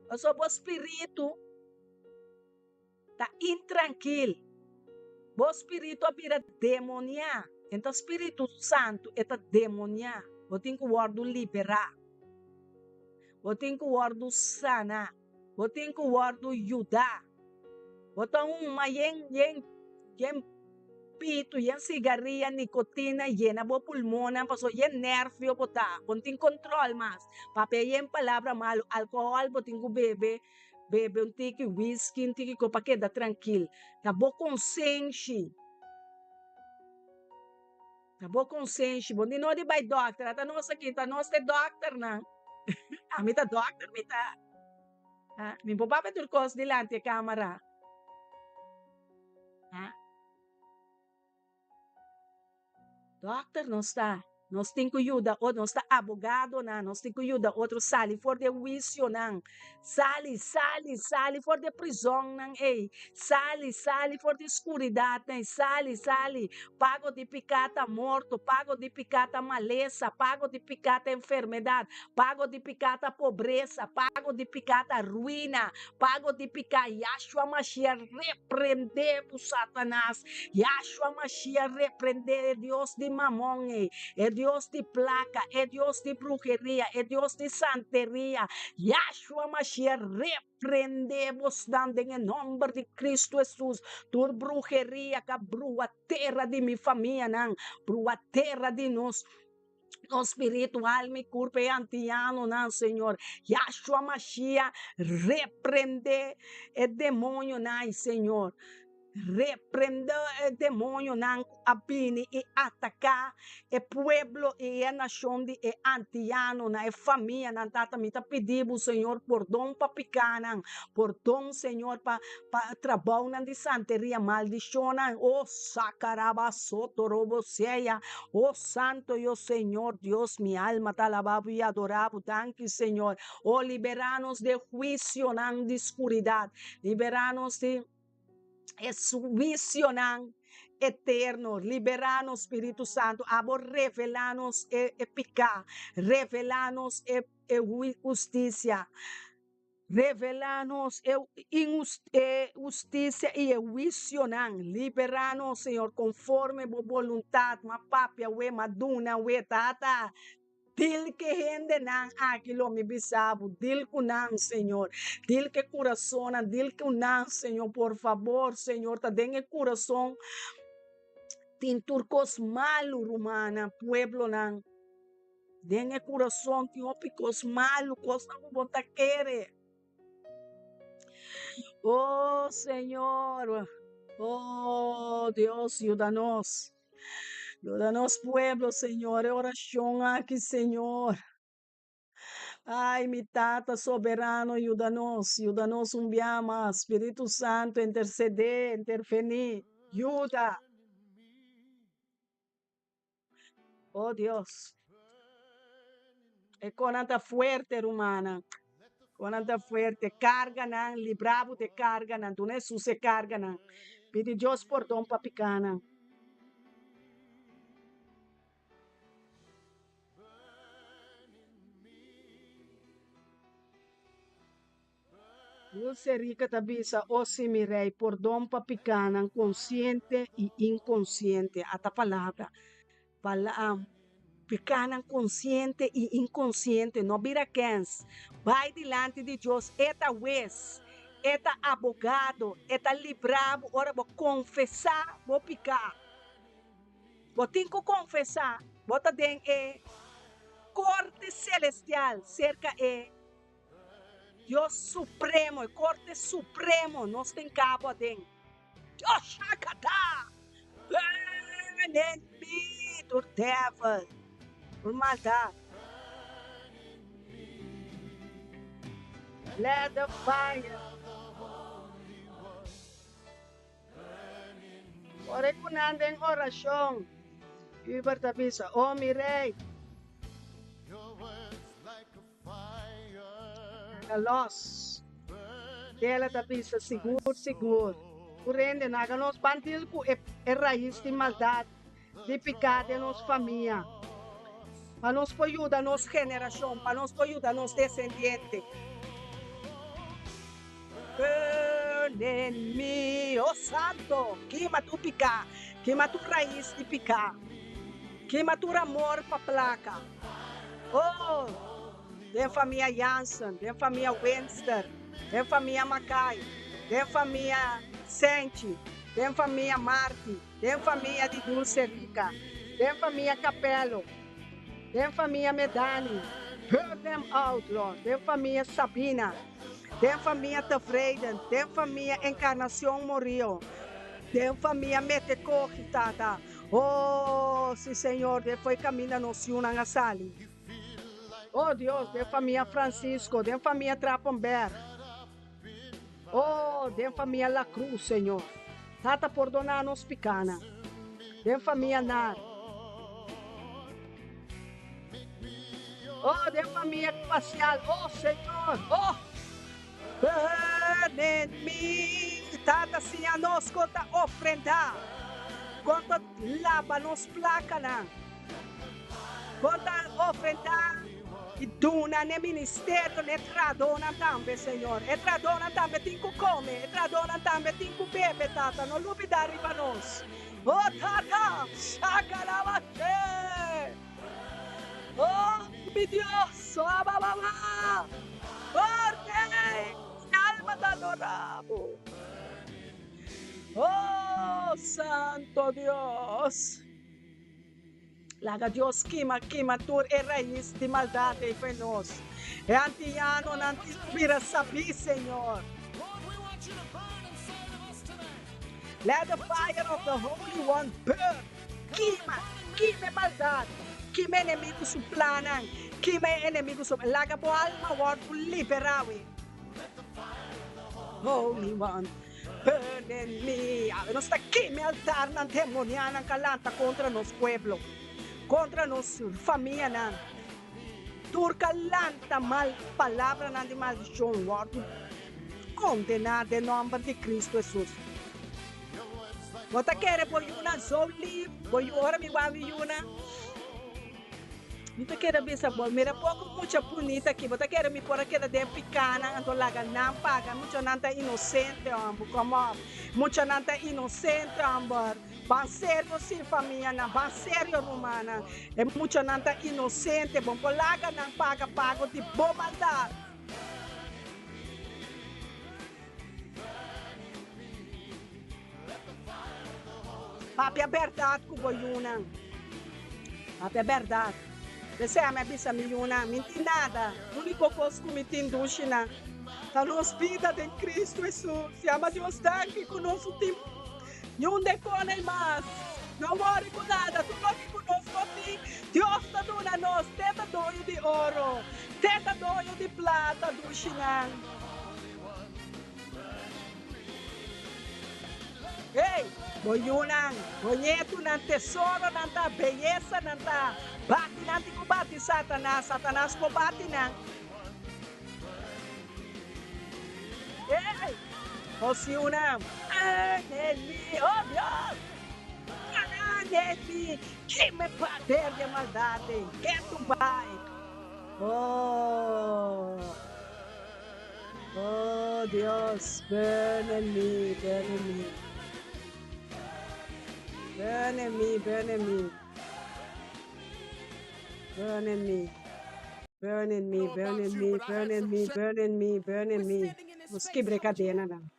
pasobra bo spiritu ta intrankil, bo spiritu a bira demoniá, enta Spiritu Santu e ta demoniá, bo tin ku wòrdu liberá, bo tin ku wòrdu saná, bo tin ku wòrdu yudá, bo ta huma yen yen yen pitu, yen sigaria, nikotina yena bo pulmonnan pasobra yen nèrvio bo ta, bo no tin kontròl mas, papia yen palabra malu, alkohòl bo tin ku bebe. Bebe un tiki whisky, un tiki kopa keda trankil. Ta bo konsenshi. Ta bo konsenshi. Bo di no di bai dòkter. Ata nos aki, ta nos ta e dòkternan. Ami ta dòkter mi ta. Ha, mi por papia tur kos dilanti e kamera. Ha. Dòkter nos ta. Nos tin ku yuda otro, nos ta abogadonan, nos tin ku yuda otro sali for di e huisionan. Sali, sali, sali for di e prizonnan ei. Sali, sali for di skuridatnan ei. Sali, sali. Pago di piká ta morto, pago di piká ta malesa, pago di piká ta enfermedat, pago di piká ta pobresa, pago di piká ta ruina, pago di piká. Yahshua Mashiach reprendé bo, Satanas. Yahshua Mashiach reprendé e dios di mamon ei, e dios di plaka, e dios di bruheria, e dios di santeria. Yahshua Mashiach reprendé bosnan den e nomber di Cristo Hesus. Tur bruheria ka brua tera di mi famianan, brua tera di nos. Nos spiritu, alma i kurpo e antianonan, Señor. Yahshua Mashiach reprendé e demonionan, Señor. Reprendé e demonionan ku a bini i ataká e pueblo i e nashon di e antianonan, e famianan. Tata, mi ta pidi bo, Señor, pordon pa pikánan, pordon, Señor, pa pa trabounan di santeria, maldishonnan. O sakarabasotoroboseya. O Santo yo Señor Dios, mi alma ta alaba bo i adora bo. Danki Señor. O libera nos di e huisionan di skuridat. Libera nos di e huisionan eterno. Libera nos Spiritu Santo. Abo revela nos e piká. Revela nos e hustisia. Revelá nos e e hustisia i e huisionan. Liberá nos, Señor, konforme bo boluntat. Ma papia we, ma duna we, Tata. Dil ke hendenan aki lo mi bisa bo. Dil ku nan, Señor. Dil ke kurasonnan. Dil ku nan, Señor. Por fabor, Señor, ta den e kurason tin tur kos malu, rumannan, pueblonan. Den e kurason tin hopi kos malu, kosnan ku bo ta kere. Oh Señor, oh Dios, yuda nos. Yuda nos pueblo, Señor. E orashon aki, Señor. Ay, mi Tata soberano, yuda nos. Yuda nos un bia mas. Spiritu Santu, intersedé, intervení. Yuda. Oh Dios. E konan ta fuerte, rumannan. Konan ta fuerte. Karganan, libra bo de karganan. Duna Hesus e karganan. Pidi Dios pordon pa pikanan. Dulce Rica ta bisa, O si mi Rey, pordon pa picanan consciente y inconsciente. Ata palabra. Pala, picanan consciente y inconsciente. No bira kens. Bay dilanti di Dios. E ta hues. E ta abogado. E ta libra bo ora bo confesa bo pica. Bo tin cu confesa. Bo ta den e corte celestial cerca e. Dios Supremo, e Korte Supremo, nos tin kabo aden. Dios shakata! Burn in me tur devil, tur maldat. Let the fire. Ora ku nan den orashon, Hubert ta bisa, O mi Rei! Naga los. Dela ta bisa, Sigur, sigur. Tur hende, naga nos ban deal ku e e rais di maldat, di piká den nos famia, pa nos por yuda nos generashon, pa nos por yuda nos desendiente. Burn in me, oh Santo, kima tur piká, kima tur rais di piká, kima tur amor pa plaka. Oh, den famia Jansen, den famia Winster, den famia Mackay, den famia Senchi, den famia Marti, den famia di Dulce Rica, den famia Capello, den famia Medani, burn them out, Lord, den famia Sabina, den famia Tevreden, den famia Encarnacion Morillo, den famia Metekogi, Tata. Oh, si Señor, den fo'i caminda nos yunan a sali. Oh, Dios, den famia Francisco, den famia Trapenberg. Oh, den famia La Cruz, Señor. Tata, pordoná nos picánan. Den famia Nar. Oh, den famia parcial. Oh, Señor. Oh. Burn in me. Tata, siña nos kon ta ofrendá, kon ta laba nos plakanan, kon ta ofrendá i duna n'e ministerio, n'e trahadónan tambe, Señor. E trahadónan tambe tin ku kome, e trahadónan tambe tin ku bebe, Tata. No lubidá riba nos. Oh, Tata, shakalabashe. Oh, mi Dios, oh, ba, ba, ba. Porque mi alma ta adorá bo. Oh, Santo Dios. Laga Dios kima, kima tur e rais di maldad ei fo'i nos. E antianonan tin ku bira sabí, Señor. Let the fire of the Holy One burn. Kima, kima e maldad, kima e enemigu su plannan, kima e enemigu su. Laga bo alma wòrdu liberá awe. Holy One, burn in me. Awe nos ta kima e altarnan demonianan ku a lanta kontra nos pueblo, kontra nos famianan. Tur ku a lanta mal palabranan di maldishon wòrdu kondená den nòmber di Kristu Hesus. Bo ta kere bo yuna zo lif, bo yu ora mi wak mi yuna, mi ta keda bisa bo, mira poko mucha bunita aki, bo ta kere mi por a keda den pikanan anto laga nan paga, muchanan ta inosente homber, kom op, muchanan ta inosente homber, ban serio si famianan, ban serio rumannan, e muchanan ta inosente, bo por laga nan paga pago di bo maldad. Papia bèrdat ku bo yunan. Papia bèrdat. P'esei ami a bisa mi yunan, Mi n'tin nada. Úniko kos ku mi tin dushinan ta nos bida den Kristu Hesus. Yama Dios danki ku nos no tin niun dekon ei mas. No wòri ku nada. Tur loke ku nos no tin, Dios ta duna nos. Te ta doño di oro. Te ta doño di plata, dushinan. Hey, bo yunan, bo ñetunan, tesoronan ta, beyesanan ta, bati nan tin ku bati Satanas, Satanas por bati nan. Hey, nos yunan, Nelly, oh Dios, ah, Nelly, kime pader di e maldat ei, ketu bai, oh. Oh Dios, burn in me, burn in me. Burn in me, burn in me. Burn in me. Burn in me, burn in me, burn in me, burn in me, burn in me. Nos kibra e kadenanan.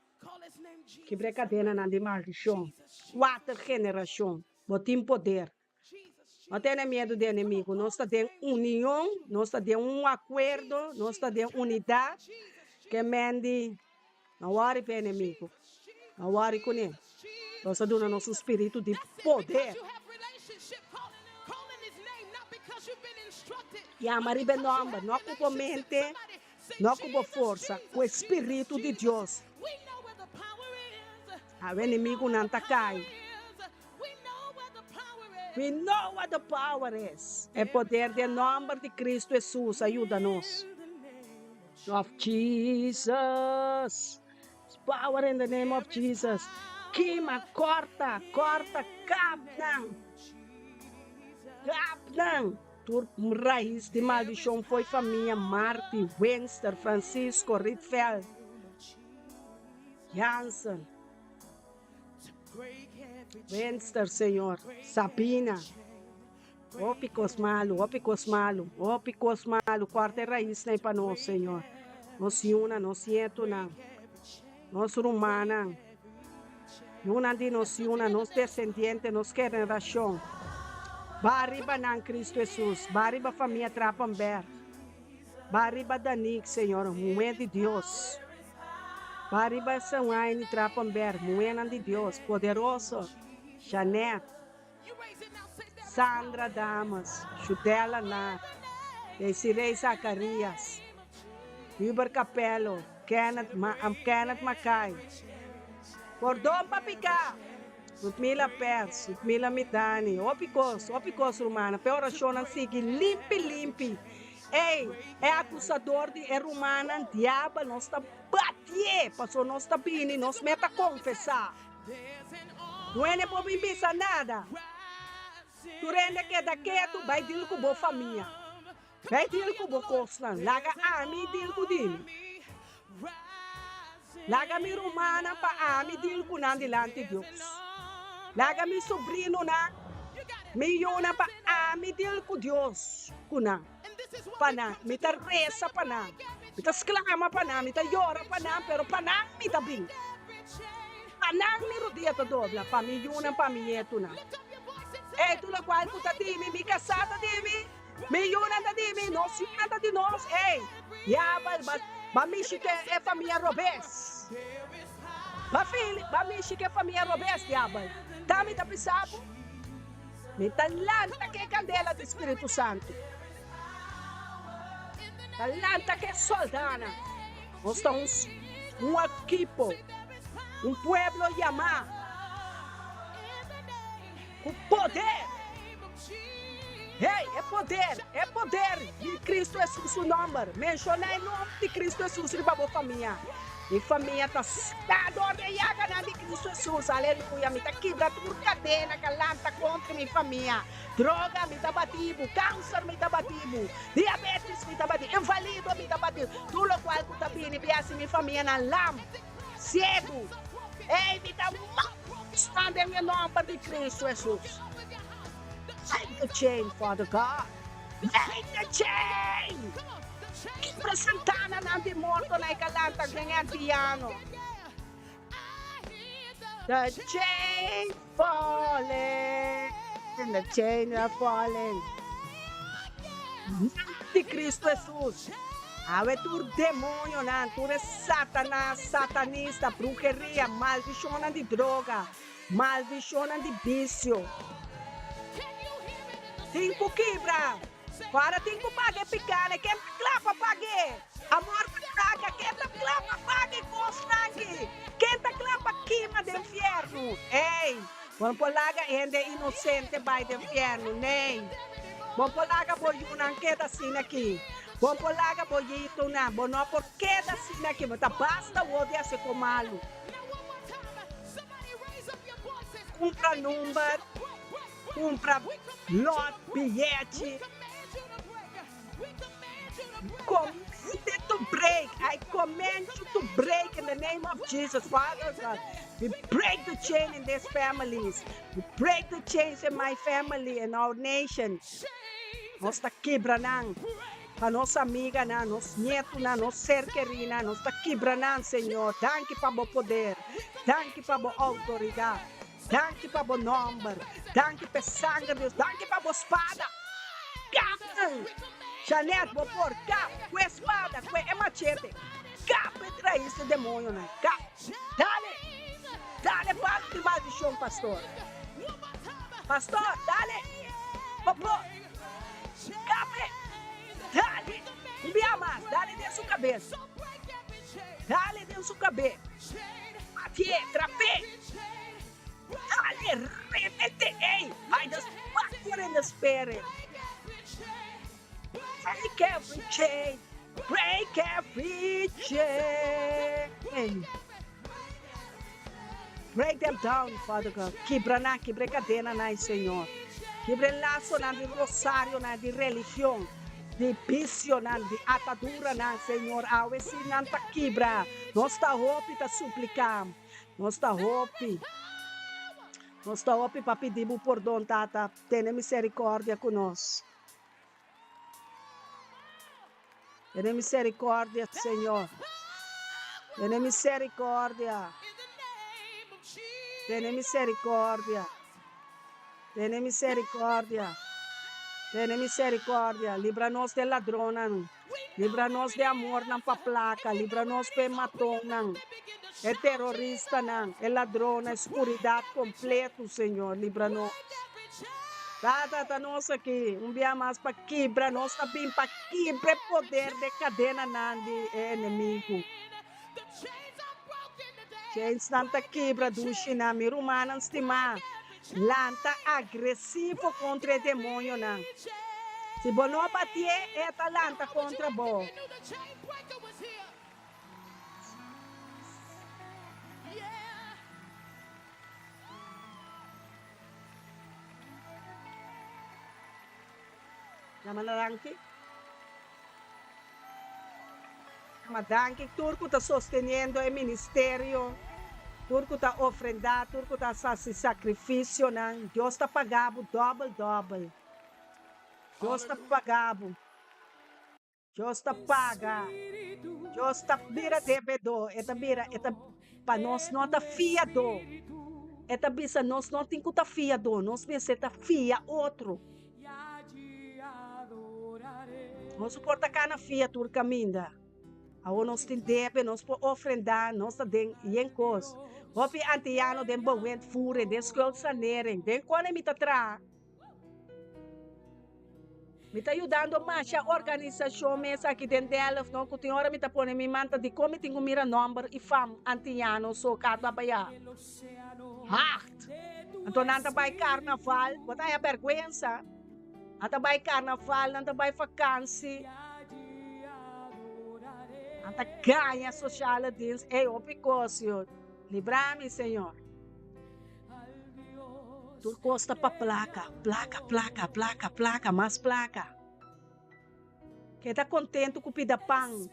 Kibra e kadenanan di maldishon. Kuater generashon. Bo tin poder. No tene miedu di enemigu. Nos ta den union, nos ta den un akuerdo, nos ta den unidat. Ke men di, No wòri pa e enemigu, no wòri kuné. Nos a duna nos un spiritu di poder. Yama riba e nòmber, no ku bo mente, no ku bo forsa, ku e spiritu di Dios. Awe enemigunan ta kai. We know what the power is. E poder di e nomber di Cristo Jesus a yuda nos. Of Jesus. Power in the name of Jesus. Kima, corta, corta, kap nan. Kap nan. Tur rais di maldicion fo'i famia Marti, Winster, Francisco, Rietveld, Jansen. Wenster, Señor. Sabina. Hopi kos malu, hopi kos malu, hopi kos malu. Kòrta e raisnan ei pa nos, Señor. Nos yunan, nos nietunan, nos rumannan, yunan di nos yunan, nos desendiente, nos generashon. Ba riba nan, Kristu Hesus. Ba riba famia Trapenberg. Ba riba Danique, Señor, muhé di Dios. Ba riba Sewaini Trapenberg, muhénan di Dios, poderoso, Jeanette, Sandra Damas, Judella Nar, Desiree Zacarias, Hubert Capello, Kenneth Ma, Kenneth Mackay. Pordon pa piká! Ludmila Pers, Ludmila Midani, hopi kos, hopi kos rumannan, p'e orashonnan sigui limpi limpi. Ey, e akusador di e rumannan, diabel, nos ta batié, pasobra nos ta bini, nos mes ta konfesá. No hende por bin bisa nada. Tur hende keda ketu, bai dil ku bo famia. Bai dil ku bo kosnan. Laga ami dil ku di mi. Laga mi rumannan pa ami dil ku nan dilanti Dios. Laga mi subrinonan, mi yunan pa ami dil ku Dios ku nan. Pa nan, mi ta resa pa nan, mi ta sklama pa nan, mi ta yora pa nan, pero pa nan mi ta bin. Pa nan mi rudia ta dobla, pa mi yunan, pa mi ñetunan. Ey, tur lokual ku ta di mi, mi kasá ta di mi. Mi yunan ta di mi, nos yunan ta di nos, ey, diabel ba ba mishi ke e famia robes. Ba fili ba mishi ke famia robes, diabel. Ta mi ta bisa bo, mi ta lanta ke kandela di Spiritu Santu. Ta lanta ke soldanan. Nos ta un un ekipo, un pueblo yamá ku poder. Hey, e poder, e poder di Cristo Hesus su nomber. Menciona e nomber di Cristo Hesus riba bo famia. Mi famia ta sta dor di e yaganan di Cristo Hesus. Aleluya. Mi ta kibra tur cadena ca lanta contra mi famia. Droga, mi ta bati bo. Cancer, mi ta bati bo. Diabetes, mi ta bati. Invalido, mi ta bati. Tur locual cu ta bini biasi mi famianan lam, ciego. Hey, mi ta manda den e nomber di Cristo Hesus. Break the chain, Father God. Break the chain! Kibra santananan di morto na e kalanta den e antiano. The chain falling, the chain are falling. Di Cristo Jesus. Awe tur demonionan, tur e satanas, satanista, bruheria, maldicionnan di droga, Maldishonnan di bisio tin ku kibra. Ora tin ku paga e pikane, ken ta kla pa pag'é? Amor pa plaka, ken ta kla pa paga e kosnan aki? Ken ta kla pa kima den fièrnu? Ey, bo no por laga hende inosente bai den fièrnu, ney. Bo por laga bo yunan keda asina aki. Bo por laga bo yitunan, bo no por keda asina aki. Bo ta basta wou di hasi kon malu. Kumpra number, kumpra lot, biyechi. Commanded to break. I command you to break in the name of Jesus. Father God, we break the chain in these families. We break the chains in my family and our nation. Nos ta kibra nan. Pa nos amiganan, nos nietunan, nos ser kerinan, nos ta kibra nan, Señor. Danki pa bo poder. Danki pa bo outoridat. Danki pa bo nomber. Danki pa e sanger di Dios. Danki pa bo spada. Kap nan! Janet, bo por kap ku e spada, ku e machete. Kap e rais di demonionan. Kap. Dale! Dale palo di maldishon, pastor. Pastor, dale! Bo por. Kape! Dale! Un bia mas, dale den su kabes. Dale den su kabe. Papi'é, trap'é. Dale, repete, ey! By the power in the spirit. Break every chain. Break every chain. Break them down, Father God. Kibra nan, kibra e kadenanan, Señor. Kibra e lasonan di rosarionan, di religion, di bisionan, di ataduranan, Señor. Awe si nan ta kibra. Nos ta hopi ta supliká. Nos ta hopi. Nos ta hopi pa pidi bo pordon, Tata. Tene misericordia ku nos. Tene misericordia, Señor. Tene misericordia. Tene misericordia. Tene misericordia. Tene misericordia. Libra nos de ladronnan. Libra nos de amornan pa placa. Libra nos pa e matonnan, e teroristanan, e ladronnan, e scuridad completo, Señor. Libra nos. Tata, ta nos aki un bia mas pa kibra, nos ta bin pa kibra e poder de kadenanan di e enemigu. Chainsnan ta kibra dushinan, mi rumannan stimá, lanta agresivo kontra e demonionan. Si bo no batié, e ta lanta kontra bo. Yama na danki. Yama danki tur ku ta sosteniendo e ministerio, tur ku ta ofrendá, tur ku ta hasi sakrifisionan. Dios ta paga bo dòbel dòbel. Dios ta paga bo. Dios ta paga. Dios ta bira debedó. E ta bira, e ta, pa nos no ta fiadó. E ta bisa nos no tin ku ta fiadó, nos mester ta fia otro. Nos por ta kana fia tur kaminda. Awor nos tin debe, nos por ofrendá, nos ta den yen kos. Hopi antiano den bewindvoering, den schuldsanering, den kone mi ta traha. Mi ta yudando masha organisashon mes aki den Delft no, ku tin ora mi ta pone mi man ta dikon mi tin ku mira nòmber i fam antiano so kaba baya. Hart! Anto nan ta bai karnaval, bo ta haña bèrgwensa. Nan ta bai karnaval, nan ta bai fakansi. Nan ta gaña sosiale dienst. Ey, hopi kos yo. Libra mi, Señor. Tur kos ta pa plaka, plaka, plaka, plaka, plaka, mas plaka. Keda kontentu ku pida pan.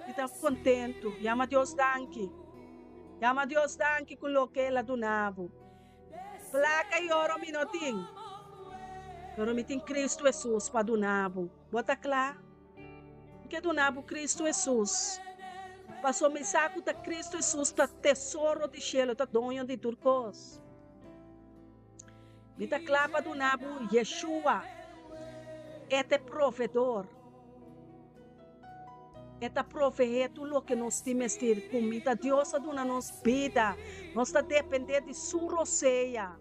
Keda kontentu. Yama Dios danki. Yama Dios danki ku loke El a duna bo. Plaka i oro mi no tin, pero mi tin Kristu Hesus pa duna bo. Bo ta kla? Mi ke duna bo Kristu Hesus, pasobra mi sa ku ta Kristu Hesus ta tesoro di shelu, ta doño di tur kos. Mi ta kla pa duna bo Yeshua, e ta e proveedor. E ta proveé tur loke nos tin mester. Kumida Dios a duna nos bida. Nos ta dependé di su rosea.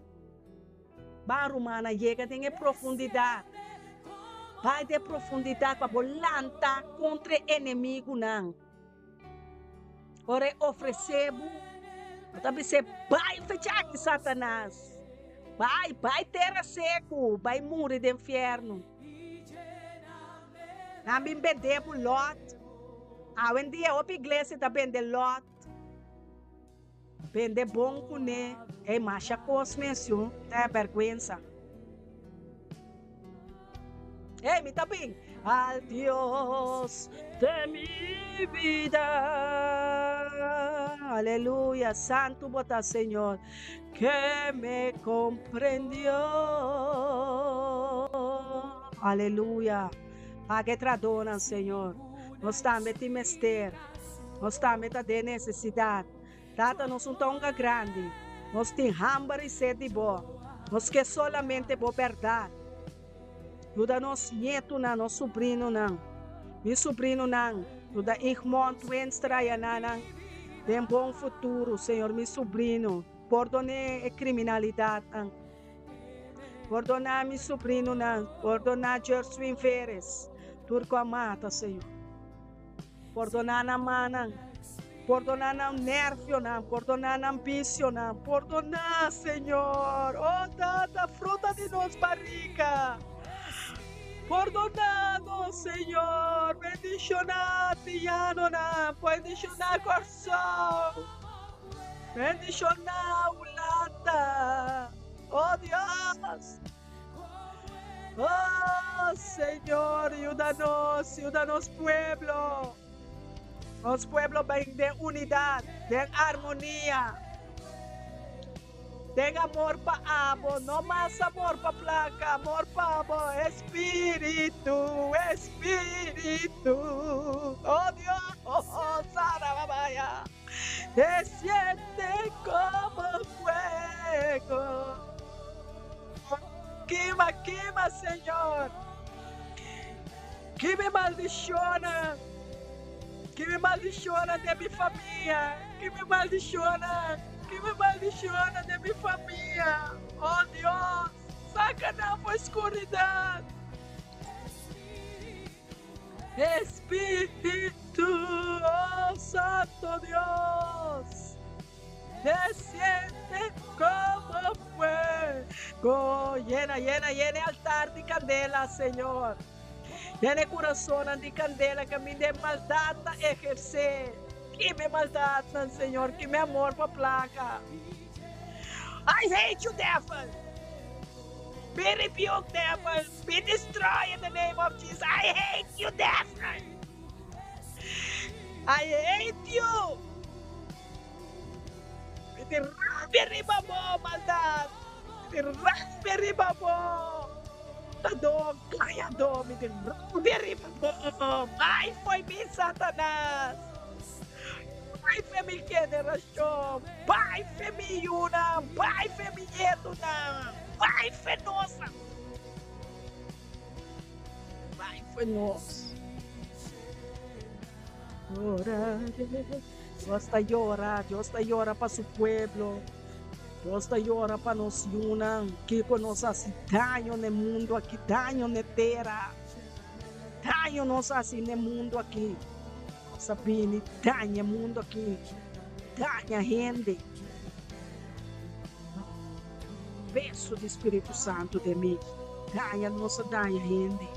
Ban rumannan, yega den e profundidat. Bai den e profundidat pa bo lanta kontra e enemigunan. Ora e ofresé bo, bo ta bis'é, Bai fecha aki, Satanas! Bai, bai tera seku, bai muri den fièrnu. Nan bin bendé bo lòt. Awendia hopi iglesia ta bende lòt. Bende bon kuné. Ey masha kos mes yu, ta e bèrgwensa. Ey mi ta bin. Al Dios de mi bida. Aleluya, santu bo ta Señor, ke me komprendió. Aleluya. Paga e tradónan, Señor. Nos tambe tin mester. Nos tambe ta den nesesidat. Tata, nos un ta unga grandi. Nos tin hamber i sed di bo. Nos ke solamente bo bèrdat. Yuda nos ñetunan, nos subrinunan, mi subrinunan, yuda Igmond Wenstra i ananan den bon futuro, Señor, mi subrinu. Pordon'é e kriminalidatnan. Pordoná mi subrinunan, pordoná Jerswin Veres, tur ku a mata, Señor. Pordoná nan mannan, pordoná nan nervionan, pordoná nan bisionan, pordoná, Señor. Oh Tata, fruta di nos barriga. Pordoná nos, Señor. Bendishoná Tianonan, bendishoná Kòrsou, bendishoná Hulanda. Oh Dios! Oh Señor, yuda nos, yuda nos pueblo. Nos pueblo bin den unidad, den armonia, den amor pa abo, no mas amor pa placa, amor pa abo. Espíritu, Espíritu, oh Dios, Sarababaya, desciende como fuego. Kima, kima, Señor. Ki mi maldiciona, ki mi maldiciona den mi famia, ki mi maldiciona, ki mi maldiciona den mi famia. Oh Dios, saca nan for scuridad. Espíritu, oh Santo Dios. Desciende como fuego. Go, yena, yena, yena e altar di kandela, Señor. Yena e kurasonnan di kandela kaminda e maldat ta ehersé. Kima e maldatnan, Señor. Kima e amor pa plaka. I hate you, devil! Be rebuked, devil! Be destroyed in the name of Jesus! I hate you, devil! I hate you! Mi tin rabia riba bo, maldat! Mi tin rabia riba bo, matadó, gañadó! Mi tin rabia riba bo! Bai fo'i mi, Satanas! Bai fe mi generashon! Bai fe mi yunan! Bai fe mi ñetunan! Bai fe nos! Bai fe nos! Ora Dios ta yora, Dios ta yora pa su pueblo, Dios ta yora pa nos yunan. Kiko nos hasi daño na e mundu aki, daño na e tera, daño nos hasi na e mundu aki. Nos a bini daña e mundu aki, daña hende. Peso di Spiritu Santu den mi. Daña nos a daña hende.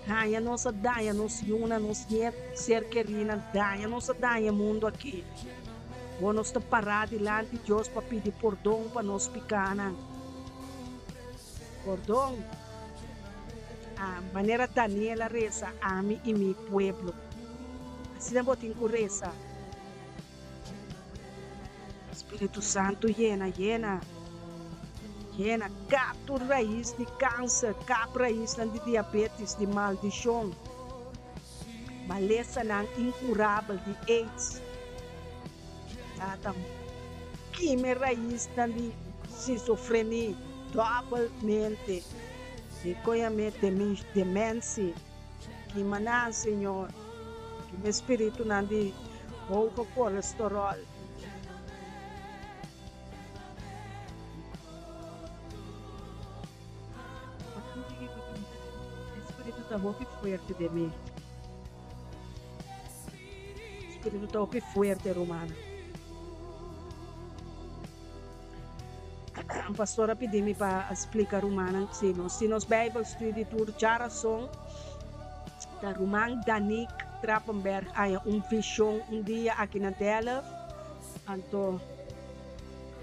Daña nos a daña nos yunan, nos niet, ser kerinan. Daña nos a daña e mundu aki. Bo nos ta pará dilanti Dios pa pidi pordon pa nos pikánan. Pordon. A manera Daniel a resa, ami i mi pueblo. Asina bo tin ku resa. Spiritu Santu yena, yena, yena, kap tur rais di kanser, kap raisnan di diabetis, di maldishon, malesanan inkurabel di aids. Tata, kima e raisnan di schizofrenia, dòbel mente, di koyamé demensi. Kima nan, Señor. Kima e spiritunan di hoge kolesterol. E spiritu ta hopi fuerte den mi. E spiritu ta hopi fuerte, rumannan. Un pastor a pidi mi pa splika rumannan si nos tin nos Bijbelstudie tur djarason. Ta ruman Danique Trappenberg haña un vision un dia aki na Delft. Anto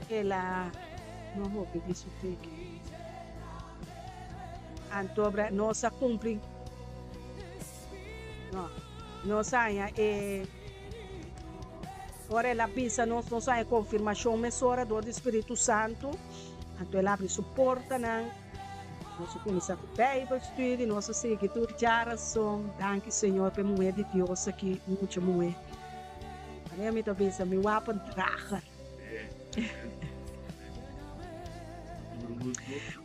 el a no hopi di su tiki. Anto nos a cumpli no nos haña e. Ora el a bisa nos, nos haña konfirmashon mesora dor di Spiritu Santu. Anto el abri su portanan. Nos a kuminsá ku Bijbelstudie, nos a sigui tur djarason. Danki Señor pa e muhé di Dios aki, mucha muhé. Manera mi ta bisa, mi wapendrager.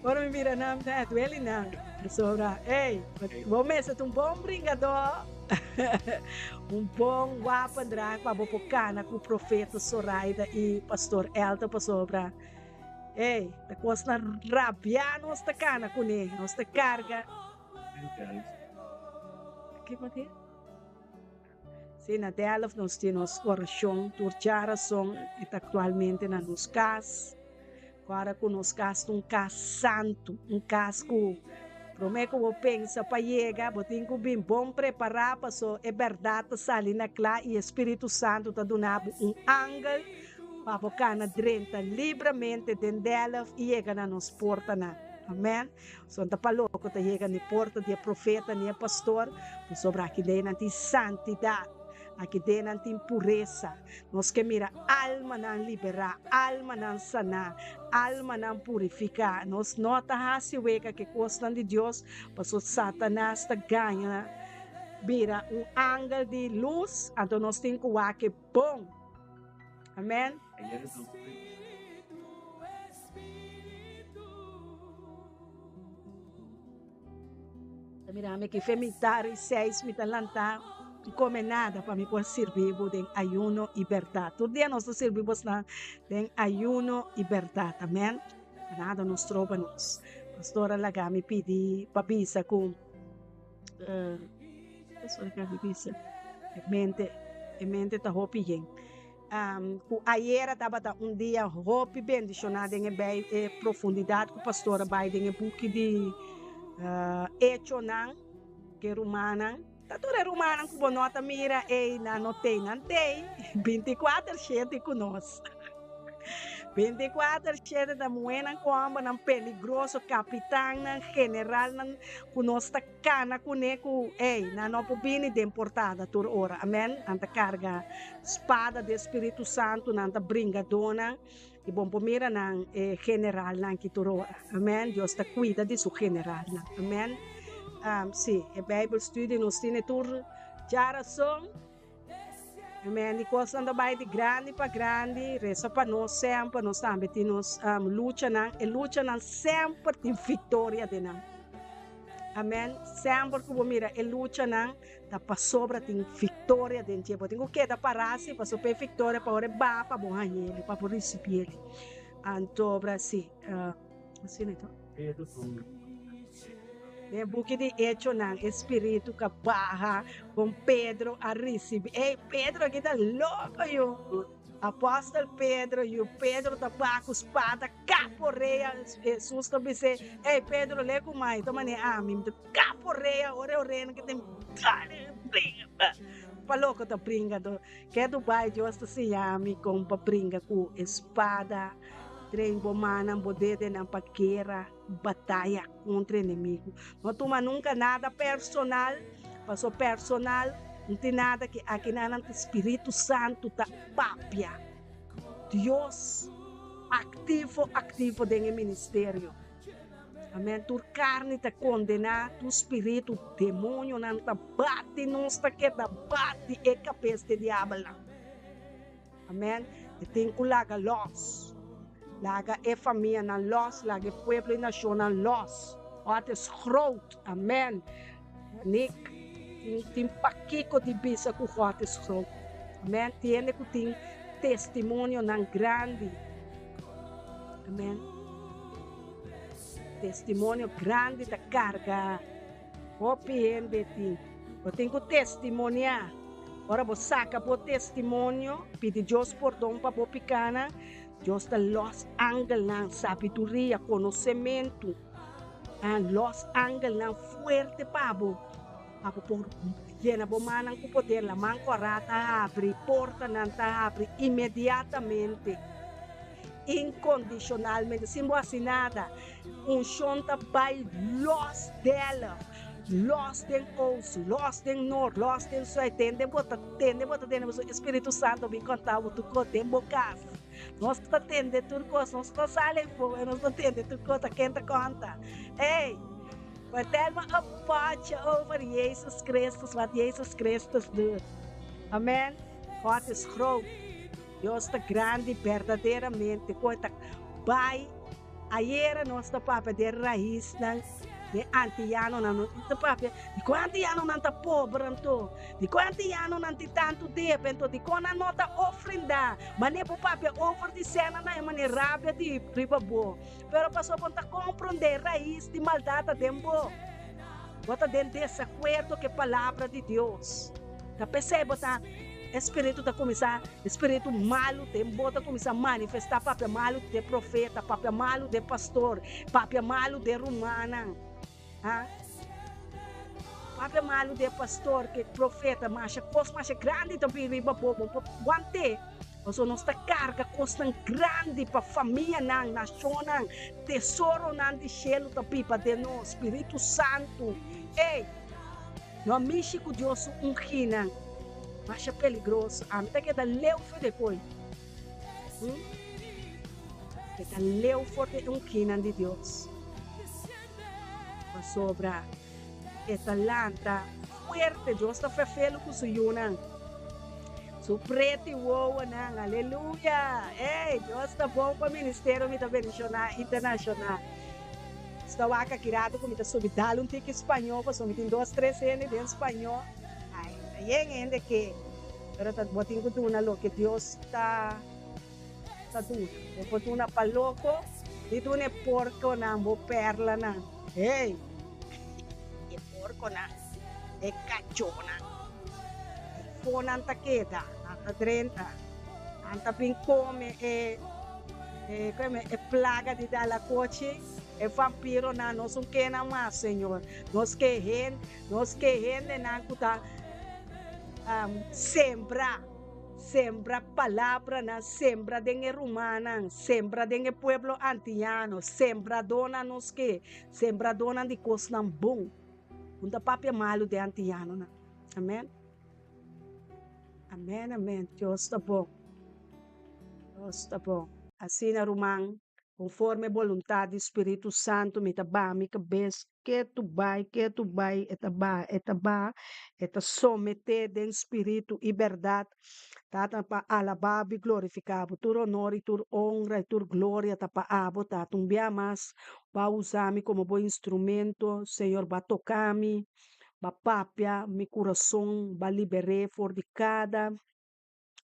Ora mi mira nan, mi ta dueli nan. Pasobra, ey, bo mester ta un bon bringadó, un bon wapendrager pa bo por kana ku Profeta Soraida i Pastor Elton, pasobra, ey, ta kosnan rabiá nos ta kana kuné, nos ta karga. Kiko tin? Sí, na Delft nos tin nos orashon tur djarason i ta aktualmente na nos kas. Ora ku nos kas ta un kas santu, un kas ku promé ku bo pensa pa yega bo tin ku bin bon prepará paso e bèrdat ta sali na kla i e Spiritu Santu ta duna bo un angel pa bo kana drenta libramente den Delft i yega na nos portanan. Amen. Son ta pa loko ta yega ni porta di e profeta ni e pastor, pasobra aki den nan tin santidat, aki den nan tin puresa. Nos ke mira almanan liberá, almanan saná, almanan purifiká. Nos no ta hasi wega ku e kosnan di Dios, pasobra Satanas ta gaña bira un angel di lus, anto nos tin ku wak e bon. Amen. Ta mira mi ki fe mitar i seis mi ta lanta i come nada pa mi por sirbi bo den ayuno i berdad. Tur dia nos ta sirbi bosnan den ayuno i berdad. Amen. Nada no stroba nos. Pastor a laga mi pidi pa bisa ku pastor a laga mi bisa e mente e mente ta hopi yen. Ku ayera tabata un dia hopi bendishoná den e bei e profundidat ku pastor a bai den e buki di Echonan ku e rumannan. Ta tur e rumannan ku bo no ta mira ei nan no tei nan tei binti kuater shete ku nos. Binti kuater shete ta muhénan ku hòmbernan peligroso, kapitannan, generalnan ku nos ta Kana kuné ku, ey, nan no por bini den portada tur ora. Amen. Nan ta karga spada di e Spiritu Santu, nan ta bringadónan, i bon por mira nan e generalnan ki tur ora. Amen. Dios ta kuida di su generalnan. Amen. Sí, e Bijbelstudie nos tene tur djarason. Amen. Di kosnan ta bai di grandi pa grandi. Resa pa nos semper. Nos tambe tin nos luchanan. E luchanan semper tin viktoria den nan. Amen. Semper ku bo mira e luchanan ta pasobra tin viktoria den dje. Bo tin ku keda pará si pasobra e viktoria pa ora e baha pa bo hañ'el, pa bo risibiel. Anto bra si. Asina to. Den e buki di Echonan, e spiritu ku a baha kon Pedro a risibí. Ey, Pedro aki ta loko yu! Apòstel Pedro yu, Pedro ta baha ku spada kap orea. Hesus ta bis'é, Ey, Pedro, lei ku mai ta manera ami, mi ta kap orea, ora e oreanan ke tin dale bringa. Pa loko ta bringa anto. Ke Dubai Dios ta siña mi kon pa bringa ku e spada. Train bo mannan, bo dedenan pa guera, bataya kontra enemigu. No tuma nunka nada personal, paso personal no tin nada ki akinanan ta Spiritu Santu ta papia. Dios aktivo aktivo den e ministerio. Amen. Tur karni ta kondená, tur spiritu, demonionan ta bati nos ta keda bati e kabes di diabelnan. Amen. E tin ku laga lòs. Laga e famianan lòs, laga e pueblo i nashonnan lòs. God is groot. Amen. Nick tin tin pakiko di bisa ku God is groot. Amen. Tiene ku tin testimonionan grandi. Amen. Testimonio grandi ta karga. Hopi hende tin. Bo tin ku testimoniá. Ora bo saka bo testimonio, pidi Dios pordon pa bo pikanan, Dios ta lòs angelnan, sabiduria, konosementu, lòs angelnan fuerte pa bo, pa bo por yena bo mannan ku poder. Laman kòrá ta habri, portanan ta habri inmediatamente, inkondishonalmente, sin bo hasi nada. Unshon ta bai lòs Delft, lòs den oost, lòs den noord, lòs den zuid. Tende bo ta tende bo ta tende pasobra e Spiritu Santo bin konta bo tur kos den bo kas. Nos ta tende tur kos, nos no sali afó, pero nos ta tende tur kos. Ta ken ta konta? Ey, vertel me een potje over Jezus Christus, wat Jezus Christus doet. Amen. God is groot. Dios ta grandi berdaderamente. Koe ta bai. Ayera nos ta papia di e raisnan di e antiyanonan. Nos ta papia di kon antiyanonan ta pober anto, di kon antiyanonan tin tantu debe anto, di kon nan no ta ofrendá. Manera bo papia over di sena nan e manera rabia di riba bo. Pero pasobra bo no ta komprondé e rais di maldat ta den bo. Bo ta den desakuerdo ku e palabra di Dios. Ta p'esei bo ta. E spiritu ta kuminsá, e spiritu malu den bo ta kuminsá manifestá, papia malu den profeta, papia malu den pastor, papia malu den rumannan, ha? Papia malu den pastor, ke profeta, masha kos masha grandi ta bin riba bo, bo por want'é, pasobra nos ta karga kosnan grandi pa famianan, nashonnan, tesoronan di shelu ta biba den nos, Spiritu Santu, ey! No a mishi ku Dios su unginan. Masha peligroso. Ami ta keda leu for di e koi. Hm? Keda leu for di e unginan di Dios. Pasobra e ta lanta fuerte. Dios ta ferfelu ku su yunan. Su preti wowonan. Aleluya! Ey, Dios ta bon pa ministerio mi ta bendiciona internacional. Sta wak aki rato ku mi ta subi dal un tiki spañó pasobra mi tin dos tres hende den spañó. Ai, ta yen hende ke, pero ta bo tin ku duna loke Dios ta ta duna. Bo por duna pa loko, di duna e porkonan bo perlanan. Hey! E porkonan, e kachónan, e fonan ta keda, nan ta drenta. Nan ta bin kome e e e plaga di dalakochi, e vampironan. Nos un ke nan mas, Señor. Nos ke hen, nos ke hendenan ku ta sembra, sembra palabranan, sembra den e rumannan, sembra den e pueblo antiano, sembradónan nos ke, sembradónan di kosnan bon. Un ta papia malu den antianonan. Amen. Amen, amen. Dios ta bon. Dios ta bon. Asina, ruman, konforme boluntat di Spiritu Santu, mi ta baha mi kabes ketu bai, ketu bai, e ta baha, e ta baha, e ta someté den spiritu i bèrdat. Tata, pa alabá bo i glorifiká bo. Tur honor i tur honra i tur gloria ta pa abo, Tata. Un bia mas, bo a usa mi komo bo instrumento. Señor, bo a toka mi. Ba papia mi kurason, ba liber'é for di kada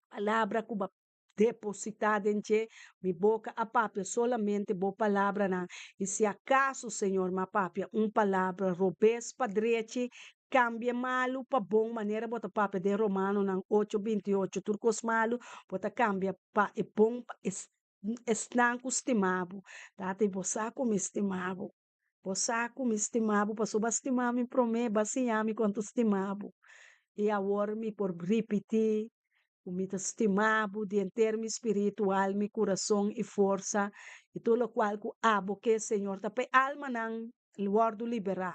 palabra ku ba depositá den dje. Mi boka a papia solamente bo palabranan. I si akaso, Señor, mi a papia un palabra robes pa drechi, kambia malu pa bon, manera bo ta papia den Romanonan ocho 28, tur kos malu bo ta kambia pa e bon pa esnan ku stima bo. Tata, i bo sa ku mi stima bo. Bo sa ku mi stima bo pasobra bo a stima mi promé, bo a siña mi kon ta stima bo. I awor mi por ripití ku mi ta stima bo di henter mi spiritu, alma i kurason i forsa, i tur lokual ku abo ke, Señor, ta pa e almanan wòrdu liberá.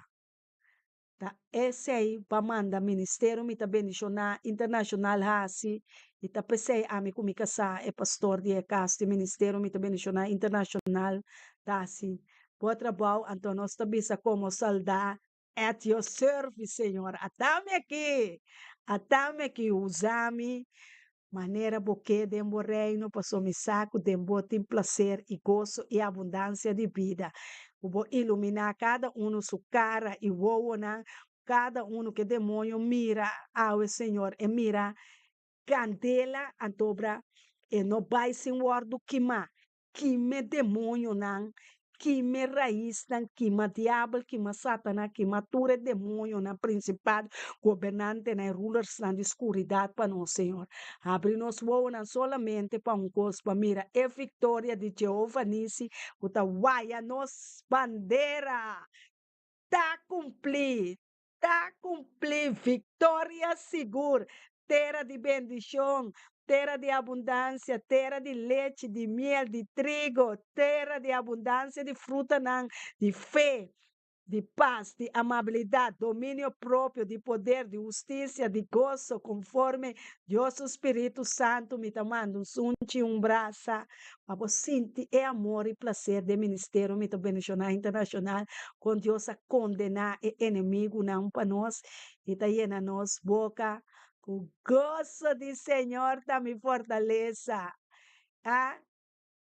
Ta esei pa manda ministerio mi ta bendishoná internashonal hasi i ta p'esei ami ku mi kasá e pastor di e kas di ministerio mi ta bendishoná internashonal ta hasi bo trabou anto nos ta bisa komo sòldá at your service señor atami aki atami aki usa mi Manera bo ke den bo reino, pasobra mi sa ku den bo tin plaser i goso i abundansia di bida. Ku bo iluminá kada unu su kara i wowonan, kada unu ku e demoño mira awe, Señor, e mira kandela, antobra e no bai sin wòrdu kimá. Kima e demoñonan, kima e raisnan, kima diabel, kima Satanas, kima tur e demoñonan, prinsipal, gobernantenan i rulersnan di skuridat pa nos, Señor. Habri nos wowonan solamente pa un kos, pa mira e viktoria di Jehova Nisi ku ta waya nos bandera. Ta kumplí! Ta kumplí! Viktoria sigur! Tera di bendishon, tera di abundansia, tera di lechi, di miel, di trigo, tera di abundansia di frutanan, di fe, di pas, di amabilidat, dominio propio, di poder, di hustisia, di goso, konforme Dios su spiritu santu mi ta manda un sunchi i un brasa pa bo sinti e amor i plaser den ministerio mi ta bendishoná internashonal kon Dios a kondená e enemigunan pa nos i ta yena nos boka ku goso di Señor ta mi fortalesa. A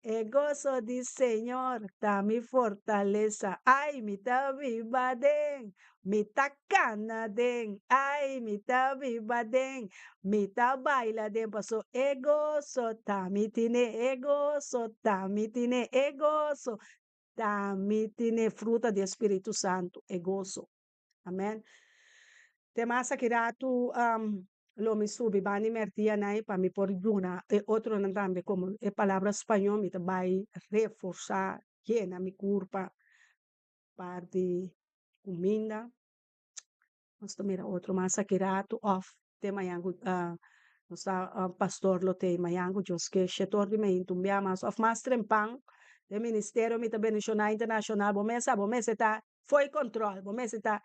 E goso di Señor ta mi fortalesa. Ai, mi ta biba den, mi ta kana den. Ai, mi ta biba den, mi ta baila den. Paso e goso ta mi tine, e goso ta mi tine, e goso ta mi tine. Fruta di e Spiritu Santu, e goso. Amen. Te mas aki ratu lo mi subi banda di merdia nai pa mi por yuna e otronan tambe como e palabra spañó mi ta bai reforsa yena mi kurpa par di kuminda. Nos ta mira otro mas aki ratu of te mañan ku nos ta pastor lo te mañan ku Dios ke shetor di meintu un bia mas of mas trempan den ministerio mi ta bendishoná internashonal bo mes sa bo mester ta Fo'i control, bo mester ta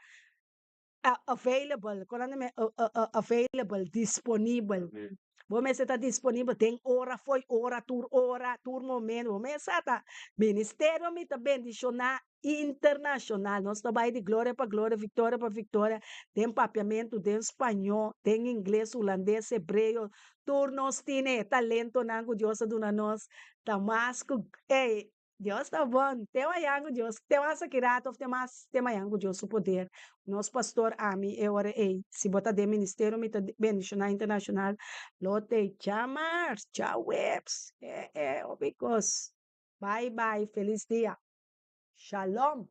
available, con nan ta available, disponibel. Bo mester ta disponibel den ora, fo'i ora, tur ora, tur momento. Bo mester ta. Ministerio mi ta bendiciona internacional. Nos ta bai di gloria pa gloria, victoria pa victoria, den papiamento, den spañó, den ingles, hulandes, hebreo. Tur nos tin e talentonan cu Dios a duna nos. Ta mas cu, ey, Dios ta bon. Te mañan ku Dios, te mas aki rato of te mas te mañan ku Dios su poder. Nos pastor ami e ora ei, si bo ta den ministerio mi ta bendishoná internashonal, lo te djamars, djaweps, e e hopi kos. Bai bai, felis dia. Shalom.